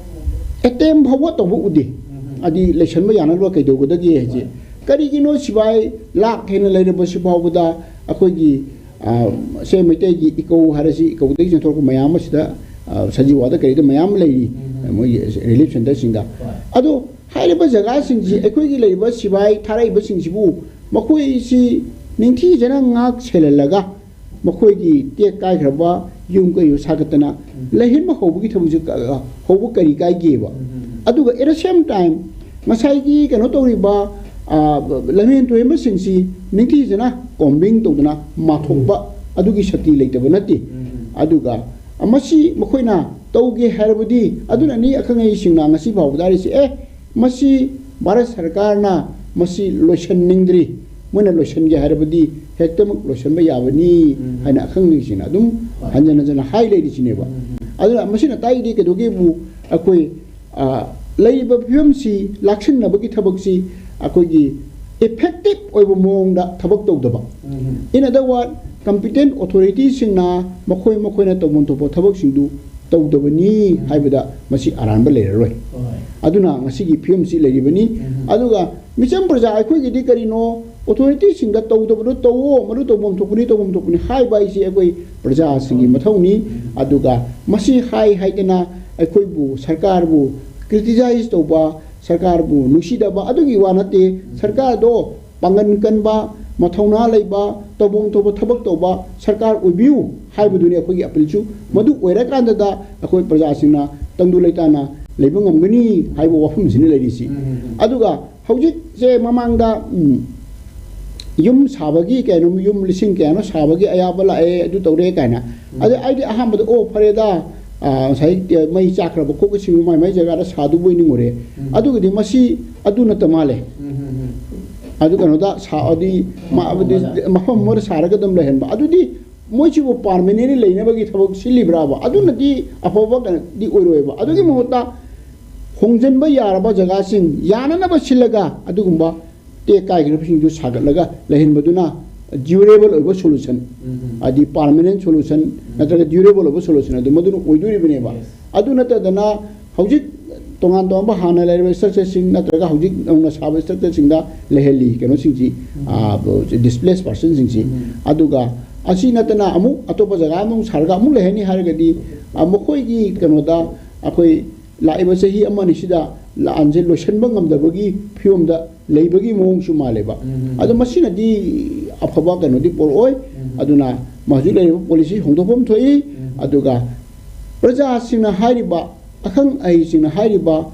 ꯑꯦꯇꯦꯝ ꯐꯥꯎꯕ ꯇꯧꯕ ꯎꯗꯦ꯫ ꯎꯝ꯫ ꯍꯥꯏꯗꯤ ꯂꯩꯁꯟꯕ ꯌꯥꯅꯅꯕ ꯀꯩꯗꯧꯒꯗꯒꯦ ꯍꯥꯏꯁꯦ꯫ ꯀꯔꯤꯒꯤꯅꯣ ꯁꯤꯐꯥꯏ ꯂꯥꯛ ꯍꯦꯟꯅ ꯂꯩꯔꯕꯁꯤ ꯐꯥꯎꯕꯗ ꯑꯩꯈꯣꯏꯒꯤ, ꯑ, ꯁꯦ ꯃꯩꯇꯩꯒꯤ ꯏꯀꯧ ꯍꯥꯏꯔꯁꯤ, ꯏꯀꯧꯗꯒꯤ ꯆꯦꯟꯊꯣꯔꯛꯄ ꯃꯌꯥꯝ ꯑꯃꯁꯤꯗ, ꯑ, ꯁꯖꯤꯋꯥꯗ ꯀꯔꯤꯗ ꯃꯌꯥꯝ ꯑꯃ ꯂꯩꯔꯤ, ꯎꯝ꯫ ꯃꯣꯏꯒꯤ ꯔꯤꯂꯤꯐ ꯁꯦꯟꯇꯔꯁꯤꯡꯗ꯫ ꯍꯣꯏ꯫ ꯑꯗꯣ ꯍꯥꯏꯔꯤꯕ ꯖꯒꯥꯁꯤꯡꯁꯤ ꯑꯩꯈꯣꯏꯒꯤ ꯂꯩꯔꯤꯕ ꯁꯤꯐꯥꯏ ꯊꯥꯔꯛꯏꯕꯁꯤꯡꯁꯤꯕꯨ ꯃꯈꯣꯏꯁꯤ ꯅꯤꯡꯊꯤꯖꯅ ꯉꯥꯛ ꯁꯦꯜꯍꯜꯂꯒ ꯃꯈꯣꯏꯒꯤ ꯇꯦꯛ ꯀꯥꯏꯈ꯭ꯔꯕ ꯌꯨꯝ ꯀꯩ ꯁꯥꯒꯠꯇꯅ ꯂꯩꯍꯟꯕ ꯍꯧꯕꯒꯤ ꯊꯕꯛꯁꯦ ꯀ-, ꯍꯧꯕ ꯀꯔꯤ ꯀꯥꯏꯒꯦꯕ? ꯑꯗꯨꯒ at the same time ꯉꯁꯥꯏꯒꯤ ꯀꯩꯅꯣ ꯇꯧꯔꯤꯕ, ꯑ, ꯂꯝꯍꯦꯟ ꯇꯨꯍꯦꯟꯕꯁꯤꯡꯁꯤ ꯅꯤꯡꯊꯤꯖꯅ ꯀꯣꯝꯕꯤꯡ ꯇꯧꯗꯅ ꯃꯥꯊꯣꯛꯄ ꯑꯗꯨꯒꯤ ꯁꯛꯇꯤ ꯂꯩꯇꯕ ꯅꯠꯇꯦ꯫ ꯑꯗꯨꯒ ꯃꯁꯤ ꯃꯈꯣꯏꯅ ꯇꯧꯒꯦ ꯍꯥꯏꯔꯕꯗꯤ, ꯑꯗꯨꯅꯅꯤ ꯑꯈꯪ ꯑꯍꯩꯁꯤꯡꯅ ꯉꯁꯤ ꯐꯥꯎꯕꯗ ꯍꯥꯏꯔꯤꯁꯤ, "ꯑꯦ, ꯃꯁꯤ ꯚꯥꯔꯠ ꯁꯔꯀꯥꯔꯅ ꯃꯁꯤ ꯂꯣꯏꯁꯤꯟꯅꯤꯡꯗ꯭ꯔꯤ, ꯃꯣꯏꯅ ꯂꯣꯏꯁꯤꯟꯒꯦ ꯍꯥꯏꯔꯕꯗꯤ ꯍꯦꯛꯇꯃꯛ ꯂꯣꯏꯁꯤꯟꯕ ꯌꯥꯕꯅꯤ" ꯍꯥꯏꯅ ꯑꯈꯪ ꯑꯍꯩꯁꯤꯡꯅ ꯑꯗꯨꯝ ꯍꯟꯖꯟ ꯍꯟꯖꯟꯅ ꯍꯥꯏ ꯂꯩꯔꯤꯁꯤꯅꯦꯕ꯫ ꯑꯗꯨꯅ ꯃꯁꯤꯅ ꯇꯥꯛꯏꯗꯤ ꯀꯩꯗꯧꯒꯦꯕꯨ, ꯑꯩꯈꯣꯏ, ꯑ, ꯂꯩꯔꯤꯕ ꯐꯤꯕꯝꯁꯤ ꯂꯥꯛꯁꯤꯟꯅꯕꯒꯤ ꯊꯕꯛꯁꯤ ꯑꯩꯈꯣꯏꯒꯤ effective ꯑꯣꯏꯕ ꯃꯑꯣꯡꯗ ꯊꯕꯛ ꯇꯧꯗꯕ꯫ In other words, competent authority ꯁꯤꯡꯅ ꯃꯈꯣꯏ ꯃꯈꯣꯏꯅ ꯇꯧꯐꯝ ꯊꯣꯛꯄ ꯊꯕꯛꯁꯤꯡꯗꯨ ꯇꯧꯗꯕꯅꯤ ꯍꯥꯏꯕꯗ ꯃꯁꯤ ꯑꯔꯥꯟꯕ ꯂꯩꯔꯔꯣꯏ꯫ ꯑꯗꯨꯅ ꯉꯁꯤꯒꯤ ꯐꯤꯕꯝꯁꯤ ꯂꯩꯔꯤꯕꯅꯤ꯫ ꯑꯗꯨꯒ ꯃꯤꯆꯝ ꯄ꯭ꯔꯖꯥ ꯑꯩꯈꯣꯏꯒꯤꯗꯤ ꯀꯔꯤꯅꯣ, authority ꯁꯤꯡꯗ ꯇꯧꯗꯕꯗꯣ ꯇꯧꯋꯣ, ꯃꯗꯨ ꯇꯧꯐꯝ ꯊꯣꯛꯄꯅꯤ, ꯇꯧꯐꯝ ꯊꯣꯛꯄꯅꯤ ꯍꯥꯏꯕ ꯍꯥꯏꯁꯤ ꯑꯩꯈꯣꯏ ꯄ꯭ꯔꯖꯥꯁꯤꯡꯒꯤ ꯃꯊꯧꯅꯤ꯫ ꯑꯗꯨꯒ ꯃꯁꯤ ꯍꯥꯏ ꯍꯥꯏꯗꯅ ꯑꯩꯈꯣꯏꯕꯨ, ꯁꯔꯀꯥꯔꯕꯨ criticize ꯇꯧꯕ, ꯁꯔꯀꯥꯔꯕꯨ ꯅꯨꯡꯁꯤꯗꯕ ꯑꯗꯨꯒꯤ ꯋꯥ ꯅꯠꯇꯦ꯫ ꯁꯔꯀꯥꯔꯗꯣ ꯄꯥꯡꯒꯜ ꯀꯟꯕ, ꯃꯊꯧꯅꯥ ꯂꯩꯕ, ꯇꯧꯐꯝ ꯊꯣꯛꯄ ꯊꯕꯛ ꯇꯧꯕ ꯁꯔꯀꯥꯔ ꯑꯣꯏꯕꯤꯌꯨ ꯍꯥꯏꯕꯗꯨꯅꯤ ꯑꯩꯈꯣꯏꯒꯤ appeal ꯁꯨ꯫ ꯃꯗꯨ ꯑꯣꯏꯔꯀꯥꯟꯗꯗ ꯑꯩꯈꯣꯏ ꯄ꯭ꯔꯖꯥꯁꯤꯡꯅ ꯇꯪꯗꯨ ꯂꯩꯇꯥꯅ ꯂꯩꯕ ꯉꯝꯒꯅꯤ ꯍꯥꯏꯕ ꯋꯥꯐꯝꯁꯤꯅ ꯂꯩꯔꯤꯁꯤ꯫ ꯑꯗꯨꯒ ꯍꯧꯖꯤꯛꯁꯦ ꯃꯃꯥꯡꯗ, ꯎꯝ, ꯌꯨꯝ ꯁꯥꯕꯒꯤ ꯀꯩꯅꯣ, ꯌꯨꯝ ꯂꯤꯁꯤꯡ ꯀꯌꯥꯅꯣ ꯁꯥꯕꯒꯤ ꯑꯌꯥꯕ ꯂꯥꯛꯑꯦ, ꯑꯗꯨ ꯇꯧꯔꯦ ꯀꯥꯏꯅ꯫ ꯑꯗ ꯑꯩꯗꯤ ꯑꯍꯥꯟꯕꯗ, "ꯑꯣ, ꯐꯔꯦꯗ, ꯑ, ꯉꯁꯥꯏ ꯃꯩ ꯆꯥꯛꯈ꯭ꯔꯕ ꯈꯣꯠꯄꯁꯤꯡꯗꯨ ꯃꯥꯏ ꯃꯥꯏ ꯖꯒꯥꯗ ꯁꯥꯗꯨꯕꯣꯏ ꯅꯤꯡꯉꯨꯔꯦ"꯫ ꯑꯗꯨꯒꯗꯤ ꯃꯁꯤ ꯑꯗꯨ ꯅꯠꯇ ꯃꯥꯜꯂꯦ꯫ ꯑꯗꯨ ꯀꯩꯅꯣꯗ ꯁꯥ-, ꯑꯗꯤ ꯃ-, ꯑꯗꯤ ꯃꯐꯝ ꯑꯃꯗ ꯁꯥꯔꯒ ꯑꯗꯨꯝ ꯂꯩꯍꯟꯕ꯫ ꯑꯗꯨꯗꯤ ꯃꯣꯏꯁꯤꯕꯨ permanently ꯂꯩꯅꯕꯒꯤ ꯊꯕꯛ ꯁꯤꯜꯂꯤꯕ꯭ꯔꯥꯕ? ꯑꯗꯨꯅꯗꯤ ꯑꯐꯕ ꯀꯩꯅꯣꯗꯤ ꯑꯣꯏꯔꯣꯏꯕ꯫ ꯑꯗꯨꯒꯤ ꯃꯍꯨꯠꯇ ꯍꯣꯡꯖꯤꯟꯕ ꯌꯥꯔꯕ ꯖꯒꯥꯁꯤꯡ ꯌꯥꯅꯅꯕ ꯁꯤꯜꯂꯒ ꯑꯗꯨꯒꯨꯝꯕ ꯇꯦꯛ ꯀꯥꯏꯈ꯭ꯔꯕꯁꯤꯡꯗꯨ ꯁꯥꯒꯠꯂꯒ ꯂꯩꯍꯟꯕꯗꯨꯅ durable ꯑꯣꯏꯕ solution, ꯍꯥꯏꯗꯤ permanent solution ꯅꯠꯇ꯭ꯔꯒ durable ꯑꯣꯏꯕ solution ꯑꯗꯨ ꯃꯗꯨꯅ ꯑꯣꯏꯗꯣꯔꯤꯕꯅꯦꯕ꯫ ꯑꯗꯨ ꯅꯠꯇꯗꯅ ꯍꯧꯖꯤꯛ ꯇꯣꯉꯥꯟ ꯇꯣꯉꯥꯟꯕ ꯍꯥꯟꯅ ꯂꯩꯔꯤꯕ structure ꯁꯤꯡ ꯅꯠꯇ꯭ꯔꯒ ꯍꯧꯖꯤꯛ ꯅꯧꯅ ꯁꯥꯕ structure ꯁꯤꯡꯗ ꯂꯩꯍꯜꯂꯤ ꯀꯩꯅꯣꯁꯤꯡꯁꯤ, ꯑ, displaced person ꯁꯤꯡꯁꯤ꯫ ꯑꯗꯨꯒ ꯑꯁꯤ ꯅꯠꯇꯅ ꯑꯃꯨꯛ ꯑꯇꯣꯞꯄ ꯖꯒꯥ ꯑꯃꯨꯛ ꯁꯥꯔꯒ ꯑꯃꯨꯛ ꯂꯩꯍꯟꯅꯤ ꯍꯥꯏꯔꯒꯗꯤ, ꯑ, ꯃꯈꯣꯏꯒꯤ ꯀꯩꯅꯣꯗ ꯑꯩꯈꯣꯏ ꯂꯥꯛꯏꯕ ꯆꯍꯤ ꯑꯃ ꯑꯅꯤꯁꯤꯗ ꯂꯥꯟꯁꯦ ꯂꯣꯏꯁꯤꯟꯕ ꯉꯝꯗꯕꯒꯤ ꯐꯤꯕꯝꯗ ꯂꯩꯕꯒꯤ ꯃꯑꯣꯡꯁꯨ ꯃꯥꯜꯂꯦꯕ꯫ ꯑꯗꯣ ꯃꯁꯤꯅꯗꯤ ꯑꯐꯕ ꯀꯩꯅꯣꯗꯤ ꯄꯣꯔꯛꯑꯣꯏ꯫ ꯑꯗꯨꯅ ꯍꯧꯖꯤꯛ ꯂꯩꯔꯤꯕ ꯄꯣꯂꯤꯁꯤ ꯍꯣꯡꯗꯣꯛꯐꯝ ꯊꯣꯛꯏ꯫ ꯑꯗꯨꯒ ꯄ꯭ꯔꯖꯥꯁꯤꯡꯅ ꯍꯥꯏꯔꯤꯕ, ꯑꯈꯪ ꯑꯍꯩꯁꯤꯡꯅ ꯍꯥꯏꯔꯤꯕ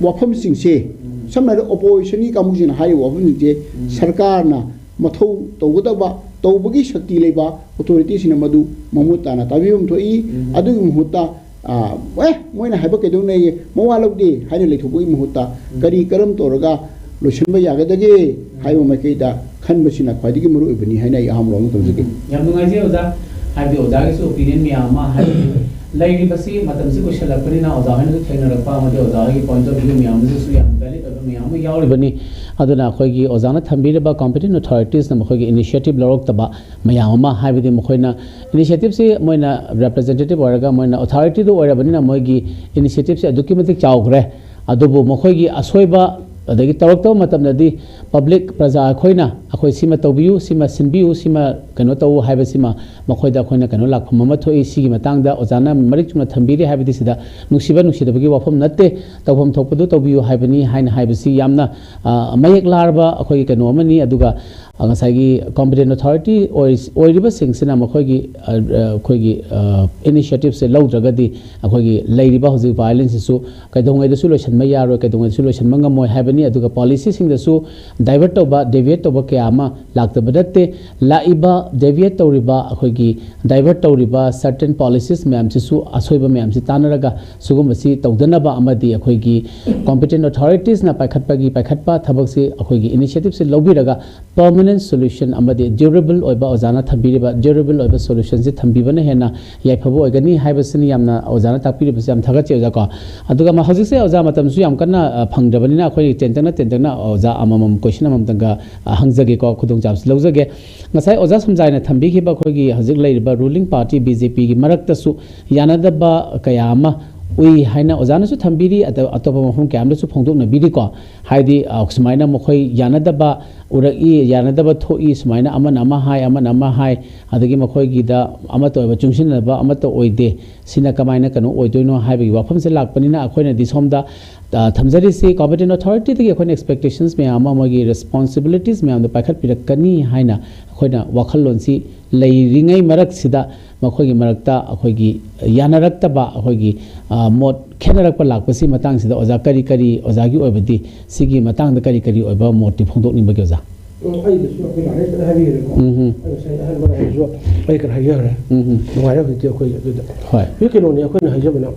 ꯋꯥꯐꯝꯁꯤꯡꯁꯦ, ꯁꯝꯅ ꯍꯥꯏꯔꯕꯗ ꯑꯣꯄꯣꯖꯤꯁꯟꯒꯤ ꯀꯥꯡꯕꯨꯁꯤꯡꯅ ꯍꯥꯏꯔꯤꯕ ꯋꯥꯐꯝꯁꯤꯡꯁꯦ ꯁꯔꯀꯥꯔꯅ ꯃꯊꯧ ꯇꯧꯒꯗꯕ, ꯇꯧꯕꯒꯤ ꯁꯛꯇꯤ ꯂꯩꯕ ꯑꯣꯊꯣꯔꯤꯇꯤꯁꯤꯡꯅ ꯃꯗꯨ ꯃꯃꯨꯠ ꯇꯥꯅ ꯇꯥꯕꯤꯐꯝ ꯊꯣꯛꯏ꯫ ꯑꯗꯨꯒꯤ ꯃꯍꯨꯠꯇ, ꯑ, "ꯑꯦ, ꯃꯣꯏꯅ ꯍꯥꯏꯕ ꯀꯩꯗꯧꯅꯩꯌꯦ, ꯃꯋꯥ ꯂꯧꯗꯦ" ꯍꯥꯏꯅ ꯂꯩꯊꯣꯛꯄꯒꯤ ꯃꯍꯨꯠꯇ ꯀꯔꯤ ꯀꯔꯝ ꯇꯧꯔꯒ ꯂꯣꯏꯁꯤꯟꯕ ꯌꯥꯒꯗꯒꯦ ꯍꯥꯏꯕ ꯃꯥꯏꯀꯩꯗ ꯈꯟꯕꯁꯤꯅ ꯈ꯭ꯋꯥꯏꯗꯒꯤ ꯃꯔꯨ ꯑꯣꯏꯕꯅꯤ ꯍꯥꯏꯅ ꯑꯩ ꯑꯍꯥꯟꯕ ꯋꯥꯐꯝ ꯊꯝꯖꯒꯦ꯫ ꯌꯥꯝ ꯅꯨꯡꯉꯥꯏꯖꯩ ꯑꯣꯖꯥ, ꯍꯥꯏꯕꯗꯤ ꯑꯣꯖꯥꯒꯤꯁꯨ ꯑꯣꯄꯤꯅꯤꯌꯟ ꯃꯌꯥꯝ ꯑꯃ, ꯍꯥꯏꯕꯗꯤ ꯂꯩꯔꯤꯕꯁꯤ ꯃꯇꯝꯁꯤ ꯀꯨꯏꯁꯜꯂꯛꯄꯅꯤꯅ ꯑꯣꯖꯥ ꯍꯣꯏꯅꯁꯨ ꯊꯦꯡꯅꯔꯛꯄ ꯑꯃꯗꯤ ꯑꯣꯖꯥ ꯍꯣꯏꯒꯤ ꯄꯣꯏꯟꯠ ꯑꯣꯐ ꯚ꯭ꯌꯨ ꯃꯌꯥꯝ ꯑꯃꯁꯨ ꯌꯥꯝ ꯚꯦꯂꯤꯗ ꯑꯣꯏꯕ ꯃꯌꯥꯝ ꯑꯃ ꯌꯥꯎꯔꯤꯕꯅꯤ꯫ ꯑꯗꯨꯅ ꯑꯩꯈꯣꯏꯒꯤ ꯑꯣꯖꯥꯅ ꯊꯝꯕꯤꯔꯤꯕ ꯀꯣꯝꯄꯤꯇꯦꯟ ꯑꯣꯊꯣꯔꯤꯇꯤꯁꯅ ꯃꯈꯣꯏꯒꯤ ꯏꯅꯤꯁꯤꯌꯦꯇꯤꯚ ꯂꯧꯔꯛꯇꯕ ꯃꯌꯥꯝ ꯑꯃ, ꯍꯥꯏꯕꯗꯤ ꯃꯈꯣꯏꯅ ꯏꯅꯤꯁꯤꯌꯦꯇꯤꯚꯁꯤ ꯃꯣꯏꯅ ꯔꯦꯄ꯭ꯔꯖꯦꯟꯇꯦꯇꯤꯚ ꯑꯣꯏꯔꯒ ꯃꯣꯏꯅ ꯑꯣꯊꯣꯔꯤꯇꯤꯗꯨ ꯑꯣꯏꯔꯕꯅꯤꯅ ꯃꯣꯏꯒꯤ ꯏꯅꯤꯁꯤꯌꯦꯇꯤꯚꯁꯤ ꯑꯗꯨꯛꯀꯤ ꯃꯇꯤꯛ ꯆꯥꯎꯈ꯭ꯔꯦ꯫ ꯑꯗꯨꯕꯨ ꯃꯈꯣꯏꯒꯤ ꯑꯁꯣꯏꯕ ꯑꯗꯒꯤ ꯇꯧꯔꯛꯇꯕ ꯃꯇꯝꯗꯗꯤ ꯄꯕ꯭ꯂꯤꯛ ꯄ꯭ꯔꯖꯥ ꯑꯩꯈꯣꯏꯅ ꯑꯩꯈꯣꯏ ꯁꯤꯃ ꯇꯧꯕꯤꯌꯨ, ꯁꯤꯃ ꯁꯤꯟꯕꯤꯌꯨ, ꯁꯤꯃ ꯀꯩꯅꯣ ꯇꯧ ꯍꯥꯏꯕꯁꯤꯃ ꯃꯈꯣꯏꯗ ꯑꯩꯈꯣꯏꯅ ꯀꯩꯅꯣ ꯂꯥꯛꯐꯝ ꯑꯃ ꯊꯣꯛꯏ꯫ ꯁꯤꯒꯤ ꯃꯇꯥꯡꯗ ꯑꯣꯖꯥꯅ ꯃꯔꯤꯛ ꯆꯨꯝꯅ ꯊꯝꯕꯤꯔꯤ ꯍꯥꯏꯕꯗꯤ ꯁꯤꯗ ꯅꯨꯡꯁꯤꯕ ꯅꯨꯡꯁꯤꯗꯕꯒꯤ ꯋꯥꯐꯝ ꯅꯠꯇꯦ꯫ ꯇꯧꯐꯝ ꯊꯣꯛꯄꯗꯨ ꯇꯧꯕꯤꯌꯨ ꯍꯥꯏꯕꯅꯤ ꯍꯥꯏꯅ ꯍꯥꯏꯕꯁꯤ ꯌꯥꯝꯅ, ꯑ, ꯃꯌꯦꯛ ꯂꯥꯔꯕ ꯑꯩꯈꯣꯏꯒꯤ ꯀꯩꯅꯣ ꯑꯃꯅꯤ꯫ ꯑꯗꯨꯒ, ꯑ, ꯉꯁꯥꯏꯒꯤ ꯀꯣꯝꯄꯤꯇꯦꯟ ꯑꯣꯊꯣꯔꯤꯇꯤ ꯑꯣꯏꯔꯤ-, ꯑꯣꯏꯔꯤꯕꯁꯤꯡꯁꯤꯅ ꯃꯈꯣꯏꯒꯤ, ꯑ, ꯑ, ꯑꯩꯈꯣꯏꯒꯤ, ꯑ, ꯏꯅꯤꯁꯤꯌꯦꯇꯤꯚꯁꯦ ꯂꯧꯗ꯭ꯔꯒꯗꯤ ꯑꯩꯈꯣꯏꯒꯤ ꯂꯩꯔꯤꯕ ꯍꯧꯖꯤꯛ ꯚꯥꯏꯑꯣꯂꯦꯟꯁꯁꯤꯁꯨ ꯀꯩꯗꯧꯉꯩꯗꯁꯨ ꯂꯣꯏꯁꯤꯟꯕ ꯌꯥꯔꯣꯏ, ꯀꯩꯗꯧꯉꯩꯗꯁꯨ ꯂꯣꯏꯁꯤꯟꯕ ꯉꯝꯃꯣꯏ ꯍꯥꯏꯕꯅꯤ꯫ ꯑꯗꯨꯒ ꯄꯣꯂꯤꯁꯤꯁꯤꯡꯗꯁꯨ ꯗꯥꯏꯚꯔꯠ ꯇꯧꯕ, ꯗꯦꯚꯤꯌꯦꯠ ꯇꯧꯕ ꯀꯌꯥ ꯑꯃ ꯂꯥꯛꯇꯕ ꯅꯠꯇꯦ꯫ ꯂꯥꯛꯏꯕ ꯗꯦꯚꯤꯌꯦꯠ ꯇꯧꯔꯤꯕ, ꯑꯩꯈꯣꯏꯒꯤ ꯗꯥꯏꯚꯔꯠ ꯇꯧꯔꯤꯕ ꯁꯔꯇꯦꯟ ꯄꯣꯂꯤꯁꯤꯁ ꯃꯌꯥꯝꯁꯤꯁꯨ ꯑꯁꯣꯏꯕ ꯃꯌꯥꯝꯁꯤ ꯇꯥꯟꯅꯔꯒ ꯁꯤꯒꯨꯝꯕꯁꯤ ꯇꯧꯗꯅꯕ ꯑꯃꯗꯤ ꯑꯩꯈꯣꯏꯒꯤ ꯀꯣꯝꯄꯤꯇꯦꯟ ꯑꯣꯊꯣꯔꯤꯇꯤꯁꯅ ꯄꯥꯏꯈꯠꯄꯒꯤ ꯄꯥꯏꯈꯠꯄ ꯊꯕꯛꯁꯤ ꯑꯩꯈꯣꯏꯒꯤ ꯏꯅꯤꯁꯤꯌꯦꯇꯤꯚꯁꯤ ꯂꯧꯕꯤꯔꯒ ꯄꯔꯃꯅꯦꯟ ꯁꯣꯂꯨꯁꯟ ꯑꯃꯗꯤ ꯗ꯭ꯌꯨꯔꯦꯕꯜ ꯑꯣꯏꯕ, ꯑꯣꯖꯥꯅ ꯊꯝꯕꯤꯔꯤꯕ ꯗ꯭ꯌꯨꯔꯦꯕꯜ ꯑꯣꯏꯕ ꯁꯣꯂꯨꯁꯟꯁꯤ ꯊꯝꯕꯤꯕꯅ ꯍꯦꯟꯅ ꯌꯥꯏꯐꯕ ꯑꯣꯏꯒꯅꯤ ꯍꯥꯏꯕꯁꯤꯅꯤ ꯌꯥꯝꯅ ꯑꯣꯖꯥꯅ ꯇꯥꯛꯄꯤꯔꯤꯕꯁꯤ ꯌꯥꯝ ꯊꯥꯒꯠꯆꯩ ꯑꯣꯖꯥ ꯀꯣ꯫ ꯑꯗꯨꯒ ꯃ-, ꯍꯧꯖꯤꯛꯁꯦ ꯑꯣꯖꯥ ꯃꯇꯝꯁꯨ ꯌꯥꯝ ꯀꯟꯅ, ꯑ, ꯐꯪꯗ꯭ꯔꯕꯅꯤꯅ ꯑꯩꯈꯣꯏ ꯇꯦꯟꯇꯛꯅ ꯇꯦꯟꯇꯛꯅ ꯑꯣꯖꯥ ꯑꯃꯃꯝ ꯀꯣꯏꯁꯟ ꯑꯃꯃꯝꯇꯪꯒ, ꯑ, ꯍꯪꯖꯒꯦꯀꯣ, ꯈꯨꯗꯣꯡꯆꯥꯕꯁꯤ ꯂꯧꯖꯒꯦ꯫ ꯉꯁꯥꯏ ꯑꯣꯖꯥ ꯁꯝꯖꯥꯏꯅ ꯊꯝꯕꯤꯈꯤꯕ ꯑꯩꯈꯣꯏꯒꯤ ꯍꯧꯖꯤꯛ ꯂꯩꯔꯤꯕ ꯔꯨꯂꯤꯡ ꯄꯥꯔꯇꯤ ꯕꯤ ꯖꯦ ꯄꯤꯒꯤ ꯃꯔꯛꯇꯁꯨ ꯌꯥꯅꯗꯕ ꯀꯌꯥ ꯑꯃ ꯎꯏ ꯍꯥꯏꯅ ꯑꯣꯖꯥꯅꯁꯨ ꯊꯝꯕꯤꯔꯤ, ꯑꯇꯣ-, ꯑꯇꯣꯞꯄ ꯃꯐꯝ ꯀꯌꯥ ꯑꯃꯗꯁꯨ ꯐꯣꯡꯗꯣꯛꯅꯕꯤꯔꯤꯀꯣ꯫ ꯍꯥꯏꯗꯤ, ꯑ, ꯁꯨꯃꯥꯏꯅ ꯃꯈꯣꯏ ꯌꯥꯅꯗꯕ ꯎꯔꯛꯏ, ꯌꯥꯅꯗꯕ ꯊꯣꯛꯏ, ꯁꯨꯃꯥꯏꯅ ꯑꯃꯅ ꯑꯃ ꯍꯥꯏ, ꯑꯃꯅ ꯑꯃ ꯍꯥꯏ, ꯑꯗꯒꯤ ꯃꯈꯣꯏꯒꯤꯗ ꯑꯃꯠꯇ ꯑꯣꯏꯕ, ꯆꯨꯡꯁꯤꯟꯅꯕ ꯑꯃꯠꯇ ꯑꯣꯏꯗꯦ, ꯁꯤꯅ ꯀꯃꯥꯏꯅ ꯀꯩꯅꯣ ꯑꯣꯏꯗꯣꯏꯅꯣ ꯍꯥꯏꯕꯒꯤ ꯋꯥꯐꯝꯁꯦ ꯂꯥꯛꯄꯅꯤꯅ, ꯑꯩꯈꯣꯏꯅꯗꯤ ꯁꯣꯝꯗ, ꯑ, ꯊꯝꯖꯔꯤꯁꯤ, competent authority ꯗꯒꯤ ꯑꯩꯈꯣꯏꯅ expectations ꯃꯌꯥꯝ ꯑꯃ, ꯃꯣꯏꯒꯤ responsibilities ꯃꯌꯥꯝꯗꯣ ꯄꯥꯏꯈꯠꯄꯤꯔꯛꯀꯅꯤ ꯍꯥꯏꯅ ꯑꯩꯈꯣꯏꯅ ꯋꯥꯈꯜꯂꯣꯟꯁꯤ ꯂꯩꯔꯤꯉꯩ ꯃꯔꯛꯁꯤꯗ ꯃꯈꯣꯏꯒꯤ ꯃꯔꯛꯇ ꯑꯩꯈꯣꯏꯒꯤ ꯌꯥꯅꯔꯛꯇꯕ, ꯑꯩꯈꯣꯏꯒꯤ, ꯑ, ꯃꯣꯠ ꯈꯦꯠꯅꯔꯛꯄ ꯂꯥꯛꯄꯁꯤ ꯃꯇꯥꯡꯁꯤꯗ ꯑꯣꯖꯥ ꯀꯔꯤ ꯀꯔꯤ, ꯑꯣꯖꯥꯒꯤ ꯑꯣꯏꯕꯗꯤ ꯁꯤꯒꯤ ꯃꯇꯥꯡꯗ ꯀꯔꯤ ꯀꯔꯤ ꯑꯣꯏꯕ ꯃꯣꯠꯇꯤ ꯐꯣꯡꯗꯣꯛꯅꯤꯡꯕꯒꯦ, ꯑꯣꯖꯥ? ꯎꯝ, ꯑꯩꯒꯤꯁꯨ ꯑꯩꯈꯣꯏ ꯗꯥꯏꯔꯦꯛꯇ ꯍꯥꯏꯕꯤꯔꯦꯀꯣ꯫ ꯎꯝ ꯍꯝ꯫ ꯑꯩ ꯉꯁꯥꯏ ꯑꯍꯥꯟꯕ ꯍꯥꯏꯕꯁꯨ ꯑꯩ ꯈꯔ ꯍꯥꯏꯖꯈ꯭ꯔꯦ꯫ ꯎꯝ ꯍꯝ꯫ ꯅꯨꯡꯉꯥꯏꯔꯦ ꯍꯧꯖꯤꯛꯇꯤ ꯑꯩꯈꯣꯏ ꯑꯗꯨꯗ꯫ ꯍꯣꯏ꯫ ꯍꯧꯖꯤꯛ ꯀꯩꯅꯣꯅꯤ ꯑꯩꯈꯣꯏꯅ ꯍꯥꯏꯖꯕꯅ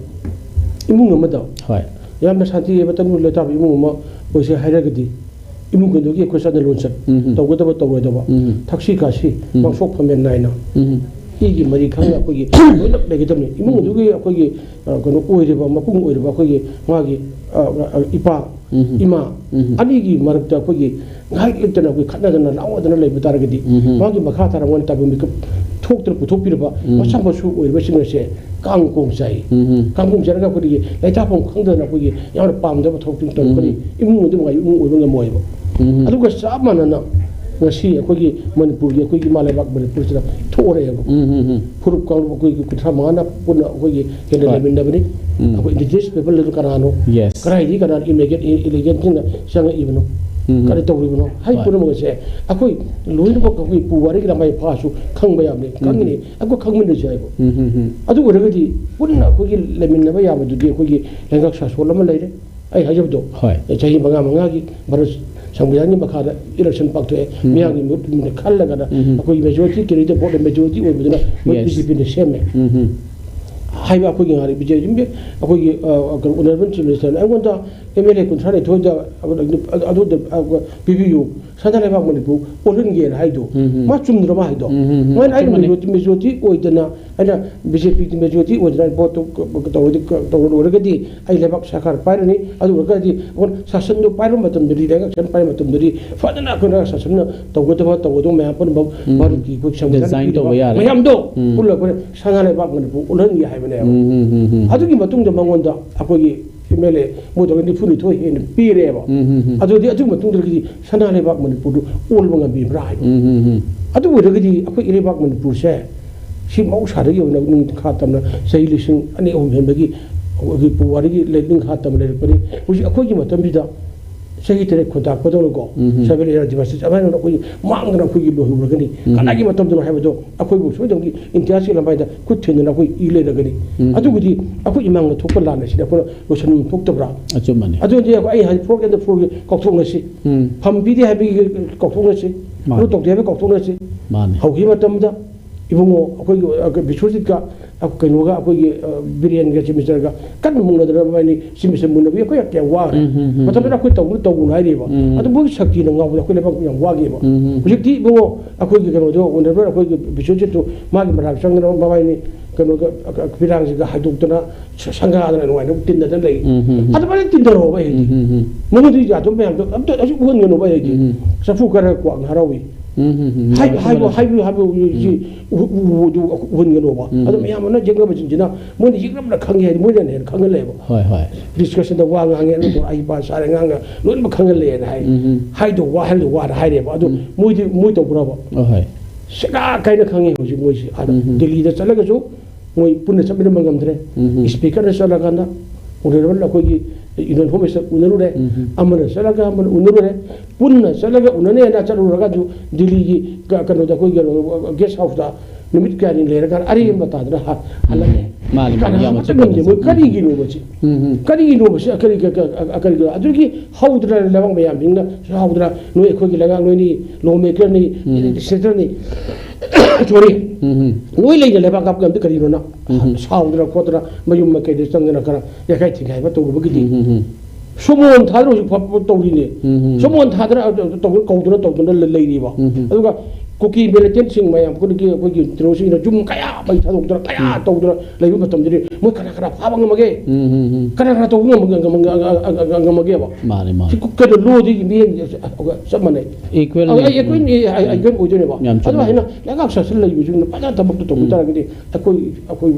ꯏꯃꯨꯡ ꯑꯃꯗ ꯍꯣꯏ꯫ ꯌꯥꯝꯅ ꯁꯥꯟꯇꯤ ꯂꯩꯕ ꯇꯪꯗꯨ ꯂꯩꯇꯥꯕ ꯏꯃꯨꯡ ꯑꯃ ꯑꯣꯏꯁꯦ ꯍꯥꯏꯔꯒꯗꯤ ꯏꯃꯨꯡ ꯈꯨꯗꯤꯡꯒꯤ ꯑꯩꯈꯣꯏ ꯆꯠꯅ ꯂꯣꯟꯆꯠ ꯎꯝ ꯍꯝ꯫ ꯇꯧꯒꯗꯕ ꯇꯧꯔꯣꯏꯗꯕ ꯎꯝ ꯍꯝ꯫ ꯊꯛꯁꯤ ꯈꯥꯁꯤ ꯎꯝ꯫ ꯃꯥꯡꯁꯣꯛ ꯐꯝꯃꯦꯟ ꯅꯥꯏꯅ ꯎꯝ ꯍꯝ꯫ ꯏꯒꯤ ꯃꯔꯤ ꯈꯪꯅ ꯑꯩꯈꯣꯏꯒꯤ ꯂꯣꯏꯅ ꯂꯩꯒꯗꯕꯅꯤ꯫ ꯏꯃꯨꯡ ꯎꯝ꯫ ꯑꯗꯨꯒꯤ ꯑꯩꯈꯣꯏꯒꯤ, ꯑ, ꯀꯩꯅꯣ ꯑꯣꯏꯔꯤꯕ, ꯃꯄꯨꯡ ꯑꯣꯏꯔꯤꯕ ꯑꯩꯈꯣꯏꯒꯤ ꯃꯥꯒꯤ, ꯑ, ꯑ, ꯏꯄꯥ ꯎꯝ꯫ ꯏꯃꯥ ꯎꯝ꯫ ꯑꯅꯤꯒꯤ ꯃꯔꯛꯇ ꯑꯩꯈꯣꯏꯒꯤ ꯉꯥꯏꯍꯥꯛ ꯂꯩꯇꯅ ꯑꯩꯈꯣꯏ ꯈꯠꯅꯗꯅ ꯂꯥꯎꯅꯗꯅ ꯂꯩꯕ ꯇꯥꯔꯒꯗꯤ ꯎꯝ꯫ ꯃꯥꯒꯤ ꯃꯈꯥ ꯇꯥꯔꯛꯄ ꯇꯥꯏꯕꯪ ꯃꯤꯀꯨꯞ ꯊꯣꯛꯇꯅ ꯄꯨꯊꯣꯛꯄꯤꯔꯕ ꯎꯝ꯫ ꯃꯆꯥ ꯃꯁꯨ ꯑꯣꯏꯔꯤꯕꯁꯤꯡ ꯑꯁꯦ ꯀꯥꯡ ꯀꯣꯡ ꯆꯥꯏ꯫ ꯎꯝ꯫ ꯀꯥꯡ ꯀꯣꯡ ꯆꯥꯏꯔꯒ ꯑꯩꯈꯣꯏꯒꯤ ꯂꯩꯇꯥꯐꯝ ꯈꯪꯗꯗꯅ ꯑꯩꯈꯣꯏꯒꯤ ꯌꯥꯝꯅ ꯄꯥꯝꯗꯕ ꯊꯕꯛꯁꯤꯡ ꯇꯧꯔꯛꯀꯅꯤ꯫ ꯎꯝ꯫ ꯏꯃꯨꯡ ꯑꯗꯨ ꯅꯨꯡꯉꯥꯏ, ꯏꯃꯨꯡ ꯑꯣꯏꯕ ꯉꯝꯃꯣꯏꯕ꯫ ꯎꯝ꯫ ꯑꯗꯨꯒ ꯆꯞ ꯃꯥꯟꯅꯅ ꯉꯁꯤ ꯑꯩꯈꯣꯏꯒꯤ ꯃꯅꯤꯄꯨꯔꯒꯤ, ꯑꯩꯈꯣꯏꯒꯤ ꯏꯃꯥ ꯂꯩꯕꯥꯛ ꯃꯅꯤꯄꯨꯔꯁꯤꯗ ꯊꯣꯛꯑꯔꯛꯑꯦꯕ꯫ ꯎꯝ, ꯎꯝ, ꯎꯝ꯫ ꯐꯨꯔꯨꯞ ꯀꯥꯡꯂꯨꯞ ꯑꯩꯈꯣꯏꯒꯤ ꯀꯨꯟꯊ꯭ꯔꯥ ꯃꯉꯥꯅ ꯄꯨꯟꯅ ꯑꯩꯈꯣꯏꯒꯤ ꯍꯦꯟꯅ ꯍꯣꯏ꯫ ꯂꯩꯃꯤꯟꯅꯕꯅꯤ꯫ ꯎꯝ꯫ ꯑꯩꯈꯣꯏ indigenous people ꯑꯗꯨ ꯀꯅꯥꯅꯣ? Yes꯫ ꯀꯗꯥꯏꯗꯒꯤ ꯀꯅꯥꯅ illegal, illegal ꯁꯤꯡꯅ ꯆꯪꯉꯛꯏꯕꯅꯣ? ꯎꯝ꯫ ꯀꯔꯤ ꯇꯧꯔꯤꯕꯅꯣ? ꯍꯥꯏ ꯍꯣꯏ꯫ ꯄꯨꯝꯅꯃꯛ ꯑꯁꯦ ꯑꯩꯈꯣꯏ ꯂꯣꯏꯅꯃꯛ ꯑꯩꯈꯣꯏ ꯄꯨ ꯋꯥꯔꯤꯒꯤ ꯂꯃꯥꯏ ꯐꯥꯁꯨ ꯈꯪꯕ ꯌꯥꯕꯅꯤ, ꯎꯝ꯫ ꯈꯪꯉꯤꯅꯤ꯫ ꯑꯩꯈꯣꯏ ꯈꯪꯃꯤꯟꯅꯁꯤ ꯍꯥꯏꯕ꯫ ꯎꯝ, ꯎꯝ, ꯎꯝ꯫ ꯑꯗꯨ ꯑꯣꯏꯔꯒꯗꯤ ꯄꯨꯟꯅ ꯑꯩꯈꯣꯏꯒꯤ ꯂꯩꯃꯤꯟꯅꯕ ꯌꯥꯕꯗꯨꯗꯤ ꯑꯩꯈꯣꯏꯒꯤ ꯂꯩꯉꯥꯛ ꯁꯥꯁꯣꯟ ꯑꯃ ꯂꯩꯔꯦ꯫ ꯑꯩ ꯍꯥꯏꯖꯕꯗꯣ, ꯍꯣꯏ꯫ ꯆꯍꯤ ꯃꯉꯥ ꯃꯉꯥꯒꯤ ꯚꯥꯔꯠ ꯁꯪꯕꯤꯙꯥꯟꯒꯤ ꯃꯈꯥꯗ election ꯄꯥꯡꯊꯣꯛꯑꯦ꯫ ꯎꯝ꯫ ꯃꯤꯌꯥꯝꯒꯤ ꯃꯣꯠ ꯃꯨꯟꯅ ꯈꯜꯂꯒꯅ ꯎꯝ꯫ ꯑꯩꯈꯣꯏꯒꯤ majority candidate vote majority ꯑꯣꯏꯕꯗꯨꯅ ꯃꯣꯏ yes꯫ BJPꯅ ꯁꯦꯝꯃꯦ꯫ ꯎꯝ꯫ ꯍꯥꯏꯕ ꯑꯩꯈꯣꯏꯒꯤ ꯉꯥꯏꯍꯥꯛ BJP ꯑꯩꯈꯣꯏꯒꯤ, ꯑ, ꯀꯩꯅꯣ, honourable chief ministerꯅ ꯑꯩꯉꯣꯟꯗ MLA ꯀꯨꯟꯊ꯭ꯔꯥ ꯅꯤꯊꯣꯏꯗ ꯑꯗꯨꯗ, ꯑꯗꯨꯗ, ꯑ, ꯄꯤꯕꯤꯌꯨ, ꯁꯅꯥ ꯂꯩꯕꯥꯛ ꯃꯅꯤꯄꯨꯔ ꯑꯣꯜꯍꯟꯒꯦꯅ ꯍꯥꯏꯗꯣ꯫ ꯎꯝ꯫ ꯃꯥ ꯆꯨꯝꯗ꯭ꯔꯣ ꯃꯥ ꯍꯥꯏꯗꯣ? ꯎꯝ, ꯎꯝ, ꯎꯝ꯫ ꯃꯥꯅ ꯑꯩꯅ ꯑꯆꯨꯝꯕꯅꯤ꯫ Majority, majority ꯑꯣꯏꯗꯅ ꯑꯩꯅ BJPꯒꯤ majority ꯑꯣꯏꯗꯅ ꯑꯩ voteꯇꯨ ꯇꯧꯔꯗꯤ, ꯇꯧꯔꯨꯔꯒꯗꯤ ꯑꯩ ꯂꯩꯕꯥꯛ ꯁꯔꯀꯥꯔ ꯄꯥꯏꯔꯅꯤ꯫ ꯑꯗꯨ ꯑꯣꯏꯔꯒꯗꯤ ꯑꯩꯈꯣꯏꯅ ꯁꯥꯁꯟꯗꯣ ꯄꯥꯏꯕ ꯃꯇꯝꯗꯗꯤ, ꯂꯩꯉꯥꯛ ꯁꯥꯁꯟ ꯄꯥꯏꯕ ꯃꯇꯝꯗꯗꯤ ꯐꯖꯅ ꯑꯩꯈꯣꯏꯅ ꯁꯥꯁꯟꯅ ꯇꯧꯒꯗꯕ, ꯇꯧꯒꯗꯕ ꯃꯌꯥꯝ ꯄꯨꯝꯅꯃꯛ ꯎꯝ꯫ ꯚꯥꯔꯠꯀꯤ ꯑꯩꯈꯣꯏ ꯁꯪꯕꯤꯙꯥꯟ design ꯄꯤꯔꯤꯕ ꯇꯧꯕ ꯌꯥꯔꯦ꯫ ꯃꯌꯥꯝꯗꯣ ꯎꯝ꯫ ꯄꯨꯜꯂꯒ ꯑꯩꯈꯣꯏꯅ ꯁꯅꯥ ꯂꯩꯕꯥꯛ ꯃꯅꯤꯄꯨꯔ ꯑꯣꯜꯍꯟꯒꯦ ꯍꯥꯏꯕꯅꯦꯕ꯫ ꯎꯝ, ꯎꯝ, ꯎꯝ, ꯎꯝ꯫ ꯑꯗꯨꯒꯤ ꯃꯇꯨꯡꯗ ꯃꯉꯣꯟꯗ ꯑꯩꯈꯣꯏꯒꯤ ꯑꯦꯝ ꯑꯦꯜ ꯑꯦ ꯃꯣꯏ ꯇꯧꯔꯒ ꯅꯤꯐꯨꯅꯤꯊꯣꯏ ꯍꯦꯟꯅ ꯄꯤꯔꯦꯕ꯫ ꯎꯝ, ꯎꯝ, ꯎꯝ꯫ ꯑꯗꯨꯗꯤ ꯑꯗꯨꯒꯤ ꯃꯇꯨꯡꯗꯒꯤꯗꯤ ꯁꯅꯥ ꯂꯩꯕꯥꯛ ꯃꯅꯤꯄꯨꯔꯗꯨ ꯑꯣꯜꯕ ꯉꯝꯕꯤꯕ꯭ꯔꯥ ꯍꯥꯏꯕ꯫ ꯎꯝ, ꯎꯝ, ꯎꯝ꯫ ꯑꯗꯨ ꯑꯣꯏꯔꯒꯗꯤ ꯑꯩꯈꯣꯏ ꯏꯔꯩꯕꯥꯛ ꯃꯅꯤꯄꯨꯔꯁꯦ ꯁꯤ ꯃꯍꯧꯁꯥꯗꯒꯤ ꯑꯣꯏꯅ ꯅꯤꯡꯈꯥ ꯇꯝꯅ ꯆꯍꯤ ꯂꯤꯁꯤꯡ ꯑꯅꯤ ꯑꯍꯨꯝ ꯍꯦꯟꯕꯒꯤ ꯑꯩꯈꯣꯏꯒꯤ ꯄꯨꯋꯥꯔꯤꯒꯤ ꯂꯩ-, ꯅꯤꯡꯈꯥ ꯇꯝꯅ ꯂꯩꯔꯛꯄꯅꯤ꯫ ꯍꯧꯖꯤꯛ ꯑꯩꯈꯣꯏꯒꯤ ꯃꯇꯝꯁꯤꯗ ꯆꯍꯤ ꯇꯔꯦꯠ ꯈꯨꯟꯇꯥꯛꯄꯗꯧꯅꯀꯣ, ꯎꯝ, ꯎꯝ꯫ ꯁꯕꯦꯜ ꯑꯦꯔꯥ ꯗꯤꯃꯥꯁꯤ ꯑꯗꯨꯃꯥꯏꯅ ꯑꯩꯈꯣꯏꯒꯤ ꯃꯥꯡꯗꯅ ꯑꯩꯈꯣꯏꯒꯤ ꯂꯣꯏꯍꯧꯔꯒꯅꯤ꯫ ꯎꯝ꯫ ꯀꯅꯥꯒꯤ ꯃꯇꯝꯗꯅꯣ ꯍꯥꯏꯕꯗꯣ ꯑꯩꯈꯣꯏꯕꯨ ꯁꯣꯏꯗꯅꯒꯤ ꯏꯟꯗꯤꯌꯥꯁꯤ ꯂꯝꯕꯥꯏꯗ ꯈꯨꯠ ꯊꯤꯟꯗꯅ ꯑꯩꯈꯣꯏ ꯏ ꯂꯩꯔꯒꯅꯤ꯫ ꯎꯝ꯫ ꯑꯗꯨꯕꯨꯗꯤ ꯑꯩꯈꯣꯏ ꯏꯃꯥꯡꯗ ꯊꯣꯛꯄ ꯂꯥꯟ ꯑꯁꯤꯗ ꯑꯩꯈꯣꯏꯅ ꯂꯣꯏꯁꯟꯐꯝ ꯊꯣꯛꯇꯕ꯭ꯔꯥ? ꯑꯆꯨꯝꯕꯅꯤ꯫ ꯑꯗꯨꯗꯤ ꯑꯩꯈꯣꯏ, ꯑꯩ ꯍꯥꯏ, ꯐꯣꯔ ꯀꯦꯟꯗ ꯐꯣꯔꯒꯤ ꯀꯥꯎꯊꯣꯛꯅꯁꯤ꯫ ꯎꯝ꯫ ꯐꯝ ꯄꯤꯗꯦ ꯍꯥꯏꯕꯒꯤ ꯀꯥꯎꯊꯣꯛꯅꯁꯤ꯫ ꯃꯥꯅꯤ꯫ ꯂꯨ ꯇꯧꯗꯦ ꯍꯥꯏꯕꯒꯤ ꯀꯥꯎꯊꯣꯛꯅꯁꯤ꯫ ꯃꯥꯅꯤ꯫ ꯍꯧꯈꯤꯕ ꯃꯇꯝꯗ ꯏꯕꯨꯡꯉꯣ ꯑꯩꯈꯣꯏꯒꯤ, ꯑ, ꯕꯤꯁ꯭ꯋꯖꯤꯠꯀ, ꯑ, ꯀꯩꯅꯣꯒ ꯑꯩꯈꯣꯏꯒꯤ, ꯑ, ꯕꯤꯔꯦꯟꯒ ꯆꯤꯞ ꯃꯤꯅꯤꯁꯇꯔꯒ ꯀꯟꯅ ꯃꯨꯛꯅꯗꯅ ꯃꯕꯥꯅꯤ ꯆꯤꯞ ꯃꯤꯅꯤꯁꯇꯔ ꯃꯨꯟꯅꯕꯒꯤ ꯑꯩꯈꯣꯏ ꯀꯌꯥꯝ ꯋꯥꯈ꯭ꯔꯦ꯫ ꯎꯝ, ꯎꯝ, ꯎꯝ꯫ ꯃꯇꯝꯗꯨꯗ ꯑꯩꯈꯣꯏ ꯇꯧꯕꯅ ꯇꯧꯕꯅ ꯍꯥꯏꯔꯤꯕ꯫ ꯎꯝ꯫ ꯑꯗꯨ ꯃꯣꯏꯒꯤ ꯁꯛꯇꯤꯅ ꯉꯥꯎꯕꯗ ꯑꯩꯈꯣꯏ ꯂꯩꯕꯥꯛ ꯌꯥꯝ ꯋꯥꯈꯤꯕ꯫ ꯎꯝ, ꯎꯝ꯫ ꯍꯧꯖꯤꯛꯇꯤ ꯏꯕꯨꯡꯉꯣ ꯑꯩꯈꯣꯏꯒꯤ ꯀꯩꯅꯣꯗꯣ, ꯑꯣꯅꯔꯦꯕꯜ ꯑꯩꯈꯣꯏꯒꯤ ꯕꯤꯁ꯭ꯋꯖꯤꯠꯇꯨ ꯃꯥꯒꯤ ꯃꯅꯥꯛ ꯆꯪꯗꯅ ꯃꯕꯥꯅꯤ ꯀꯩꯅꯣꯒ, ꯑ, ꯐꯤꯔꯥꯡꯁꯤꯒ ꯍꯥꯏꯗꯣꯛꯇꯅ ꯁ-, ꯁꯪꯒꯥꯗꯅ ꯅꯨꯡꯉꯥꯏꯅ ꯇꯤꯟꯅꯗꯅ ꯂꯩ꯫ ꯎꯝ, ꯎꯝ, ꯎꯝ꯫ ꯑꯗꯨꯃꯥꯏꯅ ꯇꯤꯟꯅꯔꯣꯕ ꯑꯩꯗꯤ꯫ ꯎꯝ, ꯎꯝ, ꯎꯝ꯫ ꯃꯉꯣꯟꯗ ꯌꯥꯗꯕ ꯃꯌꯥꯝꯗꯣ ꯑꯝꯇ ꯑꯁꯤ ꯎꯍꯟꯒꯅꯣꯕ ꯑꯩꯗꯤ꯫ ꯎꯝ, ꯎꯝ꯫ ꯆꯐꯨ ꯈꯔ ꯀ꯭ꯋꯥꯛꯅ ꯍꯔꯥꯎꯏ꯫ ꯎꯝ, ꯎꯝ, ꯎꯝ꯫ ꯍꯥꯏ-, ꯌꯥꯝ ꯍꯥꯏꯕ, ꯊꯨꯅ ꯍꯥꯏꯕ, ꯍꯥꯏꯕ ꯁꯤ ꯎ-, ꯎ-, ꯎ-, ꯎꯍꯟꯒꯅꯣꯕ꯫ ꯎꯝ꯫ ꯑꯗꯣ ꯃꯌꯥꯝ ꯑꯃꯅ ꯌꯦꯛꯅꯕꯁꯤꯡꯁꯤꯅ ꯃꯣꯏꯅ ꯌꯦꯛꯅꯕꯅ ꯈꯪꯉꯦ ꯍꯥꯏꯗꯤ ꯃꯣꯏꯅ ꯍꯦꯟꯅ ꯈꯪꯍꯜꯂꯦꯕ꯫ ꯍꯣꯏ, ꯍꯣꯏ꯫ ꯗꯤꯁꯀꯁꯟꯗ ꯋꯥ ꯉꯥꯡꯉꯦ, ꯑꯗꯨ ꯑꯩ ꯄꯥ ꯁꯥꯔꯦ ꯉꯥꯡꯉ ꯂꯣꯏꯅꯃꯛ ꯈꯪꯍꯜꯂꯦꯅ ꯍꯥꯏ꯫ ꯎꯝ, ꯎꯝ꯫ ꯍꯥꯏꯗꯣ ꯋꯥ, ꯍꯥꯏꯗꯣ ꯋꯥꯅ ꯍꯥꯏꯔꯦꯕ꯫ ꯑꯗꯣ ꯎꯝ꯫ ꯃꯣꯏꯗꯤ, ꯃꯣꯏ ꯇꯧꯕ꯭ꯔꯕ? ꯑꯣ, ꯍꯣꯏ꯫ ꯁꯦꯒꯥ ꯀꯥꯏꯅ ꯈꯪꯉꯦ ꯍꯧꯖꯤꯛ ꯃꯣꯏꯁꯤ꯫ ꯑꯗ ꯎꯝ, ꯎꯝ꯫ ꯗꯤꯜꯂꯤꯗ ꯆꯠꯂꯒꯁꯨ ꯃꯣꯏ ꯄꯨꯟꯅ ꯆꯠꯃꯤꯟꯅꯕ ꯉꯝꯗ꯭ꯔꯦ꯫ ꯎꯝ, ꯎꯝ꯫ ꯏꯁꯄꯤꯀꯔꯗ ꯆꯠꯂꯀꯥꯟꯗ ꯑꯣꯅꯔꯦꯕꯜ ꯑꯩꯈꯣꯏꯒꯤ ꯌꯨꯅꯤꯌꯟ ꯍꯣꯝ ꯃꯤꯅꯤꯁꯇꯔ ꯎꯅꯔꯨꯔꯦ꯫ ꯎꯝ, ꯎꯝ꯫ ꯑꯃꯅ ꯆꯠꯂꯒ ꯑꯃꯅ ꯎꯅꯔꯨꯔꯦ꯫ ꯄꯨꯟꯅ ꯆꯠꯂꯒ ꯎꯅꯅꯦꯅ ꯆꯠꯂꯨꯔꯒꯁꯨ ꯗꯤꯜꯂꯤꯒꯤ ꯀ-, ꯀꯩꯅꯣꯗ ꯑꯩꯈꯣꯏꯒꯤ ꯒꯦꯁ ꯍꯥꯎꯁꯇ ꯅꯨꯃꯤꯠ ꯀꯌꯥꯅꯤ ꯂꯩꯔꯀꯥꯟꯗ ꯑꯔꯦꯝꯕ ꯇꯥꯗꯅ ꯍ-, ꯍꯜꯂꯛꯑꯦ꯫ ꯃꯥꯅꯤ, ꯃꯥꯅꯤ, ꯀꯅꯥ ꯌꯥꯝ ꯑꯃꯠꯇ ꯑꯆꯨꯝꯕ ꯉꯝꯗꯦ꯫ ꯃꯣꯏ ꯉꯥꯛꯇꯅꯤ꯫ ꯀꯔꯤꯒꯤꯅꯣꯕ ꯁꯤ? ꯎꯝ, ꯎꯝ꯫ ꯀꯔꯤꯒꯤꯅꯣꯕ ꯁꯤ? ꯀꯔꯤ, ꯀ-, ꯀ-, ꯀ-, ꯀꯔꯤꯒꯤꯅꯣ? ꯑꯗꯨꯒꯤ ꯍꯧꯗꯅ ꯂꯩꯕꯥꯛ ꯃꯌꯥꯝꯁꯤꯡꯅ ꯍꯧꯗꯅ ꯅꯣꯏ ꯑꯩꯈꯣꯏꯒꯤ ꯂꯩꯉꯥꯛ ꯅꯣꯏꯅꯤ, ꯂꯣ ꯃꯦꯀꯔꯅꯤ, ꯎꯝ꯫ ꯂꯦꯖꯤꯁꯂꯦꯇꯔꯅꯤ꯫ ꯁꯣꯔꯤ꯫ ꯎꯝ, ꯎꯝ꯫ ꯅꯣꯏ ꯂꯩꯅ ꯂꯩꯕꯥꯛ ꯀꯥꯞꯄ ꯉꯝꯗꯦ ꯀꯔꯤꯅꯣ ꯅꯪ? ꯎꯝ꯫ ꯁꯥꯎꯗꯅ ꯈꯣꯠꯇꯅ ꯃꯌꯨꯝ ꯃꯀꯩꯗ ꯆꯪꯗꯅ ꯈꯔ ꯌꯥꯈꯥꯏ ꯊꯤꯡꯒꯥꯏ ꯍꯥꯏꯕ ꯇꯧꯔꯨꯕꯒꯤꯗꯤ ꯎꯝ, ꯎꯝ, ꯎꯝ꯫ ꯁꯣꯃꯣꯟ ꯊꯥꯗꯅ ꯍꯧꯖꯤꯛ ꯐꯥꯎꯕ ꯇꯧꯔꯤꯅꯦ꯫ ꯎꯝ, ꯎꯝ꯫ ꯁꯣꯃꯣꯟ ꯊꯥꯗꯅ ꯇꯧꯗꯅ, ꯀꯧꯗꯅ ꯇꯧꯗꯅ ꯂꯩꯔꯤꯕ꯫ ꯎꯝ, ꯎꯝ꯫ ꯑꯗꯨꯒ ꯀꯨꯀꯤ ꯃꯤꯂꯤꯇꯦꯟꯁꯤꯡ ꯃꯌꯥꯝ ꯑꯩꯈꯣꯏꯒꯤ ꯑꯩꯈꯣꯏꯒꯤ ꯇꯦꯔꯣꯔꯤꯁꯤꯡꯅ ꯌꯨꯝ ꯀꯌꯥ ꯃꯩ ꯊꯥꯗꯣꯛꯇꯅ ꯀꯌꯥ ꯇꯧꯗꯅ ꯂꯩꯕ ꯃꯇꯝꯗꯗꯤ ꯃꯣꯏ ꯀꯅꯥ ꯀꯅꯥ ꯐꯥꯕ ꯉꯝꯃꯒꯦ? ꯎꯝ, ꯎꯝ, ꯎꯝ. ꯀꯅꯥ ꯀꯅꯥ ꯇꯧꯕ ꯉꯝꯃꯒ ꯉꯝꯃꯒ- ꯉꯝꯃꯒꯦꯕ? ꯃꯥꯅꯦ, ꯃꯥꯅꯦ. ꯁꯤ ꯀꯨ- ꯀꯩꯅꯣ, ꯂꯣꯗꯤ ꯃꯤꯠꯌꯦꯡ ꯆꯞ ꯃꯥꯟꯅꯩ꯫ Equal ꯑꯩ ꯅꯤ. ꯑꯩ ꯑꯩꯈꯣꯏ ꯑꯩ- ꯑꯩ- ꯑꯩꯈꯣꯏ ꯑꯣꯏꯗꯣꯏꯅꯦꯕ꯫ ꯌꯥꯝ ꯆꯨꯝꯃꯦ. ꯑꯗꯨꯃꯥꯏꯅ ꯂꯩꯉꯥꯛ ꯁꯥꯁꯟ ꯂꯩꯕꯁꯤꯡꯅ ꯐꯖꯅ ꯊꯕꯛꯇꯣ ꯇꯧꯕ ꯎꯝ. ꯇꯥꯔꯒꯗꯤ ꯑꯩꯈꯣꯏ ꯑꯩꯈꯣꯏ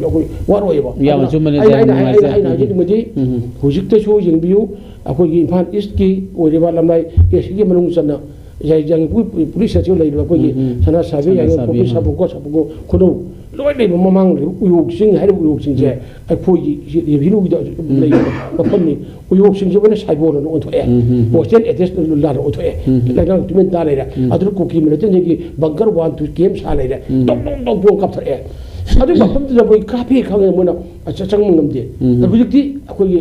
ꯑꯩꯈꯣꯏ ꯋꯥꯔꯣꯏꯕ꯫ ꯌꯥꯝ ꯑꯗꯨꯅ ꯆꯨꯝꯕꯅꯦ, ꯑꯩꯅ ꯌꯥꯝ ꯑꯩꯅ ꯅꯨꯡꯉꯥꯏꯖꯩ. ꯑꯩꯅ ꯑꯩꯅ ꯍꯥꯏꯖꯅꯤꯡꯕꯗꯤ ꯎꯝ. ꯍꯧꯖꯤꯛꯇꯁꯨ ꯌꯦꯡꯕꯤꯌꯨ, ꯑꯩꯈꯣꯏꯒꯤ ꯏꯝꯐꯥꯜ ꯏꯁ꯭ꯠꯀꯤ ꯑꯣꯏꯔꯤꯕ ꯂꯝꯂꯥꯏ ꯑꯦ ꯁꯤꯒꯤ ꯃꯅꯨꯡ ꯆꯟꯅ ꯌꯥꯏ- ꯌꯥꯏꯔꯤꯄꯣꯛ ꯄꯨꯂꯤꯁ ꯁ꯭ꯇꯦꯁꯟ ꯂꯩꯔꯤꯕ ꯑꯩꯈꯣꯏꯒꯤ ꯎꯝ, ꯎꯝ. ꯁꯅꯥ ꯁꯥꯕꯤ, ꯁꯅꯥ ꯌꯥꯏꯔꯤꯄꯣꯛ ꯁꯥꯕꯤ, ꯄꯨꯈ꯭ꯔꯤ, ꯍꯥ. ꯁꯥꯄꯣꯛꯀꯣ, ꯁꯥꯄꯣꯛꯀꯣ ꯈꯨꯅꯧ, ꯂꯣꯏ ꯂꯩꯕ ꯃꯃꯥꯡ ꯂꯩꯕ ꯎꯌꯣꯛꯁꯤꯡ ꯍꯥꯏꯔꯤꯕ ꯎꯌꯣꯛꯁꯤꯡꯁꯦ ꯑꯩꯈꯣꯏꯒꯤ ꯔꯦꯚꯤꯅ꯭ꯌꯨꯒꯤꯗ ꯂꯩꯕ ꯃꯐꯝꯅꯤ꯫ ꯎꯌꯣꯛꯁꯤꯡꯁꯦ ꯑꯣꯏꯅ ꯁꯥꯏꯕꯣꯔꯅ ꯑꯣꯟꯊꯣꯛꯑꯦ꯫ ꯎꯝ, ꯎꯝ, ꯎꯝ. ꯄꯣꯁꯇꯦꯜ ꯑꯦꯗ꯭ꯔꯦꯁ ꯂꯥꯟꯅ ꯑꯣꯟꯊꯣꯛꯑꯦ꯫ ꯎꯝ, ꯎꯝ. ꯂꯩꯉꯥꯛ ꯇꯨꯃꯤꯟ ꯇꯥ ꯂꯩꯔꯦ꯫ ꯎꯝ. ꯑꯗꯨꯅ ꯀꯨꯀꯤ ꯃꯤꯂꯤꯇꯦꯟꯁꯤꯡꯒꯤ ꯕꯪꯀꯔ ꯋꯥꯟ ꯇꯨ ꯀꯦꯝ ꯁꯥ ꯂꯩꯔꯦ꯫ ꯎꯝ. ꯇꯣꯡ ꯇꯣꯡ ꯇꯣꯡ ꯇꯣꯡ ꯀꯥꯞꯊꯣꯔꯛꯑꯦ꯫ ꯑꯗꯨ ꯃꯐꯝꯗꯨꯗ ꯃꯣꯏ ꯀꯥꯞꯄꯦ ꯈꯪꯉꯦ, ꯃꯣꯏꯅ ꯑ- ꯆ- ꯆꯪꯕ ꯉꯝꯗꯦ꯫ ꯎꯝ. ꯑꯗꯨ ꯍꯧꯖꯤꯛꯇꯤ ꯑꯩꯈꯣꯏꯒꯤ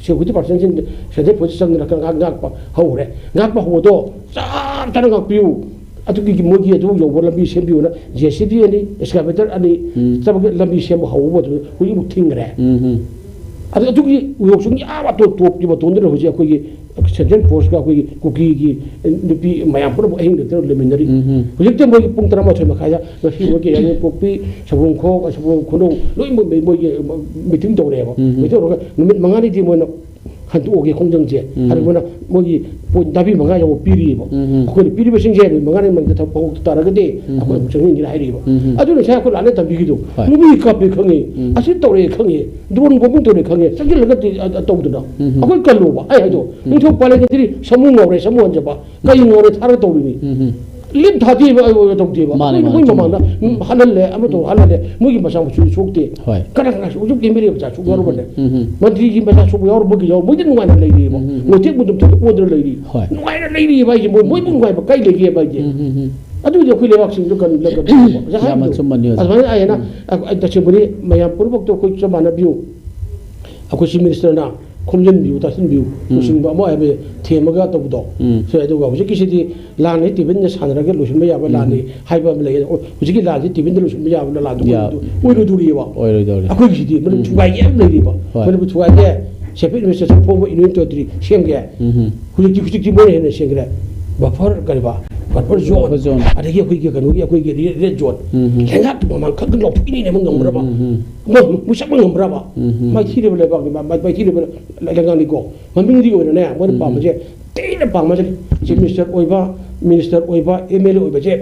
ꯁꯦꯀ꯭ꯌꯨꯔꯤꯇꯤ ꯄꯥꯔꯁꯟꯁꯤꯡ ꯁꯦꯟꯇ꯭ꯔꯦꯜ ꯐꯣꯔꯁ ꯆꯪꯗꯅ ꯉꯥꯛ- ꯉꯥꯛꯄ ꯍꯧꯔꯦ꯫ ꯉꯥꯛꯄ ꯍꯧꯕꯗꯣ ꯆꯞ ꯆꯥꯅ ꯉꯥꯛꯄꯤꯌꯨ꯫ ꯑꯗꯨꯒꯤ ꯃꯣꯏꯒꯤ ꯑꯗꯨ ꯌꯧꯕ ꯂꯝꯕꯤ ꯁꯦꯝꯕꯤꯌꯨꯅ ꯖꯦ ꯁꯤ ꯕꯤ ꯑꯅꯤ, ꯑꯦꯛꯁꯀꯥꯚꯦꯇꯔ ꯑꯅꯤ ꯎꯝ. ꯆꯠꯄꯒꯤ ꯂꯝꯕꯤ ꯁꯦꯝꯕ ꯍꯧꯕ ꯃꯇꯝꯗ ꯍꯧꯖꯤꯛ ꯑꯃꯨꯛ ꯊꯤꯡꯈ꯭ꯔꯦ꯫ ꯎꯝ, ꯎꯝ. ꯑꯗꯨ ꯑꯗꯨꯒꯤ ꯎꯌꯣꯛꯁꯤꯡ ꯑꯥ ꯃꯇꯣꯟ ꯇꯣꯞꯀꯤ ꯃꯇꯣꯟꯗꯨꯅ ꯍꯧꯖꯤꯛ ꯑꯩꯈꯣꯏꯒꯤ ꯁꯦꯟꯇ꯭ꯔꯦꯜ ꯐꯣꯔꯁꯀ ꯑꯩꯈꯣꯏꯒꯤ ꯀꯨꯀꯤꯒꯤ ꯅꯨꯄꯤ ꯃꯌꯥꯝ ꯄꯨꯝꯅꯃꯛ ꯑꯍꯤꯡ ꯂꯦꯛꯇꯅ ꯂꯩꯃꯤꯟꯅꯔꯤ꯫ ꯎꯝ, ꯎꯝ. ꯍꯧꯖꯤꯛꯇꯤ ꯃꯣꯏꯒꯤ ꯄꯨꯡ ꯇꯔꯥꯃꯥꯊꯣꯏ ꯃꯈꯥꯏꯗ ꯉꯁꯤ ꯃꯣꯏꯒꯤ ꯌꯥꯏꯉꯪꯄꯣꯛꯄꯤ, ꯁꯕꯣꯡꯈꯣꯛ, ꯁꯕꯣꯡ ꯈꯨꯅꯧ ꯂꯣꯏꯅꯃꯛ ꯃꯣꯏꯒꯤ ꯃꯤꯇꯤꯡ ꯇꯧꯔꯦꯕ꯫ ꯎꯝ, ꯎꯝ. ꯃꯤꯇꯤꯡ ꯇꯧꯔꯒ ꯅꯨꯃꯤꯠ ꯃꯉꯥꯅꯤꯗꯤ ꯃꯣꯏꯅ ꯍꯟꯗꯣꯛꯑꯒꯦ ꯈꯣꯡꯖꯪꯁꯦ꯫ ꯎꯝ. ꯑꯗꯨ ꯃꯣꯏꯅ ꯃꯣꯏꯒꯤ ꯄꯣꯏꯟ ꯅꯥꯄꯤ ꯃꯉꯥ ꯌꯧꯕ ꯄꯤꯔꯤꯕ꯫ ꯎꯝ, ꯎꯝ. ꯑꯩꯈꯣꯏꯅ ꯄꯤꯔꯤꯕꯁꯤꯡꯁꯦ ꯅꯨꯃꯤꯠ ꯃꯉꯥꯅꯤ ꯃꯅꯨꯡꯗ ꯊꯕꯛ ꯇꯧꯍꯧ ꯇꯥꯔꯒꯗꯤ ꯎꯝ. ꯑꯩꯈꯣꯏ ꯑꯃꯨꯛ ꯆꯪꯁꯤꯟꯒꯦꯅ ꯍꯥꯏꯔꯤꯕ꯫ ꯎꯝ, ꯎꯝ. ꯑꯗꯨꯅ ꯉꯁꯥꯏ ꯑꯩꯈꯣꯏ ꯂꯥꯟꯅ ꯇꯝꯕꯤꯈꯤꯗꯣ ꯍꯣꯏ. ꯅꯨꯄꯤ ꯀꯥꯞꯄꯦ ꯈꯪꯉꯤ, ꯎꯝ. ꯑꯁꯤ ꯇꯧꯔꯛꯑꯦ ꯈꯪꯉꯤ, ꯗ꯭ꯔꯣꯟ ꯕꯣꯝꯕꯤꯡ ꯇꯧꯔꯦ ꯈꯪꯉꯤ, ꯆꯪꯁꯤꯜꯂꯒ ꯇꯧꯗꯅ ꯎꯝ, ꯎꯝ. ꯑꯩꯈꯣꯏ ꯀꯜꯂꯣꯕ꯫ ꯑꯩ ꯍꯥꯏꯗꯣ ꯎꯝ. ꯅꯤꯡꯊꯧ ꯄꯥꯜꯂꯦꯟꯒꯗꯤ ꯁꯥꯃꯨ ꯉꯥꯎꯔꯦ, ꯁꯥꯃꯨ ꯍꯟꯖꯕ ꯀꯩ ꯉꯥꯎꯔꯦ ꯊꯥꯔ ꯇꯧꯔꯤꯅꯤ꯫ ꯎꯝ, ꯎꯝ. ꯂꯤꯞ ꯊꯥꯗꯦꯕ, ꯑꯩ ꯑꯣꯏꯅ ꯇꯧꯗꯦꯕ꯫ ꯃꯥꯅꯦ, ꯃꯣꯏ- ꯃꯥꯅꯦ, ꯃꯣꯏ ꯆꯨꯝꯃꯦ. ꯃꯃꯥꯡꯗ ꯎꯝ, ꯍꯜꯍꯜꯂꯦ, ꯑꯃ ꯇꯧ ꯍꯜꯍꯜꯂꯦ, ꯃꯣꯏꯒꯤ ꯃꯆꯥ ꯃꯁꯨ ꯁꯣꯛꯇꯦ꯫ ꯍꯣꯏ. ꯀꯅꯥ ꯀꯅꯥ ꯍꯧꯖꯤꯛ ꯑꯦꯝ ꯑꯦꯜ ꯑꯦ ꯃꯆꯥ ꯁꯣꯛ ꯌꯥꯎꯔꯕꯅꯦ꯫ ꯎꯝ, ꯎꯝ. ꯃꯟꯇ꯭ꯔꯤꯒꯤ ꯃꯆꯥ ꯁꯣꯛꯄ ꯌꯥꯎꯔꯕꯒꯤ ꯌꯥꯎꯔ ꯃꯣꯏꯗꯤ ꯅꯨꯡꯉꯥꯏꯅ ꯂꯩꯔꯤꯕ꯫ ꯎꯝ, ꯎꯝ. ꯃꯣꯏꯊꯦꯛ ꯃꯨꯟꯗꯨꯝ ꯊꯣꯛꯇ ꯑꯣꯟꯗꯅ ꯂꯩꯔꯤ꯫ ꯍꯣꯏ. ꯅꯨꯡꯉꯥꯏꯅ ꯂꯩꯔꯤꯕ ꯍꯥꯏꯁꯦ ꯃꯣꯏ ꯃꯣꯏꯕꯨ ꯅꯨꯡꯉꯥꯏꯕ ꯀꯩ ꯂꯩꯒꯦꯕ ꯍꯥꯏꯁꯦ꯫ ꯎꯝ, ꯎꯝ, ꯎꯝ. ꯑꯗꯨꯗꯤ ꯑꯩꯈꯣꯏ ꯂꯩꯕꯥꯛꯁꯤꯡꯗꯣ ꯀꯔꯤ ꯉꯁꯥꯏ ꯌꯥꯝꯅ ꯍꯥꯏꯕꯗꯣ꯫ ꯆꯨꯝꯕꯅꯤ ꯑꯣꯖꯥ. ꯑꯗꯨꯃꯥꯏꯅ ꯑꯩꯅ ꯎꯝ. ꯑ- ꯑ- ꯇꯁꯦꯡꯕꯗꯤ ꯃꯌꯥꯝ ꯄꯨꯝꯅꯃꯛꯇꯣ ꯑꯩꯈꯣꯏ ꯆꯞ ꯃꯥꯟꯅꯕꯤꯌꯨ꯫ ꯑꯩꯈꯣꯏ ꯆꯤꯐ ꯃꯤꯅꯤꯁꯇꯔꯅ ꯈꯣꯝꯖꯤꯟꯕꯤꯌꯨ, ꯇꯥꯁꯤꯟꯕꯤꯌꯨ, ꯎꯝ. ꯂꯨꯆꯤꯡꯕ ꯑꯃ ꯍꯥꯏꯕ ꯊꯦꯝꯃꯒ ꯇꯧꯕꯗꯣ꯫ ꯎꯝ. ꯁꯦ, ꯑꯗꯨꯒ ꯍꯧꯖꯤꯛꯀꯤꯁꯤꯗꯤ ꯂꯥꯟ ꯍꯥꯏ ꯇꯦꯕꯜꯗ ꯁꯥꯟꯅꯔꯒ ꯂꯣꯏꯁꯤꯟꯕ ꯌꯥꯕ ꯎꯝ. ꯂꯥꯟꯅꯤ ꯍꯥꯏꯕ ꯑꯃ ꯂꯩ꯫ ꯑꯗꯣ ꯍꯧꯖꯤꯛꯀꯤ ꯂꯥꯟꯁꯤ ꯇꯦꯕꯜꯗ ꯂꯣꯏꯁꯤꯟꯕ ꯌꯥꯕ ꯂꯥꯟꯗꯣ ꯌꯥ- ꯑꯣꯏꯔꯣꯏꯗꯣꯔꯤꯕ꯫ ꯑꯣꯏꯔꯣꯏꯗꯧꯔꯤ. ꯑꯩꯈꯣꯏꯒꯤꯁꯤꯗꯤ ꯃꯅꯤꯄꯨꯔ ꯎꯝ. ꯊꯨꯒꯥꯏꯒꯦ ꯍꯥꯏꯕ ꯂꯩꯔꯤꯕ꯫ ꯍꯣꯏ. ꯃꯅꯤꯄꯨꯔ ꯊꯨꯒꯥꯏꯒꯦ, separate administration ꯐꯣꯡꯕ union territory ꯁꯦꯝꯒꯦ꯫ ꯎꯝ. ꯍꯧꯖꯤꯛꯇꯤ ꯍꯧꯖꯤꯛꯇꯤ ꯃꯣꯏꯅ ꯍꯦꯟꯅ ꯁꯦꯝꯈ꯭ꯔꯦ꯫ Buffer ꯀꯔꯤꯕ? Buffer zone, buffer zone. ꯑꯗꯒꯤ ꯑꯑꯩꯈꯣꯏꯒꯤ ꯀꯩꯅꯣꯒꯤ, ꯑꯩꯈꯣꯏꯒꯤ ꯔꯦ-, ꯔꯦꯗ ꯖꯣꯟ꯫ ꯎꯝ, ꯎꯝ꯫ ꯂꯩꯉꯥꯛꯀꯤ ꯃꯃꯥꯡ ꯈꯛ ꯂꯥꯎꯊꯣꯛꯏꯅꯦ, ꯑꯃ ꯉꯝꯕ꯭ꯔꯕ? ꯎꯝ, ꯎꯝ, ꯎꯝ꯫ ꯃ-, ꯃꯨꯁꯛ ꯑꯃ ꯉꯝꯕ꯭ꯔꯕ? ꯎꯝ, ꯎꯝ꯫ ꯃꯥꯏꯊꯤꯔꯕ ꯂꯩꯕꯥꯛꯅꯤ, ꯃ-, ꯃ-, ꯃꯥꯏꯊꯤꯔꯕ ꯂꯩꯉꯥꯛꯅꯤꯀꯣ꯫ ꯃꯃꯤꯡꯗꯤ ꯑꯣꯏꯅꯅꯦ, ꯃꯣꯏꯅ ꯎꯝ, ꯎꯝ꯫ ꯄꯥꯝꯕꯁꯦ, ꯑꯇꯩꯅ ꯄꯥꯝꯕꯁꯦ, ꯆꯤꯐ ꯃꯤꯅꯤꯁꯇꯔ ꯑꯣꯏꯕ, ꯃꯤꯅꯤꯁꯇꯔ ꯑꯣꯏꯕ, ꯑꯦꯝ ꯑꯦꯜ ꯑꯦ ꯑꯣꯏꯕꯁꯦ,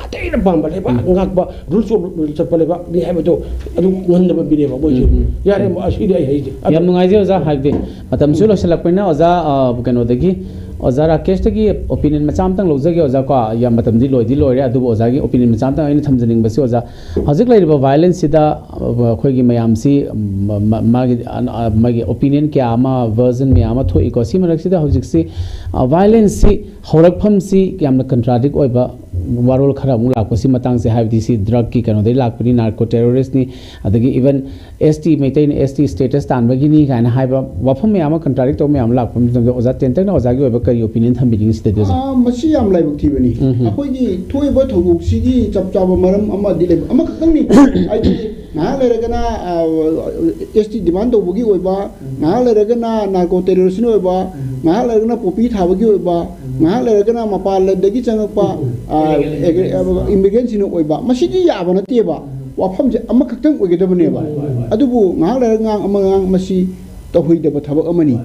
ꯑꯇꯩꯅ ꯄꯥꯝꯕ ꯂꯩꯕꯥꯛ ꯎꯝ꯫ ꯉꯥꯛꯄ, ꯔꯨꯜꯁ ꯑꯣꯐ ꯔꯨꯜ ꯆꯠꯄ ꯂꯩꯕꯥꯛꯅꯤ ꯍꯥꯏꯕꯗꯣ, ꯑꯗꯨ ꯉꯝꯗꯕ ꯃꯤꯅꯦꯕ ꯃꯣꯏꯁꯦ꯫ ꯎꯝ, ꯎꯝ꯫ ꯌꯥꯔꯦ, ꯑꯁꯤꯗꯤ ꯑꯩ ꯍꯩꯇꯦ꯫ ꯌꯥꯝ ꯅꯨꯡꯉꯥꯏꯖꯩ ꯑꯣꯖꯥ, ꯍꯥꯏꯕꯗꯤ ꯃꯇꯝꯁꯨ ꯂꯣꯏꯁꯤꯜꯂꯛꯄꯅꯤꯅ ꯑꯣꯖꯥ, ꯑ, ꯀꯩꯅꯣꯗꯒꯤ, ꯑꯣꯖꯥ ꯔꯥꯀꯦꯁꯇꯒꯤ ꯑꯣꯄꯤꯅꯤꯌꯟ ꯃꯆꯥ ꯑꯃꯇꯪ ꯂꯧꯖꯒꯦ ꯑꯣꯖꯥ ꯀꯣ꯫ ꯌꯥꯝ ꯃꯇꯝꯗꯤ ꯂꯣꯏꯗꯤ ꯂꯣꯏꯔꯦ, ꯑꯗꯨꯕꯨ ꯑꯣꯖꯥꯒꯤ ꯑꯣꯄꯤꯅꯤꯌꯟ ꯃꯆꯥ ꯑꯃꯇꯪ ꯑꯩꯅ ꯊꯝꯖꯅꯤꯡꯕꯁꯤ ꯑꯣꯖꯥ, ꯍꯧꯖꯤꯛ ꯂꯩꯔꯤꯕ ꯚꯥꯏꯑꯣꯂꯦꯟꯁꯁꯤꯗ, ꯑ, ꯑꯩꯈꯣꯏꯒꯤ ꯃꯌꯥꯝꯁꯤ, ꯃ-, ꯃ-, ꯃꯥꯒꯤ, ꯑ, ꯑ, ꯃꯥꯒꯤ ꯑꯣꯄꯤꯅꯤꯌꯟ ꯀꯌꯥ ꯑꯃ, ꯚꯔꯖꯟ ꯃꯌꯥꯝ ꯑꯃ ꯊꯣꯛꯏꯀꯣ꯫ ꯁꯤ ꯃꯔꯛꯁꯤꯗ ꯍꯧꯖꯤꯛꯁꯤ, ꯑ, ꯚꯥꯏꯑꯣꯂꯦꯟꯁꯁꯤ ꯍꯧꯔꯛꯐꯝꯁꯤ ꯌꯥꯝꯅ ꯀꯟꯇ꯭ꯔꯥꯗꯤꯛ ꯑꯣꯏꯕ ꯋꯥꯔꯣꯜ ꯈꯔ ꯑꯃꯨꯛ ꯂꯥꯛꯄꯁꯤ ꯃꯇꯥꯡꯁꯦ, ꯍꯥꯏꯕꯗꯤ ꯁꯤ ꯗ꯭ꯔꯒꯀꯤ ꯀꯩꯅꯣꯗꯒꯤ ꯂꯥꯛꯄꯅꯤ, ꯅꯥꯔꯀꯣ ꯇꯦꯔꯣꯔꯤꯁꯅꯤ, ꯑꯗꯒꯤ ꯏꯚꯟ ꯑꯦꯁ ꯇꯤ, ꯃꯩꯇꯩꯅ ꯑꯦꯁ ꯇꯤ ꯁ꯭ꯇꯦꯇꯁ ꯇꯥꯟꯕꯒꯤꯅꯤ ꯀꯥꯏꯅ ꯍꯥꯏꯕ ꯋꯥꯐꯝ ꯃꯌꯥꯝ ꯑꯃ ꯀꯟꯇ꯭ꯔꯥꯗꯤꯛ ꯇꯧꯕ ꯃꯌꯥꯝ ꯑꯃ ꯂꯥꯛꯄ ꯃꯇꯝꯗ, ꯑꯣꯖꯥ ꯇꯦꯟꯇꯛꯅ ꯑꯣꯖꯥꯒꯤ ꯑꯣꯏꯕ ꯀꯔꯤ ꯑꯣꯄꯤꯅꯤꯌꯟ ꯊꯝꯕꯤꯅꯤꯡꯉꯤ ꯁꯤꯗꯗꯤ, ꯑꯣꯖꯥ? ꯑꯥ, ꯃꯁꯤ ꯌꯥꯝ ꯂꯥꯏꯕꯛ ꯊꯤꯕꯅꯤ꯫ ꯎꯝ, ꯎꯝ꯫ ꯑꯩꯈꯣꯏꯒꯤ ꯊꯣꯛꯏꯕ ꯊꯧꯗꯣꯛꯁꯤꯒꯤ ꯆꯞ ꯆꯥꯕ ꯃꯔꯝ ꯑꯃꯗꯤ ꯂꯩꯕ, ꯑꯃꯈꯛꯇꯪꯅꯤ꯫ ꯍꯥꯏꯗꯤ ꯉꯥꯏꯍꯥꯛ ꯂꯩꯔꯒꯅ, ꯑꯥ, ꯑꯦꯁ ꯇꯤ ꯗꯤꯃꯥꯟ ꯇꯧꯕꯒꯤ ꯑꯣꯏꯕ, ꯉꯥꯏꯍꯥꯛ ꯂꯩꯔꯒꯅ ꯅꯥꯔꯀꯣ ꯇꯦꯔꯣꯔꯤꯁꯅ ꯑꯣꯏꯕ, ꯉꯥꯏꯍꯥꯛ ꯂꯩꯔꯒꯅ ꯄꯣꯄꯤ ꯊꯥꯕꯒꯤ ꯑꯣꯏꯕ, ꯉꯥꯏꯍꯥꯛ ꯂꯩꯔꯒꯅ ꯃꯄꯥꯟ ꯂꯝꯗꯒꯤ ꯆꯪꯉꯛꯄ, ꯑꯥ, ꯏꯃꯤꯒ꯭ꯔꯦꯟꯁꯤꯡꯅ ꯑꯣꯏꯕ, ꯃꯁꯤꯗꯤ ꯌꯥꯕ ꯅꯠꯇꯦꯕ꯫ ꯋꯥꯐꯝꯁꯦ ꯑꯃꯈꯛꯇꯪ ꯑꯣꯏꯒꯗꯕꯅꯦꯕ꯫ ꯑꯗꯨꯕꯨ ꯉꯥꯏꯍꯥꯛ ꯂꯩꯔꯒ ꯉꯥꯡ ꯑꯃ ꯉꯥꯡ, ꯃꯁꯤ ꯇꯧꯍꯩꯗꯕ ꯊꯕꯛ ꯑꯃꯅꯤ꯫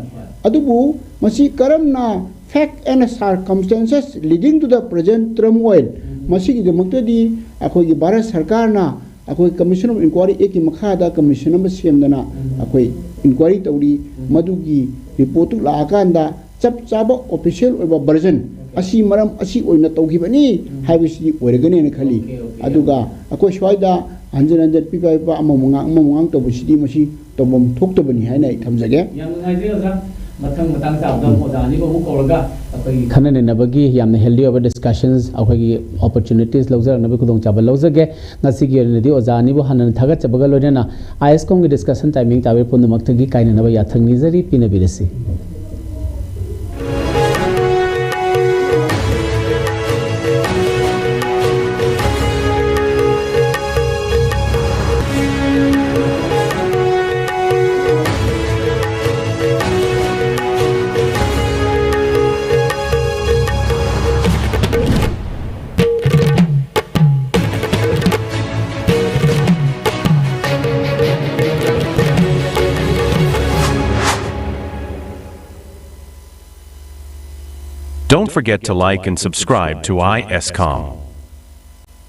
ꯑꯗꯨꯕꯨ ꯃꯁꯤ ꯀꯔꯝꯅ fact and circumstances leading to the present turmoil, ꯃꯁꯤꯒꯤꯗꯃꯛꯇꯗꯤ ꯑꯩꯈꯣꯏꯒꯤ ꯚꯥꯔꯠ ꯁꯔꯀꯥꯔꯅ ꯑꯩꯈꯣꯏ Commission of Inquiry Act ꯀꯤ ꯃꯈꯥꯗ ꯀꯃꯤꯁꯟ ꯑꯃ ꯁꯦꯝꯗꯅ ꯑꯩꯈꯣꯏ ꯏꯟꯀ꯭ꯋꯥꯏꯔꯤ ꯇꯧꯔꯤ꯫ ꯃꯗꯨꯒꯤ ꯔꯤꯄꯣꯔꯠꯇꯨ ꯂꯥꯛꯑꯀꯥꯟꯗ ꯆꯞ ꯆꯥꯕ ꯑꯣꯐꯤꯁꯤꯌꯦꯜ ꯑꯣꯏꯕ ꯚꯔꯖꯟ ꯑꯁꯤ ꯃꯔꯝ ꯑꯁꯤ ꯑꯣꯏꯅ ꯇꯧꯈꯤꯕꯅꯤ ꯍꯥꯏꯕꯁꯤꯗꯤ ꯑꯣꯏꯔꯒꯅꯦꯅ ꯈꯜꯂꯤ꯫ Okay, okay. ꯑꯗꯨꯒ ꯑꯩꯈꯣꯏ ꯁ꯭ꯋꯥꯏꯗ ꯍꯟꯖꯤꯟ ꯍꯟꯖꯤꯟ ꯄꯤꯕ ꯄꯤꯕ ꯑꯃꯃꯨꯛ ꯉꯥꯡ ꯑꯃꯃꯨꯛ ꯉꯥꯡ ꯇꯧꯕꯁꯤꯗꯤ ꯃꯁꯤ ꯇꯧꯐꯝ ꯊꯣꯛꯇꯕꯅꯤ ꯍꯥꯏꯅ ꯑꯩ ꯊꯝꯖꯒꯦ꯫ ꯌꯥꯝ ꯅꯨꯡꯉꯥꯏꯖꯩ ꯑꯣꯖꯥ꯫ ꯃꯊꯪ ꯃꯇꯥꯡ ꯆꯥꯕꯗ ꯑꯃꯨꯛ ꯑꯣꯖꯥ ꯑꯅꯤꯕꯨ ꯑꯃꯨꯛ ꯀꯧꯔꯒ ꯑꯩꯈꯣꯏꯒꯤ ꯈꯟꯅ ꯅꯩꯅꯕꯒꯤ ꯌꯥꯝꯅ ꯍꯦꯜꯗꯤ ꯑꯣꯏꯕ ꯗꯤꯁꯀꯁꯟꯁ, ꯑꯩꯈꯣꯏꯒꯤ ꯑꯣꯄꯣꯔꯆꯨꯅꯤꯇꯤꯁ ꯂꯧꯖꯔꯛꯅꯕꯒꯤ ꯈꯨꯗꯣꯡꯆꯥꯕ ꯂꯧꯖꯒꯦ꯫ ꯉꯁꯤꯒꯤ ꯑꯣꯏꯅꯗꯤ ꯑꯣꯖꯥ ꯑꯅꯤꯕꯨ ꯍꯟꯅ ꯊꯥꯒꯠꯆꯕꯒ ꯂꯣꯏꯅꯅ ꯑꯥꯏ ꯑꯦꯁ ꯀꯣꯝꯒꯤ ꯗꯤꯁꯀꯁꯟ ꯇꯥꯏꯃꯤꯡ ꯇꯥꯕꯤꯔꯤꯕ ꯄꯨꯝꯅꯃꯛꯇꯒꯤ ꯀꯥꯏꯅꯅꯕ ꯌꯥꯊꯪ ꯅꯤꯖꯔꯤ, ꯄꯤꯅꯕꯤꯔꯁꯤ꯫ Don't forget to like and subscribe to I S com.